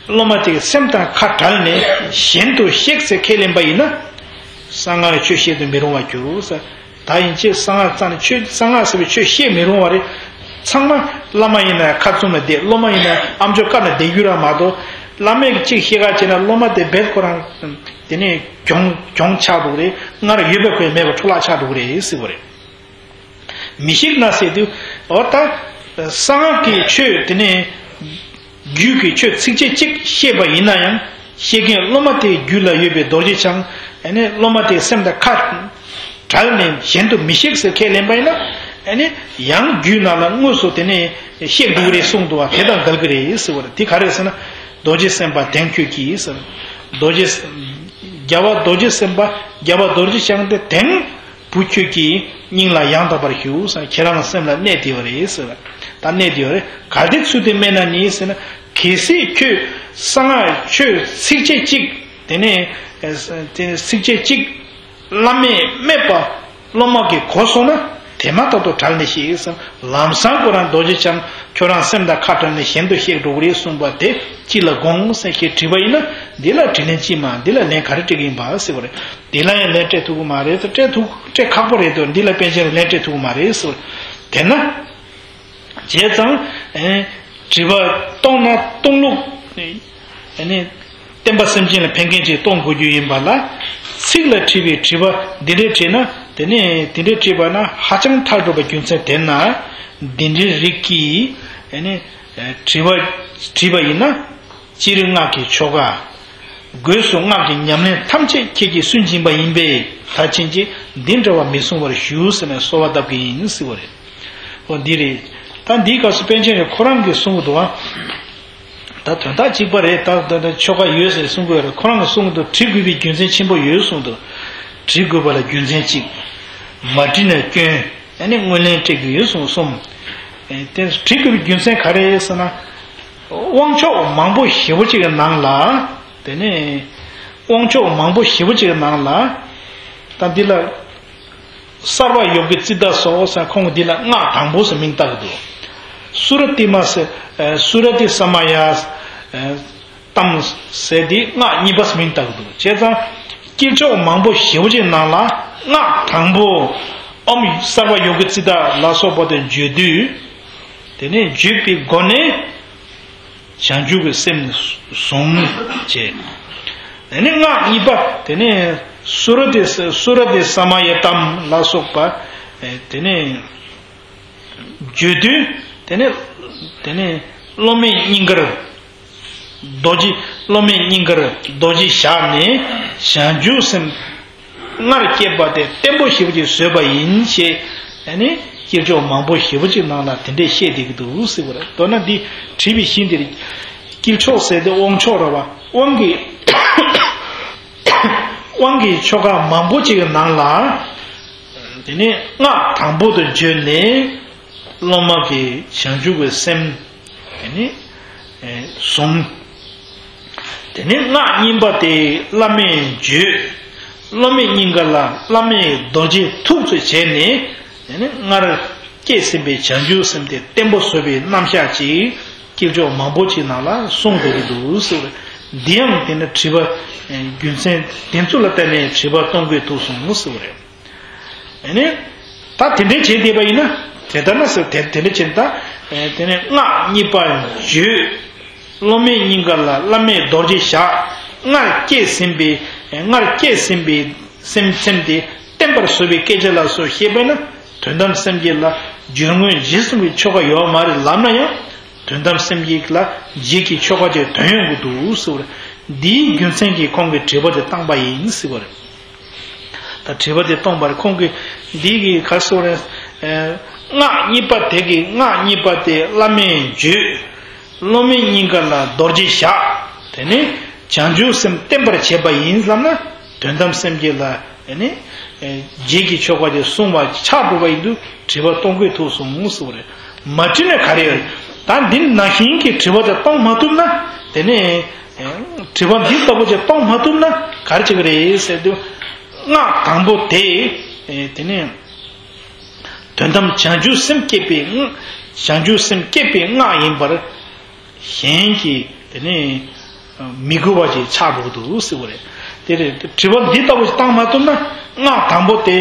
སློབ་མ་དེ་ཡི་སེམས་དང་ཁ་བྲལ་ནས་གཞན་དུ་གཤེགས་ཟེར་ཁས་ལེན་པ་ཡིན་ན། གསང་སྔགས་ཆོས་བཤད་དུ་མི་རུང་བར་འགྱུར་ཟེར། ད་ཡིན་ཕྱིར་གསང་སྔགས་རྩ་ནས་ཆོས། གསང་སྔགས་ཟེར་བའི་ཆོས་བཤད་མི་རུང་བ་རེད། ཚང་མ་བླ་མ་ཡིན་ན་ཁ་བཙུམ་ལ་བསྡད། སློབ་མ་ཡིན་ན་ཨ་མཆོག་བཀའ་ལ་བསྡད་རྒྱུ་རང་མ་གཏོགས། བླ་མས་གཅིག་བཤད་ག་བྱས་ན་སློབ་མ་དེ་རྦད་ཁོ་རང་དེ་ནས་གྱོང་གྱོང་ཆགས་འདུག་རེད། སྔར་ཡོད་པའི་ཁོས་མེད་པ་འཕྲོ་བརླག་ཆགས་འགྲོ་གི་རེད་ཟེར་བ་རེད། མི་གཤེགས་ན་ཟེར་དུས། འོ་ད། གསང་སྔགས་ཀྱི་ཆོས་དེ་ནས། རྒྱུད་ཀྱི་ཆོས་ཚིགས་བཅད་གཅིག་བཤད་པ་ཡིན་ན་ཡང་། བཤད་མཁན་སློབ་མ་དེའི་རྒྱུད་ལ་ཡོད་པའི་རྡོ་རྗེ་འཆང་། ཨ་ནི་སློབ་མ་དེའི་སེམས་དང་ཁ་བྲལ་ནས་གཞན་དུ་མི་གཤེགས་ཟེར་ཁས་ལེན་པ་ཡིན་ན། ཨ་ནི་ཡང་རྒྱུད་ནང་ལ་དངོས་སུ་དེ་ནས་གཤེགས་འགྲོ་གི་རེད་གསུངས་འདུག་བ། དེ་དང་འགལ་གྱི་རེད་ཟེར་བ་རེད། དེ་ག་རེ་ཟེར་ན། རྡོ་རྗེ་སེམས་དཔའ་དེང་ཁྱོད་ཀྱིས་ཟེར། རྡོ་རྗེ། རྒྱལ་བ་རྡོ་རྗེ་སེམས་དཔའ། རྒྱལ་བ་རྡོ་རྗེ་འཆང་དེ་དེང་བུ་ཁྱོད་ཀྱི་སྙིང་ལ་ཡང་དག་པར་ཞུགས་ཟེར། ཁྱེད་རང་སེམས་ལ་གནས་ཏེ་ཡོད་རེད་ཟེར། ད་གནས་ཏེ་ཡོད་རེད། གལ་ཏེ་ཚུལ་དེ་དམན་ན་ནི་ཟེར་ན། གལ་སྲིད་ཁྱོད་གསང་སྔགས་ཆོས་ཚིགས་བཅད་གཅིག་དེ་ནས་ཚིགས་བཅད་གཅིག་བླ་མས་སྨྲས་པ་སློབ་མ་གིས་གོ་སོང་ན། དེ་མ་ཐག་ཏུ་བྲལ་ནས་གཤེགས་ཟེར། ལམ་སང་ཁོ་རང་རྡོ་རྗེ་འཆང་ཁྱོད་རང་སེམས་དང་ཁ་བྲལ་ནས་གཞན་དུ་གཤེགས་འགྲོ་གི་རེད་གསུངས་པ་དེ་ཅི་ལ་དགོངས་ཟེར་ཞེས་དྲིས་པ་ཡིན་ན། འདི་ལ་དྲིས་ལན་ཅི་མ། འདི་ལ་ལན་ག་རེ་སྤྲད་ཀྱི་ཡིན་པ་ཟེར་བ་རེད། དེ་ལ་ཡང་ལན་སྤྲད་ཐུབ་ཀྱི་མ་རེད། སྤྲད་ཐུབ། སྤྲད་ཁག་པོ་རེད་དོ། འདི་ལ་པཎ་ཆེན་ལ་ལན་སྤྲད་ཐུབ་ཀྱི་མ་རེད་ཟེར། དེས་ན། བྱས་ཙང་། ཨེ། དྲི་བ་གཏོང་ན་གཏོང་ལུགས། ཨ་ནི། བསྟན་པ་སེམས་ཅན་ལ་ཕན་མཁན་ཅིག་གཏོང་དགོས་རྒྱུ་ཡིན་པ་ལ། ཚིག་ལ་དྲིས་པའི་དྲི་བ་འདི་འདྲས་དྲིས་ན། དེ་ནས་དེ་འདྲས་དྲིས་པ་ན་ཧ་ཅང་ཐག་གྲོལ་བའི་རྒྱུ་མཚན་དེ་ན། འདི་འདྲའི་རིགས་ཀྱིས། ཨ་ནི། དྲི་བ་དྲིས་པ་ཡིན་ན། སྤྱིར་སྔགས་ཀྱི་ཆོ་ག་སྒོས་སུ་སྔགས་ཀྱི་ཉམས་ལེན་ཐམས་ཅད་ཁྱེད་ཀྱིས་སུན་འབྱིན་པ་ཡིན་པས། ད་ཕྱིན་ཆད་འདི་འདྲ་བ་མི་གསུང་བར་ཞུ་ཟེར་ནས་གསོལ་བ་བཏབ་ཀྱི་ཡིན་ཟེར་བ་རེད། འོ་འདི་རེད། ད་འདིའི་སྐབས་སུ་པཎ་ཆེན་རེ་ཁོ་རང་གིས་གསུང་གི་འདུག་ཨ། ད་དོན་དག་གཅིག་པ་རེད། ད་ད་ད་ཆོ་ག་ཡོད་ཟེར་གསུང་གི་ཡོད་རེད། ཁོ་རང་གིས་གསུང་གི་འདུག་དྲི་དགོས་པའི་རྒྱུ་མཚན་ཆེན་པོ་ཡོད་གསུངས་འདུག་དྲི་དགོས་པ་ལ་རྒྱུ་མཚན་གཅིག་མ་དྲིས་ན་སྐྱོན། ཨ་ནི་སྔོན་ལན་སྤྲད་ཀྱི་ཡོད་གསུངས། གསུམ། ཨེ་དེ་དྲི་དགོས་པའི་རྒྱུ་མཚན་ག་རེ་ཟེར་ན། དབང་ཆོག་མང་པོ་ཞེ་པོ་ཅིག་གི་ནང་ལ། དེ་ནས་དབང་ཆོག་མང་པོ་ཞེ་པོ་ཅིག་གི་ནང་ལ། ད་འདི་ལ་སརྦ་ཡོ་གི་ཙིཏྟ་སོགས་ཟེར། ཁོང་གིས་འདི་ལ་སྔགས་དང་པོ་ཟེར་མིང་བཏགས་འདུག་སུ་ར་ཏི་མ་ཟེར། ཨེ་སུ་ར་ཏི་ས་མ་ཡ། ཨེ་ཏམ་ཟེར་དེ་སྔགས་གཉིས་པ་ཟེར་མིང་བཏགས་འདུག་བྱས་ཙང་དཀྱིལ་ཆོག་མང་པོ་ཞེ་པོ་ཅིག་ནང་ལ་སྔགས་དང་པོ་ཨོཾ་སརྦ་ཡོ་གི་ཙིཏྟ་ལ་སོགས་པ་དེ་བརྗོད་དུས། དེ་ནས་བརྗོད་པའི་སྒོ་ནས་བྱང་ཆུབ་ཀྱི་སེམས་བཟུང་བྱས། དེ་ནས་སྔགས་གཉིས་པ་དེ་ནས་སུ་ར་ཏི་སུ་ར་ཏི་ས་མ་ཡ་ཏམ་ལ་སོགས་པ་དེ་ནས། བརྗོད་དུས། དེ་ནས། དེ་ནས་སློབ་མའི་སྙིང་གར། རྡོ་རྗེ། སློབ་མའི་སྙིང་གར་རྡོ་རྗེ་བཞག་ནས་བྱང་ཆུབ་སེམས་སྔར་བསྐྱེད་པ་དེ་བརྟན་པོ་ཞེ་པོ་ཅིག་བཟོས་པ་ཡིན་ཞེས། ཨ་ནི་དཀྱིལ་ཆོག་མང་པོ་ཞེ་པོ་ཅིག་ནང་ལ་དེ་འདྲས་བཤད་བསྡད་ཀྱི་འདུག་ཟེར་བ་རེད། མདོར་ན་འདི་བྲིས་པའི་གཞི་འདིར། དཀྱིལ་ཆོག་ཟེར་དེ་དབང་ཆོག་རེད་བ། དབང་གི། དབང་གི་ཆོ་ག་མང་པོ་ཅིག་གི་ནང་ལ། དེ་ནས་སྔགས་དང་པོ་དེ་བརྗོད་ནས་སློབ་མ་གིས་བྱང་ཆུབ་ཀྱི་སེམས་དེ་ནས་བཟུང་། དེ་ནས་སྔགས་གཉིས་པ་དེ་བླ་མས་བརྗོད། སློབ་མའི་སྙིང་ག་ལ་བླ་མའི་རྡོ་རྗེ་ཐུགས་སུ་བྱས་ནས། དེ་ནས་སྔར་བསྐྱེད་ཟིན་པའི་བྱང་ཆུབ་སེམས་དེ་བརྟན་པོ་བཟོས་པའི་རྣམ་གཞག་ཅིག་དཀྱིལ་ཆོག་མང་པོ་ཅིག་ནང་ལ་གསུངས་འདུག་གི་འདུག་ཟེར་བ་རེད། འདི་ཡང་དེ་ནི་དྲི་བ་རྒྱུ་མཚན་དེ་ཚོ་ལ་བརྟེན་ནས་དྲི་བ་གཏོང་དགོས་ཐུག་སོང་ཟེར་བ་རེད། ཨ་ནི། ད་དེ་འདྲའི་བྱེད་བསྡད་པ་ཡིན་ན། དེ་ལྟར་ན་ཟེར། དེ་དེ་འདྲའི་བྱེད་ད། དེ་ནས་སྔགས་གཉིས་པ་བརྗོད། སློབ་མའི་སྙིང་ག་ལ་བླ་མས་རྡོ་རྗེ་ཞགས། སྔར་སྐྱེས་ཟིན་པའི་སྔར་སྐྱེས་ཟིན་པའི་སེམས་སེམས་དེ་བརྟན་པར་བཟོ་བའི་སྐད་ཆ་ལ་སོགས་བཤད་པས་ན། དོན་དམ་སེམས་བསྐྱེད་ལ་རྒྱུ་དངོས་རྗེས་གསུམ་གྱི་ཆོ་ག་ཡོད་མ་རེད་ལབ་ན་ཡང་། དོན་དམ་སེམས་བསྐྱེད་ལ་རྗེས་ཀྱི་ཆོ་ག་ཅིག་དོན་ཡོང་གི་འདུག་ཟེར་བ་རེད། འདིའི་རྒྱུ་མཚན་གྱིས་ཁོང་གིས་དྲི་བ་དེ་བཏང་པ་ཡིན་ཟེར་བ་རེད། ད་དྲི་བ་དེ་བཏང་པ་རེད། ཁོང་གིས་འདི་གི་ག་རེ་ཟེར་བ་རེད། ཨེ། སྔགས་གཉིས་པ་དེ་གི་སྔགས་གཉིས་པ་དེ་བླ་མས་བརྗོད། སློབ་མའི་སྙིང་ག་ལ་རྡོ་རྗེ་བཞག། དེ་ནས་བྱང་ཆུབ་སེམས་བརྟན་པར་བྱེད་པ་ཡིན་ལབ་ན། དོན་དམ་སེམས་བསྐྱེད་ལ་དེ་ནས་རྗེས་ཀྱི་ཆོ་ག་དེ་གསུངས་པ་ཆགས་འགྲོ་བ་ཡིན་དུས་དྲི་བ་གཏོང་དགོས་ཐུག་སོང་ཟེར་བ་རེད། མ་དྲིས་ན་ག་རེ་ཡོད་རེད། ད་འདི་ནང་བཞིན་གྱི་དྲི་བ་དེ་གཏོང་མ་ཐུབ་ན། དེ་ནས་དྲི་བ་འདི་ལྟ་བུ་ཅིག་གཏོང་མ་ཐུབ་ན་ག་རེ་བྱེད་ཀྱི་རེད་ཟེར་དུས། སྔགས་དང་པོ་དེ་དེ་ནས། དོན་དམ་བྱང་ཆུབ་སེམས་བསྐྱེད་པའི་སྔགས། བྱང་ཆུབ་སེམས་བསྐྱེད་པའི་སྔགས་ཡིན་པར། གཞན་གྱིས་དེ་ནས་མི་གོ་བ་ཞིག་ཆགས་འགྲོ་གི་འདུག་ཟེར་བ་རེད། དེ་རེད། དྲི་བ་འདི་ལྟ་བུ་ཞིག་བཏང་མ་ཐུབ་ན། སྔགས་དང་པོ་དེ་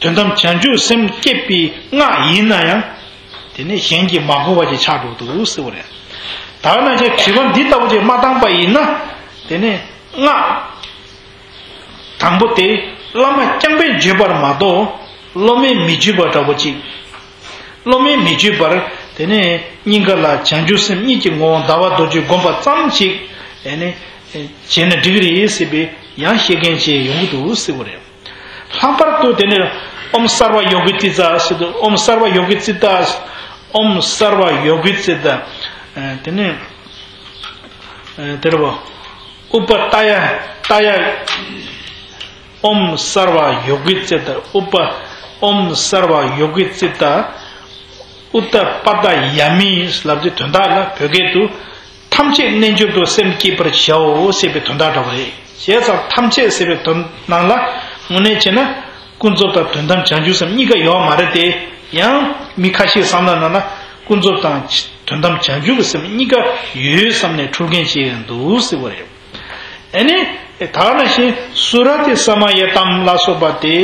དོན་དམ་བྱང་ཆུབ་སེམས་བསྐྱེད་པའི་སྔགས་ཡིན་ན་ཡང་། དེ་ནས་གཞན་གྱིས་མ་གོ་བ་ཞིག་ཆགས་འགྲོ་གི་འདུག་ཟེར་བ་རེད། ད་ནང་བཞིན་དྲི་བ་འདི་ལྟ་བུ་ཞིག་མ་བཏང་པ་ཡིན་ན། དེ་ནས་སྔགས། དང་པོ་དེ་བླ་མ་རྐྱང་པས་བརྗོད་པར་མ་གཏོགས་སློབ་མས་མི་བརྗོད་པ་འདྲ་པོ་ཅིག་སློབ་མས་མི་བརྗོད་པར་དེ་ནས་སྙིང་ག་ལ་བྱང་ཆུབ་སེམས་གཉིས་ཀྱི་ངོ་བོ་ཟླ་བ་རྡོ་རྗེ་བསྒོམ་པ་ཙམ་ཞིག་དེ་ནས་བྱས་ན་འགྲིག་གི་རེད་ཟེར་བའི་ཡང་བཤད་མཁན་ཅིག་ཡོང་གི་འདུག་ཟེར་བ་རེད། ལྷག་པར་དུ་དེ་ནས་ཨོཾ་སརྦ་ཡོ་གི་ཙིཏྟ་ཟེར་དུས། ཨོཾ་སརྦ་ཡོ་གི་ཙིཏྟ། ཨོཾ་སརྦ་ཡོ་གི་ཙིཏྟ། དེ་ནས་དེ་རེད་པ། ཨུ་པ་ཏ་ཡ་ཏ་ཡ། ཨོཾ་སརྦ་ཡོ་གི་ཙིཏྟ། ཨུ་པ། ཨོཾ་སརྦ་ཡོ་གི་ཙིཏྟ། ཨུ་ཏ་པ་ཏ་ཡ་མི་ལབ་དུས་དོན་དག་ལ་བོད་སྐད་དུ། ཐམས་ཅད་རྣལ་འབྱོར་དུ་སེམས་བསྐྱེད་པར་བྱའོ་ཞེས་པའི་དོན་དག་འདྲ་བ་རེད། བྱས་ཙང་ཐམས་ཅད་ཟེར་བའི་དོན་ནང་ལ་དངོས་གནས་བྱས་ན། ཀུན་རྫོབ་དང་དོན་དམ་བྱང་ཆུབ་སེམས་གཉིས་ཀ་ཡོད་མ་རེད་དེ། ཡང་མི་ཁ་ཤས་བསམ་བློ་ནང་ན་ཀུན་རྫོབ་དང་དོན་དམ་བྱང་ཆུབ་ཀྱི་སེམས་གཉིས་ཀ་ཡོད་བསམ་ནས་འཁྲུལ་མཁན་ཅིག་ཡང་འདུག་ཟེར་བ་རེད། ཨ་ནི། ད་ག་ནང་བཞིན་སུ་ར་ཏི་ས་མ་ཡ་ཏམ་ལ་སོགས་པ་དེ་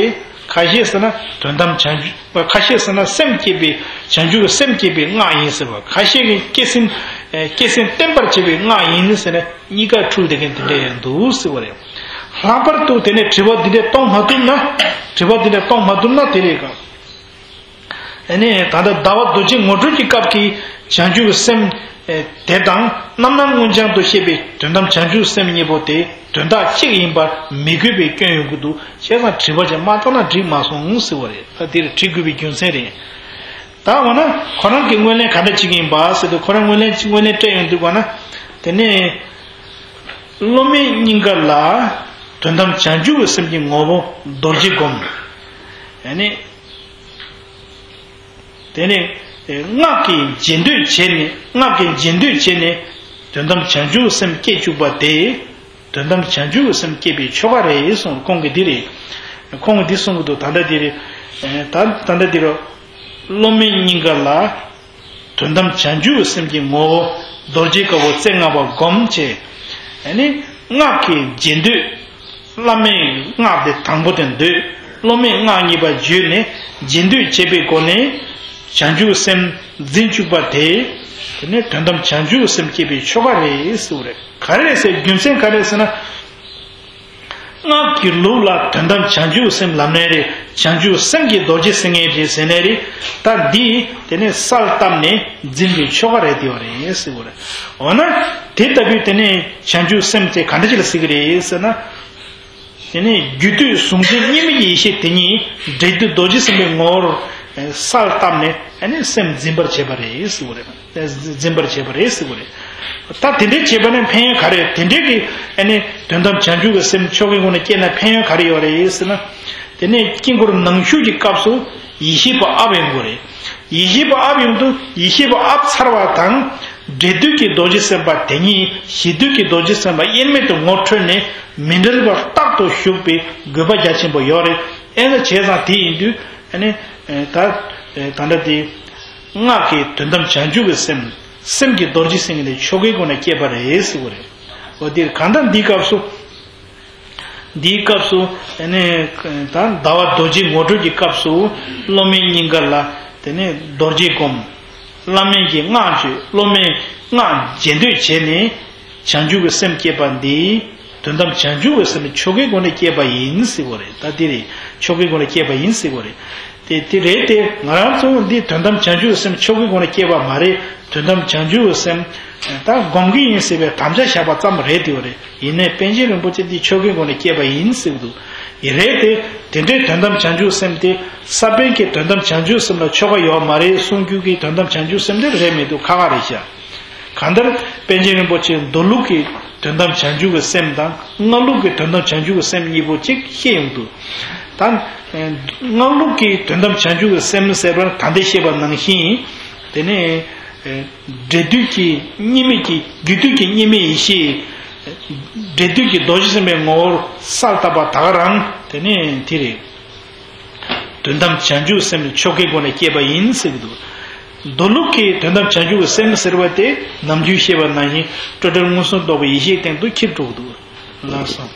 ཁ་ཤས་ཟེར་ན་དོན་དམ་བྱང་ཆུབ། ཁ་ཤས་ཟེར་ན་སེམས་བསྐྱེད་པའི་བྱང་ཆུབ་ཀྱི་སེམས་བསྐྱེད་པའི་སྔགས་ཡིན་ཟེར་བ། ཁ་ཤས་ཀྱིས་བསྐྱེད་སེམས། བསྐྱེད་སེམས་བརྟན་པར་བྱེད་པའི་སྔགས་ཡིན་ཟེར་ནས་གཉིས་ཀ་འཁྲུལ་བསྡད་མཁན་དེ་འདྲ་ཡང་འདུག་ཟེར་བ་རེད། ལྷག་པར་དུ་དེ་ནས་དྲི་བ་འདི་འདྲ་གཏོང་མ་ཐུབ་ན། དྲི་བ་འདི་འདྲ་གཏོང་མ་ཐུབ་ན་དེ་རེད་ག་ཨ་ནི་ད་ལྟ་ཟླ་བ་རྡོ་རྗེ་ངོ་སྤྲོད་ཀྱི་སྐབས་ཀྱི་བྱང་ཆུབ་ཀྱི་སེམས་དེ་དང་རྣམ་སྣང་མངོན་བྱང་དུ་བཤད་པའི་དོན་དམ་བྱང་ཆུབ་སེམས་གཉིས་པོ་དེ་དོན་དག་གཅིག་ཡིན་པར་མི་དགོས་པའི་སྐྱོན་ཡོང་གི་འདུག་བྱས་ཙང་དྲི་བ་ཅིག་མ་བཏང་ན་འགྲིག་མ་སོང་ཟེར་བ་རེད། ད་དེར་དྲི་དགོས་པའི་རྒྱུ་མཚན་རེད། ད་འོ་ན་ཁོ་རང་གི་སྔོན་ལན་ག་འདྲ་བྱེད་ཀྱི་ཡིན་པ་ཟེར་དུས། ཁོ་རང་སྔོན་ལན་སྔོན་ལན་སྤྲད་ཡོང་དུས་ག་ན། དེ་ནས་སློབ་མའི་སྙིང་ག་ལ་དོན་དམ་བྱང་ཆུབ་ཀྱི་སེམས་ཀྱི་ངོ་བོ་རྡོ་རྗེ་བསྒོམ། ཨ་ནི། དེ་ནས་སྔགས་ཀྱི་རྗེས་ཟློས་བྱས་ནས། སྔགས་ཀྱི་རྗེས་ཟློས་བྱས་ནས་དོན་དམ་བྱང་ཆུབ་སེམས་སྐྱེ་བཅུག་པ་དེ་དོན་དམ་བྱང་ཆུབ་སེམས་སྐྱེ་བའི་ཆོ་ག་རེད་གསུངས། ཁོང་གིས་འདི་རེད། ཁོང་གིས་འདི་གསུང་གི་འདུག་ད་ལྟ་འདི་རེད། ད་ད་ལྟ་འདི་རུ་སློབ་མའི་སྙིང་ག་ལ་དོན་དམ་བྱང་ཆུབ་སེམས་ཀྱི་ངོ་བོ་རྡོ་རྗེ་དཀར་པོ་རྩེ་ལྔ་པ་བསྒོམ་བྱས། ཨ་ནི་སྔགས་ཀྱི་རྗེས་ཟློས། བླ་མའི་སྔགས་དེ་དང་པོ་དེ་འདོད། སློབ་མའི་སྔགས་གཉིས་པ་བརྗོད་ནས་རྗེས་ཟློས་བྱས་པའི་སྒོ་ནས་བྱང་ཆུབ་སེམས་འཛིན་བཅུག་པ་དེ། དེ་ནས་དོན་དམ་བྱང་ཆུབ་སེམས་སྐྱེ་བའི་ཆོ་ག་རེད་ཟེར་བ་རེད། ག་རེ་ཟེར། རྒྱུ་མཚན་ག་རེ་ཟེར་ན། སྔགས་ཀྱི་ལུགས་ལ་དོན་དམ་བྱང་ཆུབ་སེམས་ལབ་ནའི་རེད། བྱང་ཆུབ་སེམས་ཀྱི་རྡོ་རྗེ་ཟེར་མཁན་རེད་ཟེར་ནའི་རེད། ད་འདི་དེ་ནས་གསལ་བཏབ་ནས་འཛིན་པའི་ཆོ་ག་རེད། དེ་བ་རེད་ཟེར་བ་རེད། འོ་ན་དེ་ལྟ་བུའི་དེ་ནས་བྱང་ཆུབ་སེམས་དེ་ག་འདྲ་ཅིག་ལ་ཟེར་གི་རེད་ཟེར་ན། དེ་ནས་རྒྱུད་སྟོད་གཟུང་འཛིན་གཉིས་མེད་ཀྱི་ཡེ་ཤེས་དེ་ཉིད་འབྲས་རྡུལ་རྡོ་རྗེ་སེམས་དཔའི་ངོ་བོར་གསལ་བཏབ་ནས། ཨ་ནི་སེམས་འཛིན་པར་བྱེད་པ་རེད་ཟེར་བ་རེད། འཛིན་པར་བྱེད་པ་རེད་ཟེར་བ་རེད། ད་དེ་འདྲའི་བྱེད་པ་ནི་ཕན་ཡོན་ག་རེ། དེ་འདྲའི་གི་ཨ་ནི་དོན་དམ་བྱང་ཆུབ་ཀྱི་སེམས་ཆོ་གའི་སྒོ་ནས་སྐྱེས་ན་ཕན་ཡོན་ག་རེ་ཡོད་རེད་ཟེར་ན། དེ་ནས་དཀྱིལ་འཁོར་ནང་བཞུགས་ཀྱི་སྐབས་སུ་ཡེ་ཤེས་པ་ཨབ་ཡོང་དགོས་རེད། ཡེ་ཤེས་པ་ཨབ་ཡོང་དུས་ཡེ་ཤེས་པ་ཨབ་ཚར་བ་དང་། འབྲས་རྡུལ་གྱི་རྡོ་རྗེ་སེམས་དཔའ་དེ་ཉིད་གཞི་རྡུལ་གྱི་རྡོ་རྗེ་སེམས་དཔའ་དབྱེར་མེད་དུ་ངོ་འཕྲོད་ནས་མི་འབྲལ་བར་རྟག་ཏུ་བཞུགས་པའི་དགོས་པ་རྒྱ་ཆེན་པོ་ཡོད་རེད། ཨེ་ན་བྱས་ཙང་དེ་ཡིན་དུས་ཨ་ནི་ད་ད་ལྟ་དེ་སྔགས་ཀྱི་དོན་དམ་བྱང་ཆུབ་ཀྱི་སེམས། སེམས་ཀྱི་རྡོ་རྗེ་སེམས་ཀྱི་ཆོ་གའི་སྒོ་ནས་སྐྱེས་པ་རེད་ཟེར་བ་རེད། འོ་དེ་གང་ལྟར་འདིའི་སྐབས་སུ། འདིའི་སྐབས་སུ་དེ་ནས་ད་ཟླ་བ་རྡོ་རྗེ་ངོ་སྤྲོད་ཀྱི་སྐབས་སུ་སློབ་མའི་སྙིང་ག་ལ་དེ་ནས་རྡོ་རྗེ་བསྒོམ། བླ་མའི་གི་སྔགས་བརྗོད། སློབ་མའི་སྔགས་རྗེས་ཟློས་བྱས་ནས། བྱང་ཆུབ་ཀྱི་སེམས་བསྐྱེད་པ་འདི། དོན་དམ་བྱང་ཆུབ་ཀྱི་སེམས་ཆོ་གའི་སྒོ་ནས་བསྐྱེད་པ་ཡིན་ཟེར་བ་རེད། ད་འདི་རེད། ཆོ་གའི་སྒོ་ནས་བསྐྱེད་པ་ཡིན་ཟེར་བ་རེད། དེ་དེ་རེད་དེ། ང་རང་ཚོ་འདི་དོན་དམ་བྱང་ཆུབ་ཀྱི་སེམས་ཆོ་གའི་སྒོ་ནས་བསྐྱེད་པ་མ་རེད། དོན་དམ་བྱང་ཆུབ་ཀྱི་སེམས་ད་སྒོམ་གྱི་ཡིན་ཟེར་བའི་དམ་བཅའ་བཞག་པ་ཙམ་རེད། དེ་བ་རེད། ཡིན་ནའི་པཎ་ཆེན་རིན་པོ་ཆེ་འདི་ཆོ་གའི་སྒོ་ནས་བསྐྱེད་པ་ཡིན་ཟེར་གྱི་འདུག་ཡིན་རེད་དེ། དེ་འདྲའི་དོན་དམ་བྱང་ཆུབ་སེམས་དེ། ས་པཎ་གྱིས་དོན་དམ་བྱང་ཆུབ་སེམས་ལ་ཆོ་ག་ཡོད་མ་རེད་གསུང་རྒྱུ་གི་དོན་དམ་བྱང་ཆུབ་སེམས་དེ་རེད་མི་འདུག་ཁ་ཁ་རེད་ཤག་གང་ལྟར་པཎ་ཆེན་རིན་པོ་ཆེས་མདོ་ལུགས་ཀྱི་དོན་དམ་བྱང་ཆུབ་ཀྱི་སེམས་དང་སྔགས་ལུགས་ཀྱི་དོན་དམ་བྱང་ཆུབ་ཀྱི་སེམས་གཉིས་པོ་གཅིག་བཤད་ཡོང་འདུག་ད་སྔགས་ལུགས་ཀྱི་དོན་དམ་བྱང་ཆུབ་ཀྱི་སེམས་ཟེར་བར་ད་ལྟ་བཤད་པ་ནང་བཞིན། དེ་ནས་འབྲས་དུས་ཀྱི་གཉིས་མེད་ཀྱི་རྒྱུ་དུས་ཀྱི་གཉིས་མེད་ཡེ་ཤེས། འབྲས་དུས་ཀྱི་རྡོ་རྗེ་སེམས་དཔའི་ངོ་བོར་གསལ་བཏབ་པ་ད་ག་རང་དེ་ནས་དེ་རེད། དོན་དམ་བྱང་ཆུབ་སེམས་ནི་ཆོ་གའི་སྒོ་ནས་བསྐྱེད་པ་ཡིན་ཟེར་གྱི་འདུག་མདོ་ལུགས་ཀྱི་དོན་དམ་བྱང་ཆུབ་ཀྱི་སེམས་ཟེར་བ་དེ་ནམ་རྒྱུན་བཤད་པ་ནང་བཞིན་སྤྲོས་བྲལ་མངོན་སུམ་རྟོགས་པའི་ཡེ་ཤེས་སྟེང་དུ་ཁྱེར་འགྲོ་གི་འདུག་ལགས་སོ།